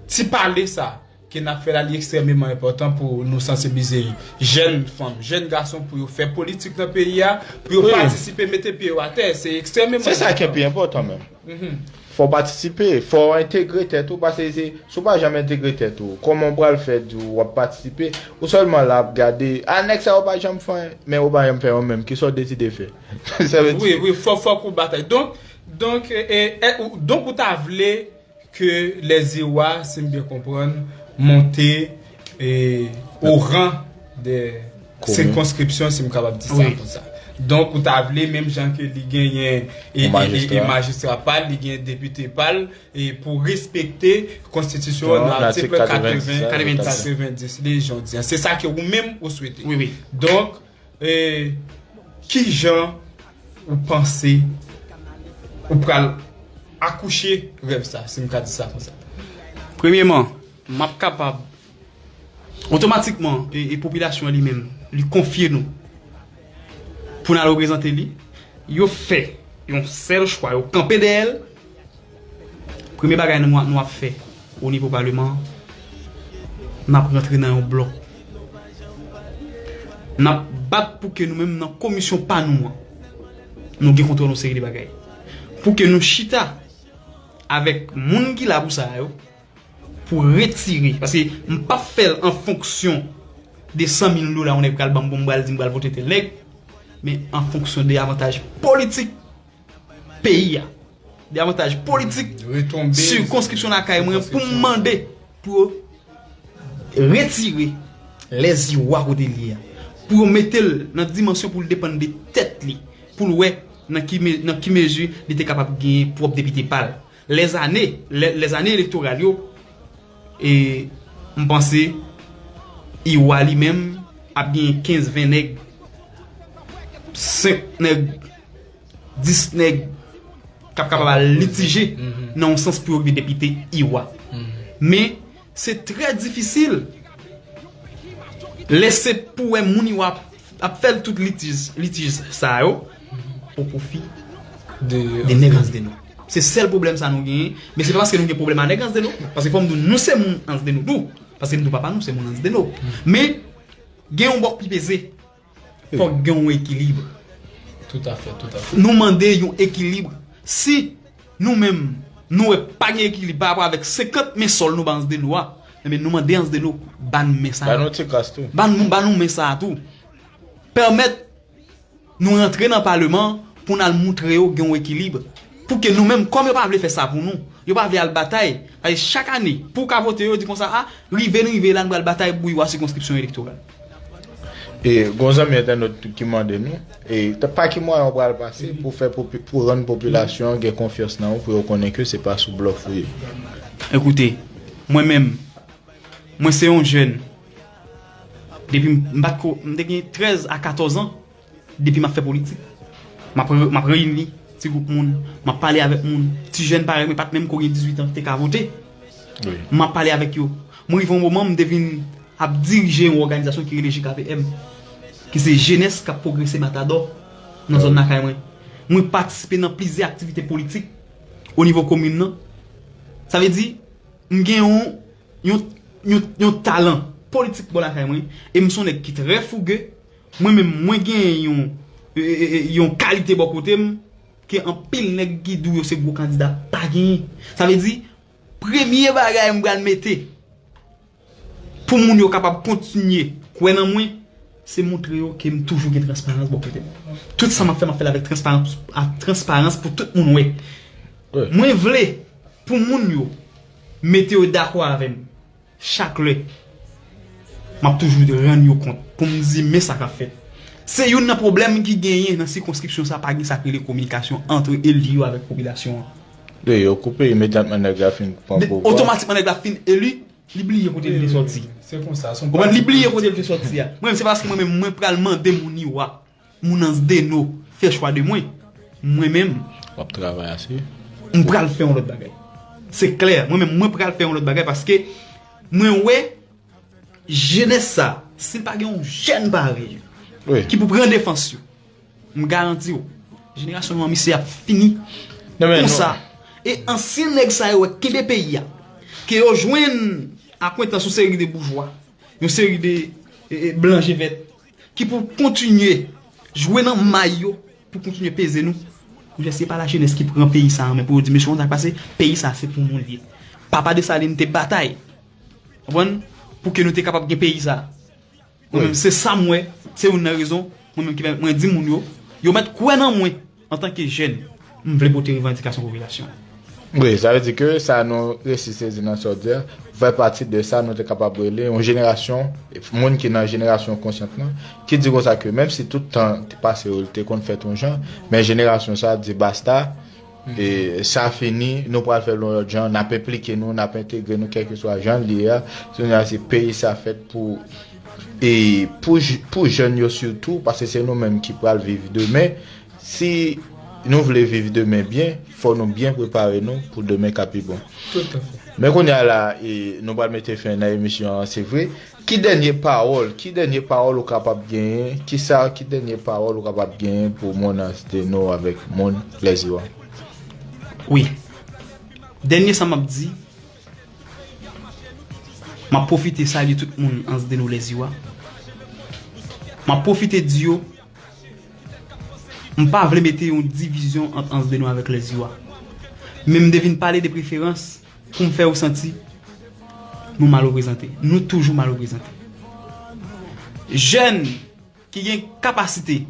ti pale sa ke n ap fè la, li ekstrèmeman enpòtan pou nou sansibilize jèn fanm, jèn gason pou yo fè politik nan peyi a, pou yo patisipe, mete pye yo atè. Se ekstrèmeman enpòtan. Se sa ki pi enpòtan menm. Fò w patisipe, fò w entegre tèt ou, paske se, si w pa janm entegre tèt ou, kòman w pral fè di w w ap patisipe? Ou sèlman la ap gade, a, nèg sa yo pa janm fè anyen, men yo pa janm fè yo menm, kisa w deside fè? Sa vle di. Wi, wi, fò, fòk ou batay. Donk, donk, e, e, e, ou, donk ou ta vle ke les Iwa, si m byen konprann, monte, e, o ran de sikonskripsyon, si m kapab di sa konsa. Donk, ou ta vle, menm jan ke li genyen e, e, e, e majistra pa l, li genyen depite pa l, e pou respekte konstitisyon an nan atik katreven, katrevendis, li jan w di an. Se sa ke ou menm ou swete. Wi, wi. Donk, e, ki jan ou panse ou pral akouche rèv sa, si m ka di sa konsa? Premyeman, m ap kapab otomatikman, e, e popilasyon an li menm, li konfye nou pou n al reprezante li. Yo fè yon sèl chwa, yo kanpe dèyè l. Premye bagay nou, nou ap fè o nivo paleman an, n ap rantre nan yon blòk. N ap bat pou ke nou menm nan komisyon pa nou an, nou gen kontwòl yon seri de bagay. Pou ke nou chita avèk moun ki la pou sa yo, pou retire. Paske m p ap fè l an fonksyon de san mil dola yon nèg pral ban m pou m pral di m pral vote tèl nèg, men an fonksyon de avantaj politik peyi a, de avantaj politik sikonskripsyon lakay mwen pou m mande pou yo retire Lèziwa kote l ye a, pou yo mete l nan dimansyon pou l depann de tèt li, pou l wè nan ki me-, nan ki mezi li te kapab genyen pwòp depite pa l. Lèzane, lè, lèzane elektoral yo, e m panse Iwa li menm ap genyen kenz, ven nèg, senk nèg, dis nèg k ap kapab al litije nan yon sans pou yo rive depite Iwa. Men, se trè difisil lè se pou wè moun Iwa ap, ap fè l tout litij, litij sa yo o pwofi de nèg Anse de Nou. Se sèl pwoblèm sa nou genyen, men se pa paske nou gen pwoblèm a nèg Anse de Nou, paske fò m di w, nou se moun Anse de Nou tou, paske m di w papa nou se moun Anse de Nou. Men, gen yon bòk pi peze. Fòk gen yon ekilib. Toutafè, toutafè. Nou mande yon ekilib. Si nou menm, nou wè pa gen ekilib pa rapò avèk senkant men sòl nou ba Anse de Nou a, enben nou mande Anse de Nou ba n men sa a. Ba nou ti kras tou. Ba nou, ba nou men sa a tou. Pèmèt nou rantre nan paleman pou n al moutre yo gen yon ekilib. Pou ke nou menm, kòm yo pa vle fè sa pou nou, yo pa vle al batay. Paske chak ane, pou w ka vote yo, yo di konsa, a, rive n rive la, n pral batay pou Iwa sikonskripsyon elektoral. E, gon zanmi entènot ki mande nou, e, ta-, pa ki mwayen w pral pase pou fè popi-, pou rann popilasyon an gen konfyans nan ou, pou yo konnen ke se pa sou blòf ou ye? Ekoute, mwen menm, mwen se yon jèn. Depi m, m pa t ko, m te gen trèz a katòz an, depi m ap fè politik. M ap re-, m ap reyini ti gwoup moun, m ap pale avèk moun. Ti jèn parèy mwen pa t menm ko gen dizuit an ki te ka vote. M ap pale avèk yo. Mwen rive yon moman, m te vin ap dirije yon òganizasyon ki rele J K P M, ki se Jenès k ap Pwogrese Matadò nan zòn lakay mwen. Mwen patisipe nan plizyè aktivite politik o nivo komin nan. Sa vle di, m gen yon, yon, yon, yon talan politik bò lakay mwen, e m se yon nèg ki trè fouge. Mwen menm, mwen gen yon, e, e, e, yon kalite bò kote m ke anpil nèg ki di w yo se gwo kandida pa genyen. Sa vle di, premye bagay m pral mete pou moun yo kapab kontinye kwè nan mwen, se montre yo ke m toujou gen transparans bò kote m. Tout sa m ap fè, m ap fè l avèk transparans, ak transparans pou tout moun wè. Mwen vle pou moun yo mete yo dakò avè m. Chak lè, m ap toujou rann yo kont pou m di men sa k ap fèt. Se youn nan pwoblèm ki genyen nan sikonskripsyon sa, pa gen sa k rele kominikasyon ant eli yo avèk popilasyon an. Wi, yo koupe imedyatman nèg la fin pran pouvwa. Otomatikman nèg la fin eli, li bliye kote li te sòti. Se konsa, se yon... Konprann? Li bliye kote li te sòti a. Mwen menm, se paske mwen menm, mwen pral mande moun yo a, moun Ansdeno, fè chwa de mwen. Mwen menm, w ap travay ase, m pral fè yon lòt bagay. Se klè, mwen menm, mwen pral fè yon lòt bagay paske mwen wè jenès sa, si l pa gen yon jèn parèy ki pou pran defans yo, m garanti w, jenerasyon nou an misye ap fini konsa. E ansyen nèg sa yo wè kenbe peyi a, ke yo jwenn akwentans yon seri de boujwa, yon seri de e, e, blan je vèt, ki pou kontinye jwe nan may yo, pou kontinye peze nou. Kounye a, se pa lajenès ki pran peyi sa a an men pou yo di, mesye, konn sa k pase, peyi sa a se pou nou l ye. Papa Desalin te batay, konprann, pou ke nou te kapab gen peyi sa a. Mwen menm, se sa m wè, se youn nan rezon, mwen menm ki pèmèt mwen di moun yo, yo mèt kwè nan mwen antanke jèn, m vle pote revandikasyon popilasyon an. Wi, sa vle di ke sa nou resi sezi nan sa w di a, fè pati de sa nou te kapab rele yon jenerasyon, moun ki nan jenerasyon konsyant lan, ki di konsa ke menm si tout tan te pase yo, li te konn fèt yon jan, men jenerasyon sa di basta, e sa fini, nou pral fè l yon lòt jan, n ap enplike nou, n ap entegre nou, kèlkeswa jan l ye a, kounye a se peyi sa fèt pou, e pou, j- pou jèn yo sitou, paske se nou menm ki pral viv demen. Si nou vle viv demen byen, fò nou byen prepare nou pou demen ka pi bon. Toutafè. Men kounye a la, e, nou pral mete fen nan emisyon an, se vre. Ki dènye pawòl, ki dènye pawòl ou kapab genyen? Kisa, ki dènye pawòl ou kapab genyen pou moun Ansdeno avèk moun Lèziwa? Wi. Dènye sa m ap di, m ap pwofite salye tout moun Ansdeno Lèziwa. M ap pwofite di yo, m pa vle mete yon divizyon ant Ansdeno avèk Lèziwa. Men m te vin pale de preferans pou m fè yo santi nou mal reprezante. Nou toujou mal reprezante. Jèn ki gen kapasite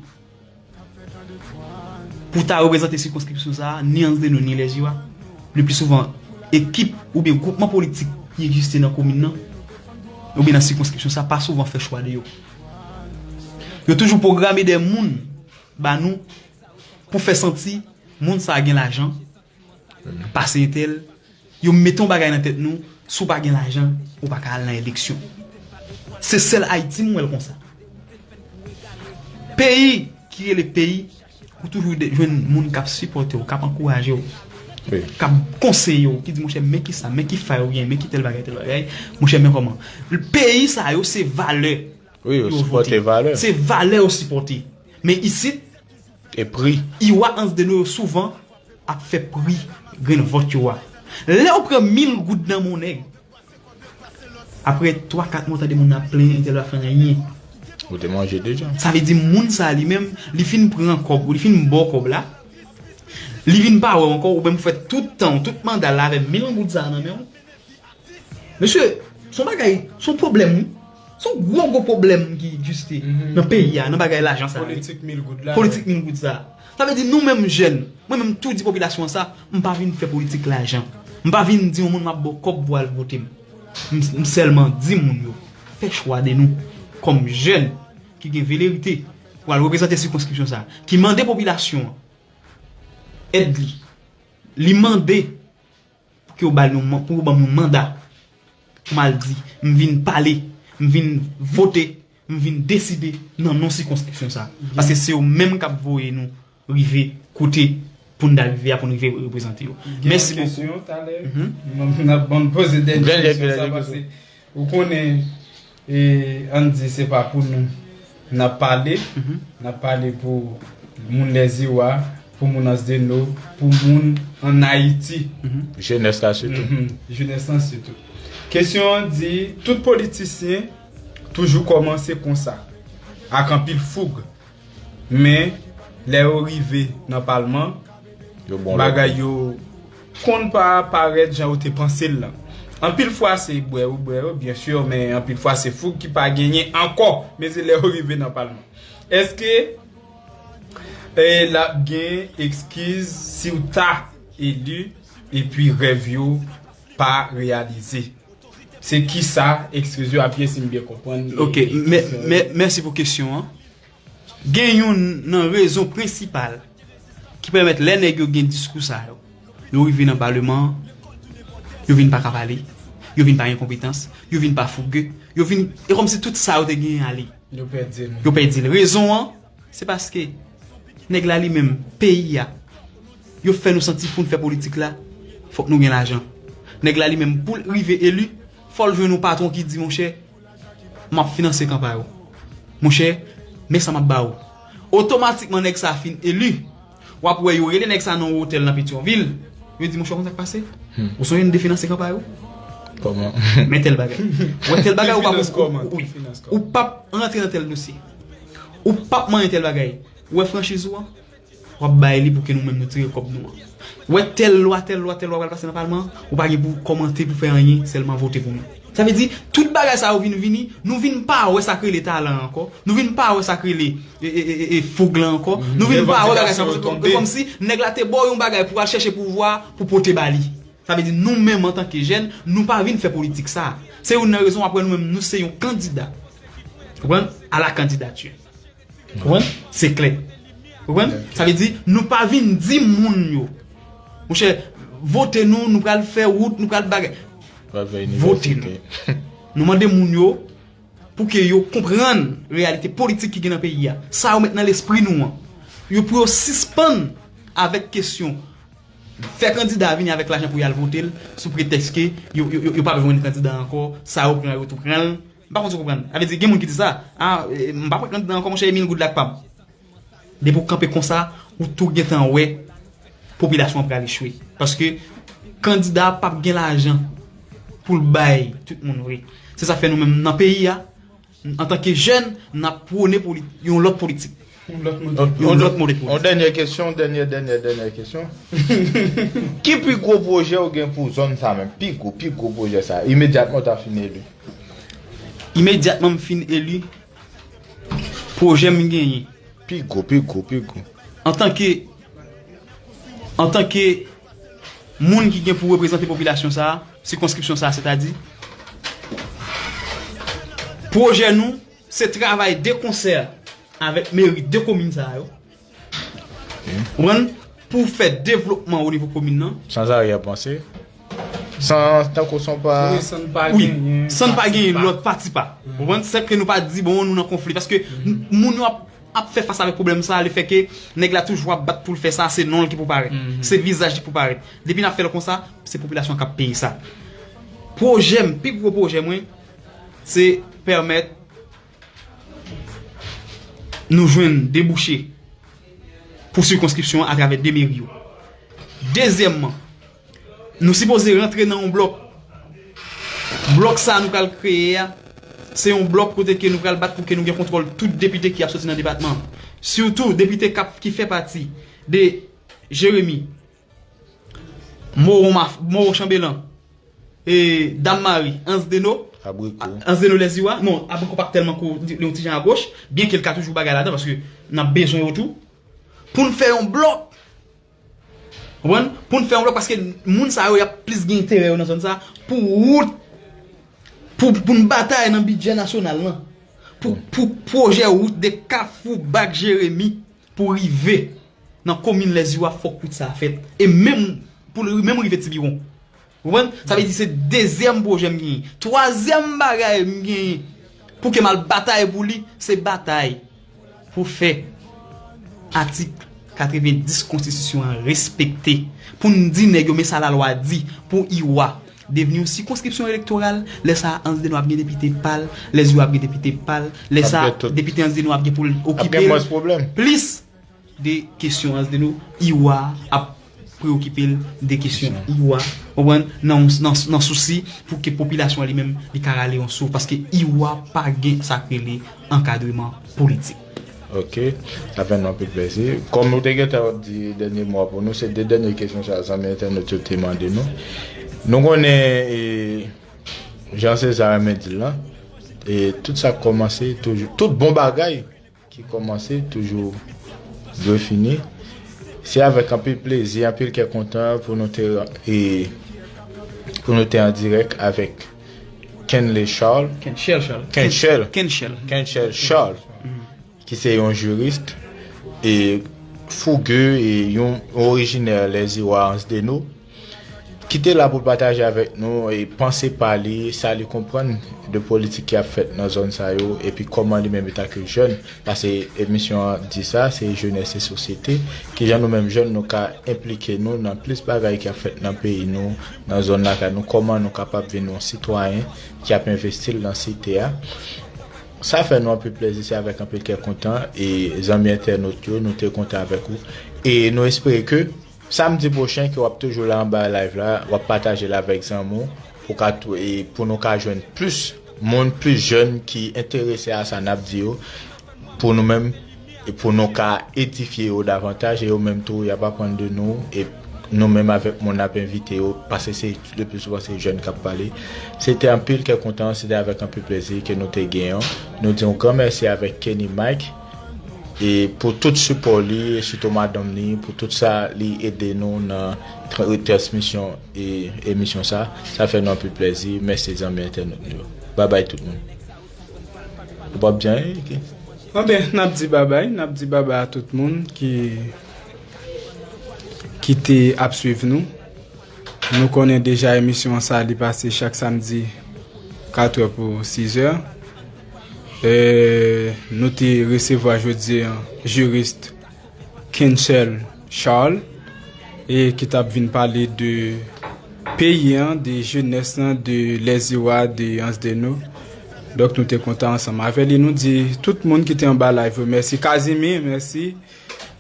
pou ta reprezante sikonskripsyon sa a, ni Ansdeno, ni Lèziwa, le pli souvan, ekip oubyen gwoupman politik ki egziste nan komin nan, oubyen nan sikonskripsyon sa a, pa souvan fè chwa de yo. Yo toujou pwograme de moun ba nou pou fè santi moun sa a gen lajan, pase entèl, yo mete yon bagay nan tèt nou, si w pa gen lajan, ou pa ka al nan eleksyon. Se sèl Ayiti m wè l konsa. Peyi ki rele peyi, ou toujou de- jwenn moun k ap sipòte w, k ap ankouraje w, k ap konseye w, ki di, monchè, men ki sa, men ki fay ou gen, men ki tèl bagay, tèl bagay. Monchè, men kòman. Peyi sa yo, se valè yo vote. Se valè yo sipòte. Men isit, e pri. Iwa Ansdeno yo souvan ap fè pri grenn vòt yo a. Lè w pran mil goud nan men yon nèg, apre twa kat mwa, w tande moun nan ap plenyen, entèl pa fè anyen. Ou te manje deja. Sa vle di moun sa a li menm, li fin pran kòb, li fin ba w kòb la, li vin pa wè w ankò, ou menm ou fè tout tan w, tout manda l la avè mil goud sa a nan men w. Mesye, se yon bagay, se yon pwoblèm, wi. Se yon gwo, gwo pwoblèm ki egziste nan peyi a, nan bagay lajan sa a, wi. Politik mil goud la. Politik mil goud sa a. Sa vle di nou menm jèn, mwen menm tou di popilasyon an sa, m pa vin fè politik lajan. M pa vin di yon moun m ap ba w kòb pou w al vote m. M, m sèlman di moun yo, fè chwa de nou kòm jèn ki gen velerite pou al reprezante sikonskripsyon sa a, ki mande popilasyon an èd li. Li mande pou ke yo ba l yon man- pou yo ban m yon manda pou m al di, m vin pale, m vin vote, m vin deside nan non sikonskripsyon sa. Paske se yo menm k ap voye nou rive kote pou n ta rive a, pou n rive reprezante yo. Mèsi bokou. Gen yon kesyon talè, n ap ban n poze dènye kesyon sa, paske ou konnen, e, ann di se pa pou nou n ap pale, n ap pale pou moun Lèziwa, pou moun Ansdeno, pou moun ann Ayiti. Jenès la sitou. Jenès la sitou. Kesyon an di, tout politisyen toujou kòmanse konsa, ak anpil foug. Men, lè yo rive nan palman, bagay yo konn pa parèt jan yo te panse l lan. Anpil fwa se bwè yo bwè yo, byen si, men anpil fwa se foug ki pa genyen ankò, men se lè yo rive nan palman. Èske, e, l ap gen ekskiz si w ta eli epi rèv yo pa reyalize. Se kisa, eskize a byen si m byen konprann. Ok, mè, mè, mèsi pou kesyon an. Gen youn nan rezon prensipal ki pèmèt lè nèg yo gen diskou sa yo, yo rive nan paleman an, yo vin pa ka pale, yo vin pa gen konpetans, yo vin pa fouge, yo vin, e kòmsi tout sa yo te genyen ale. Yo pèdi l. Yo pèdi l. Rezon an, se paske nèg la li menm, peyi a, yo fè nou santi pou n fè politik la, fòk nou gen lajan. Nèg la li menm, pou l rive eli, fò l jwenn yon patwon ki di, monchè, m ap finanse kanpay ou. Monchè, men sa m ap ba ou. Otomatikman nèg sa fin eli, w ap wè yo rele nèg sa nan yon otèl nan Petyonvil. Yo di, monchè, konn sa k pase? Ou sonje n te finanse kanpay ou? Kòman? Men tèl bagay. Ou wè tèl bagay ou pa Finans pou kòman? Wi. Finans kòman? Ou p ap rantre nan tèl dosye. Ou p ap manyen tèl bagay. Ou wè franchiz ou an? W ap bay li pou ke nou menm nou tire kòb nou an. Ou wè tèl lwa, tèl lwa, tèl lwa pral pase nan palman an, ou pa gen pou kòmante, pou fè anyen, sèlman vote pou nou. Sa vle di, tout bagay sa yo vin vini, nou vin pa wè sa k rele talan ankò, nou vin pa wè sa k rele e, e, e, e, foug lan ankò, nou vin pa wè bagay sa, Revandikasyon yo kòm- tonbe. Kòmsi nèg la te ba w yon bagay pou al chèche pouvwa, pou pote ba li. Sa vle di, nou menm antanke jèn, nou pa vin fè politik sa. Se youn nan rezon w ap wè nou menm, nou se yon kandida. Konprann? A la kandidati. Konprann? Se klè. Konprann? Sa vle di, nou pa vin di moun yo, monchè, vote nou, nou pral fè wout, nou pral bagay. Vote nou. Nou mande moun yo pou ke yo konprann reyalite politik ki gen nan peyi a. Sa yo met nan lespri nou an. Yo pou yo sispann avèk kesyon fè kandida vini avèk lajan pou y al vote l sou pretèks ke yo, yo, yo, yo p ap jwenn kandida ankò, sa yo pran yo tou pran l. M pa konn si w konprann. Sa vle di, gen moun ki di sa, a, e, m p ap pran kandida ankò, monchè, e mil goud la k pa m. Depi w kanpe konsa, ou tou gentan wè popilasyon an pral echwe. Paske kandida a p ap gen lajan pou l bay tout moun vre. Se sa k fè nou menm nan peyi a, antanke jèn, n ap pwone poli- yon lòt politik. Yon lòt mode. Yon lòt mode politik. Yon dènyè kesyon, dènyè, dènyè, dènyè kesyon. Ki pi gwo pwojè ou gen pou zòn sa menm? Pi gwo, pi gwo pwojè sa. Imedyatman w ta fin eli. Imedyatman m fin eli, pwojè m genyen. Pi gwo, pi gwo, pi gwo. Antanke, antanke moun ki gen pou reprezante popilasyon sa a, sikonskripsyon sa a, sètadi, pwojè nou, se travay de konsè avèk meri de komin sa a yo. Konprann? Pou fè devlopman o nivo komin nan. San arrière pensée. San, tankou san pa. Wi, san n pa Wi, genyen. San n pa pati genyen pa. Lòt pati pa. Konprann? Se ke nou pa di, bon, nou nan konfli. Paske n- moun yo ap, ap fè fas avèk pwoblèm sa a, lefèke nèg la toujou ap bat pou l fè sa, se non l ki pou parèt. Se vizaj li pou parèt. Depi n ap fè l konsa, se popilasyon an k ap peye sa. Pwojè m, pi gwo pwojè mwen, se pèmèt nou jwenn debouche pou sikonskripsyon an atravè de meri yo. Dezyèmman, nou sipoze rantre nan yon blòk. Blòk sa a nou pral kreye a, se yon blòk kote ke nou pral bat pou ke nou gen kontwòl tout depite ki ap soti nan depatman an. Sitou depite k ap, ki fè pati de Jeremi, Mowo Maf- Mowo Chanbelan, e, Dam Mari, Ansdeno, Abriko. Ansdeno Lèziwa. Non, Abriko pa tèlman ko, li yon ti jan agoch, byen ke l ka toujou bagay ladan, paske n ap bezwen yo tou. Pou n fè yon blòk. Konprann? Pou n fè yon blòk, paske moun sa yo, y ap plis gen enterè yo nan zòn sa, pou wout, pou, pou n batay nan bidjè nasyonal lan. Pou, pou pwojè wout de Kafou Bak Jeremi, pou rive nan komin Lèziwa, fòk wout sa a fèt. E menm, pou l menm rive Tibiwon. Ou konprann? Sa vle di se dezyèm pwojè m genyen. Twazyèm bagay m genyen pou ke m al batay pou li, se batay pou fè atik katrevendis konstitisyon an respekte. Pou n di nèg yo, men sa lalwa di pou Iwa devni yon sikonskripsyon elektoral, lè sa a Ansdeno ap gen depite pa l, Lèziwa ap gen depite pa l, lè sa a depite Ansdeno ap gen pou l okipe l. Plis de kesyon Ansdeno, Iwa ap preokipe l de kesyon Iwa, konprann, nan, nan, nan sousi pou ke popilasyon an li menm li ka rale yon souf, paske Iwa pa gen sa k rele ankadreman politik. Ok, sa fè nou anpil plezi. Kòm ou te gentan di dènye mo a pou nou, se de dènye kesyon sa zanmi entènot yo te mande nou. Nou konnen e, Jan Seza renmen di l lan, e tout sa k kòmanse toujou, tout bon bagay ki kòmanse toujou dwe fini. Se avèk anpil plezi, anpil kè kontan pou nou te, e, pou nou te an dirèk avèk Kenley Charles. Kenchel Charles. Kenchel. Kenchel. Kenchel Charles, ki se yon jiris e fouge e yon orijinè Lèziwa Anse des Noix, ki te la pou l pataje avèk nou e panse pa li, sa li konprann de politik ki ap fèt nan zòn sa yo, epi kòman li menm, antanke jèn, paske emisyon an di sa, se jenès e sosyete, kijan nou menm jèn nou ka enplike nou nan plis bagay ki ap fèt nan peyi nou, nan zòn lakay nou, kòman nou kapab vin yon sitwayen ki ap envesti l nan site a. Sa fè nou anpil plezi, se avèk anpil kè kontan, e zanmi entènot yo, nou te kontan avèk ou. E nou espere ke samdi pwochen ke w ap toujou la anba live la, w ap pataje l avèk zanmi w, pou ka tou-, e pou nou ka jwenn plis moun, plis jèn ki enterese a sa n ap di yo, pou nou menm, e pou nou ka edifye yo davantaj, e yo menm tou, y ap aprann de nou, e nou menm avèk moun n ap envite yo, paske se, le pli souvan, se jèn k ap pale. Se te anpil kè kontan, se te avèk anpil plezi ke nou te genyen. Nou di yon gran mèsi avèk Kenny Mike, e pou tout sipò li, e sitou madanm li, pou tout sa li ede nou nan tra-, transmisyon e emisyon sa. Sa fè nou anpil plezi. Mèsi zanmi entènot nou yo. Babay tout moun. Ou p ap di anyen, Kenny? Anben, n ap di babay, n ap di babay a tout moun ki, ki te ap swiv nou. Nou konnen deja emisyon sa, li pase chak samdi, katrè pou sizè. E, nou te resevwa jodi a jiris Kenchel Charles, e ki t ap vin pale de peyi an, de jenès lan, de Lèziwa, de Anse des Noix. Donk, nou te kontan ansanm avè li. Nou di tout moun ki te anba live yo, mèsi. Casimir, mèsi.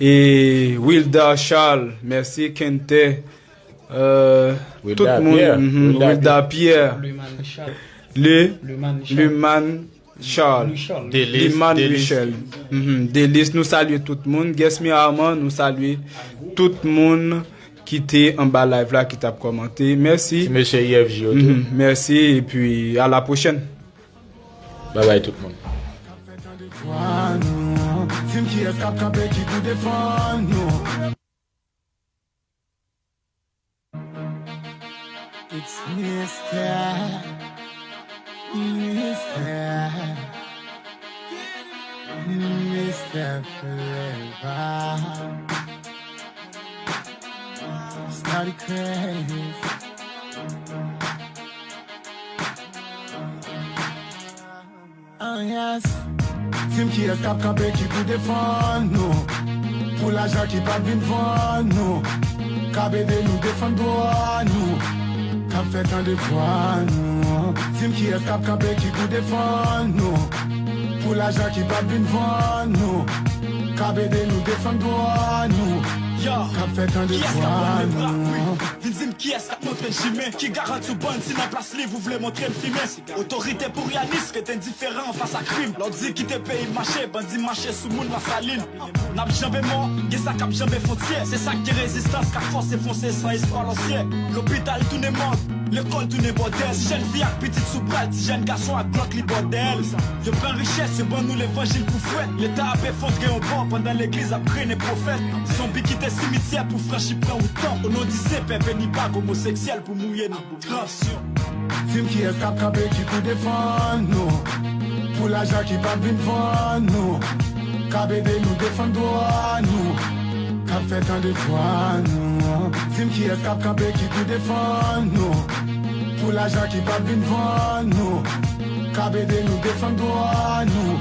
E Wilda Charles, mèsi. Kente, euh, tout moun, Wilda Pierre. Leman Charles. Le, Leman Charles. Leman Charles. Delis, Liman Delis. Michel. Mhm. Delis, nou salye tout moun. Guess Me Armand, nou salye tout moun ki te anba live la, ki t ap kòmante. Mèsi. Ti mesye I F J yo tou. Mhm. Mèsi, epi a la pwochèn. Babay tout moun. Di m kiyès k ap kanpe ki pou defann nou. It's Mister, Mister, Mister Flavor. Started crazy. Ah, yes. Di m kiyès k ap kanpe ki pou defann nou. Pou lajan ki p ap vin vann nou. K ap ede nou defann dwa nou. K ap fè tande vwa nou. Di m kiyès k ap kanpe ki pou defann nou. Pou lajan ki p ap vin vann nou. K ap ede nou defann dwa nou. K ap fè tande vwa nou. Vin di m kiyès k ap montre chimen, ki garanti w bann si nan plas liv ou vle montre l fimen. Otorite pou ryalis ret endiferan fas a krim. Lè w di kite peyi m mache, bandi mache sou moun Lasalin. N ap janbe mò, gen sa k ap janbe fwontyè. Se sa k gen rezistans k ap fòse fonse san espwa lòsyè. Lopital tounen mòg, lekòl tounen bòdèl. Ti jèn fi ak pitit sou bra l, ti jèn gason ak glòk li bò dèyè l. Yo pran richès, yo ban nou levanjil pou fwèt. Leta ap efondre yon bò pandan legliz ap grennen pwofèt. Zonbi kite simityè pou franchi pran wout tanp. O non di Sen Pè, beni bag omoseksyèl pou mouye nou. Di m kiyès k ap kanpe ki pou defann nou. Pou lajan ki p ap vin vann nou. K ap ede nou defann dwa nou. K ap fè tande vwa nou. Di m kiyès k ap kanpe ki pou defann nou. Pou lajan ki p ap vin vann nou. K ap ede nou defann dwa nou.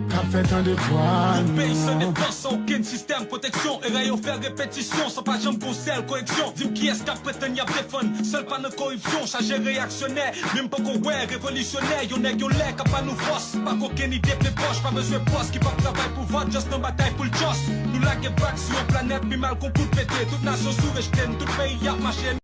K ap fè tande vwa nou. Yon peyi san defans, san okenn sistèm pwoteksyon. Erè yo fè repetisyon, san pa janm gon sèl koreksyon. Di m kiyès k ap pretann y ap defann, sèl pa nan koripsyon, chaje reyaksyonè, menm poko wè, revolisyonè, yon nèg yon lè k ap ba nou fòs, pa kokenn ide plen pòch, pa bezwen pòs, ki p ap travay pou vòt, just nan batay pou l just. Nou lage vag sou yon planèt, pi mal kon kout pete, tout nasyon sou rejte n, tout peyi ap mache n.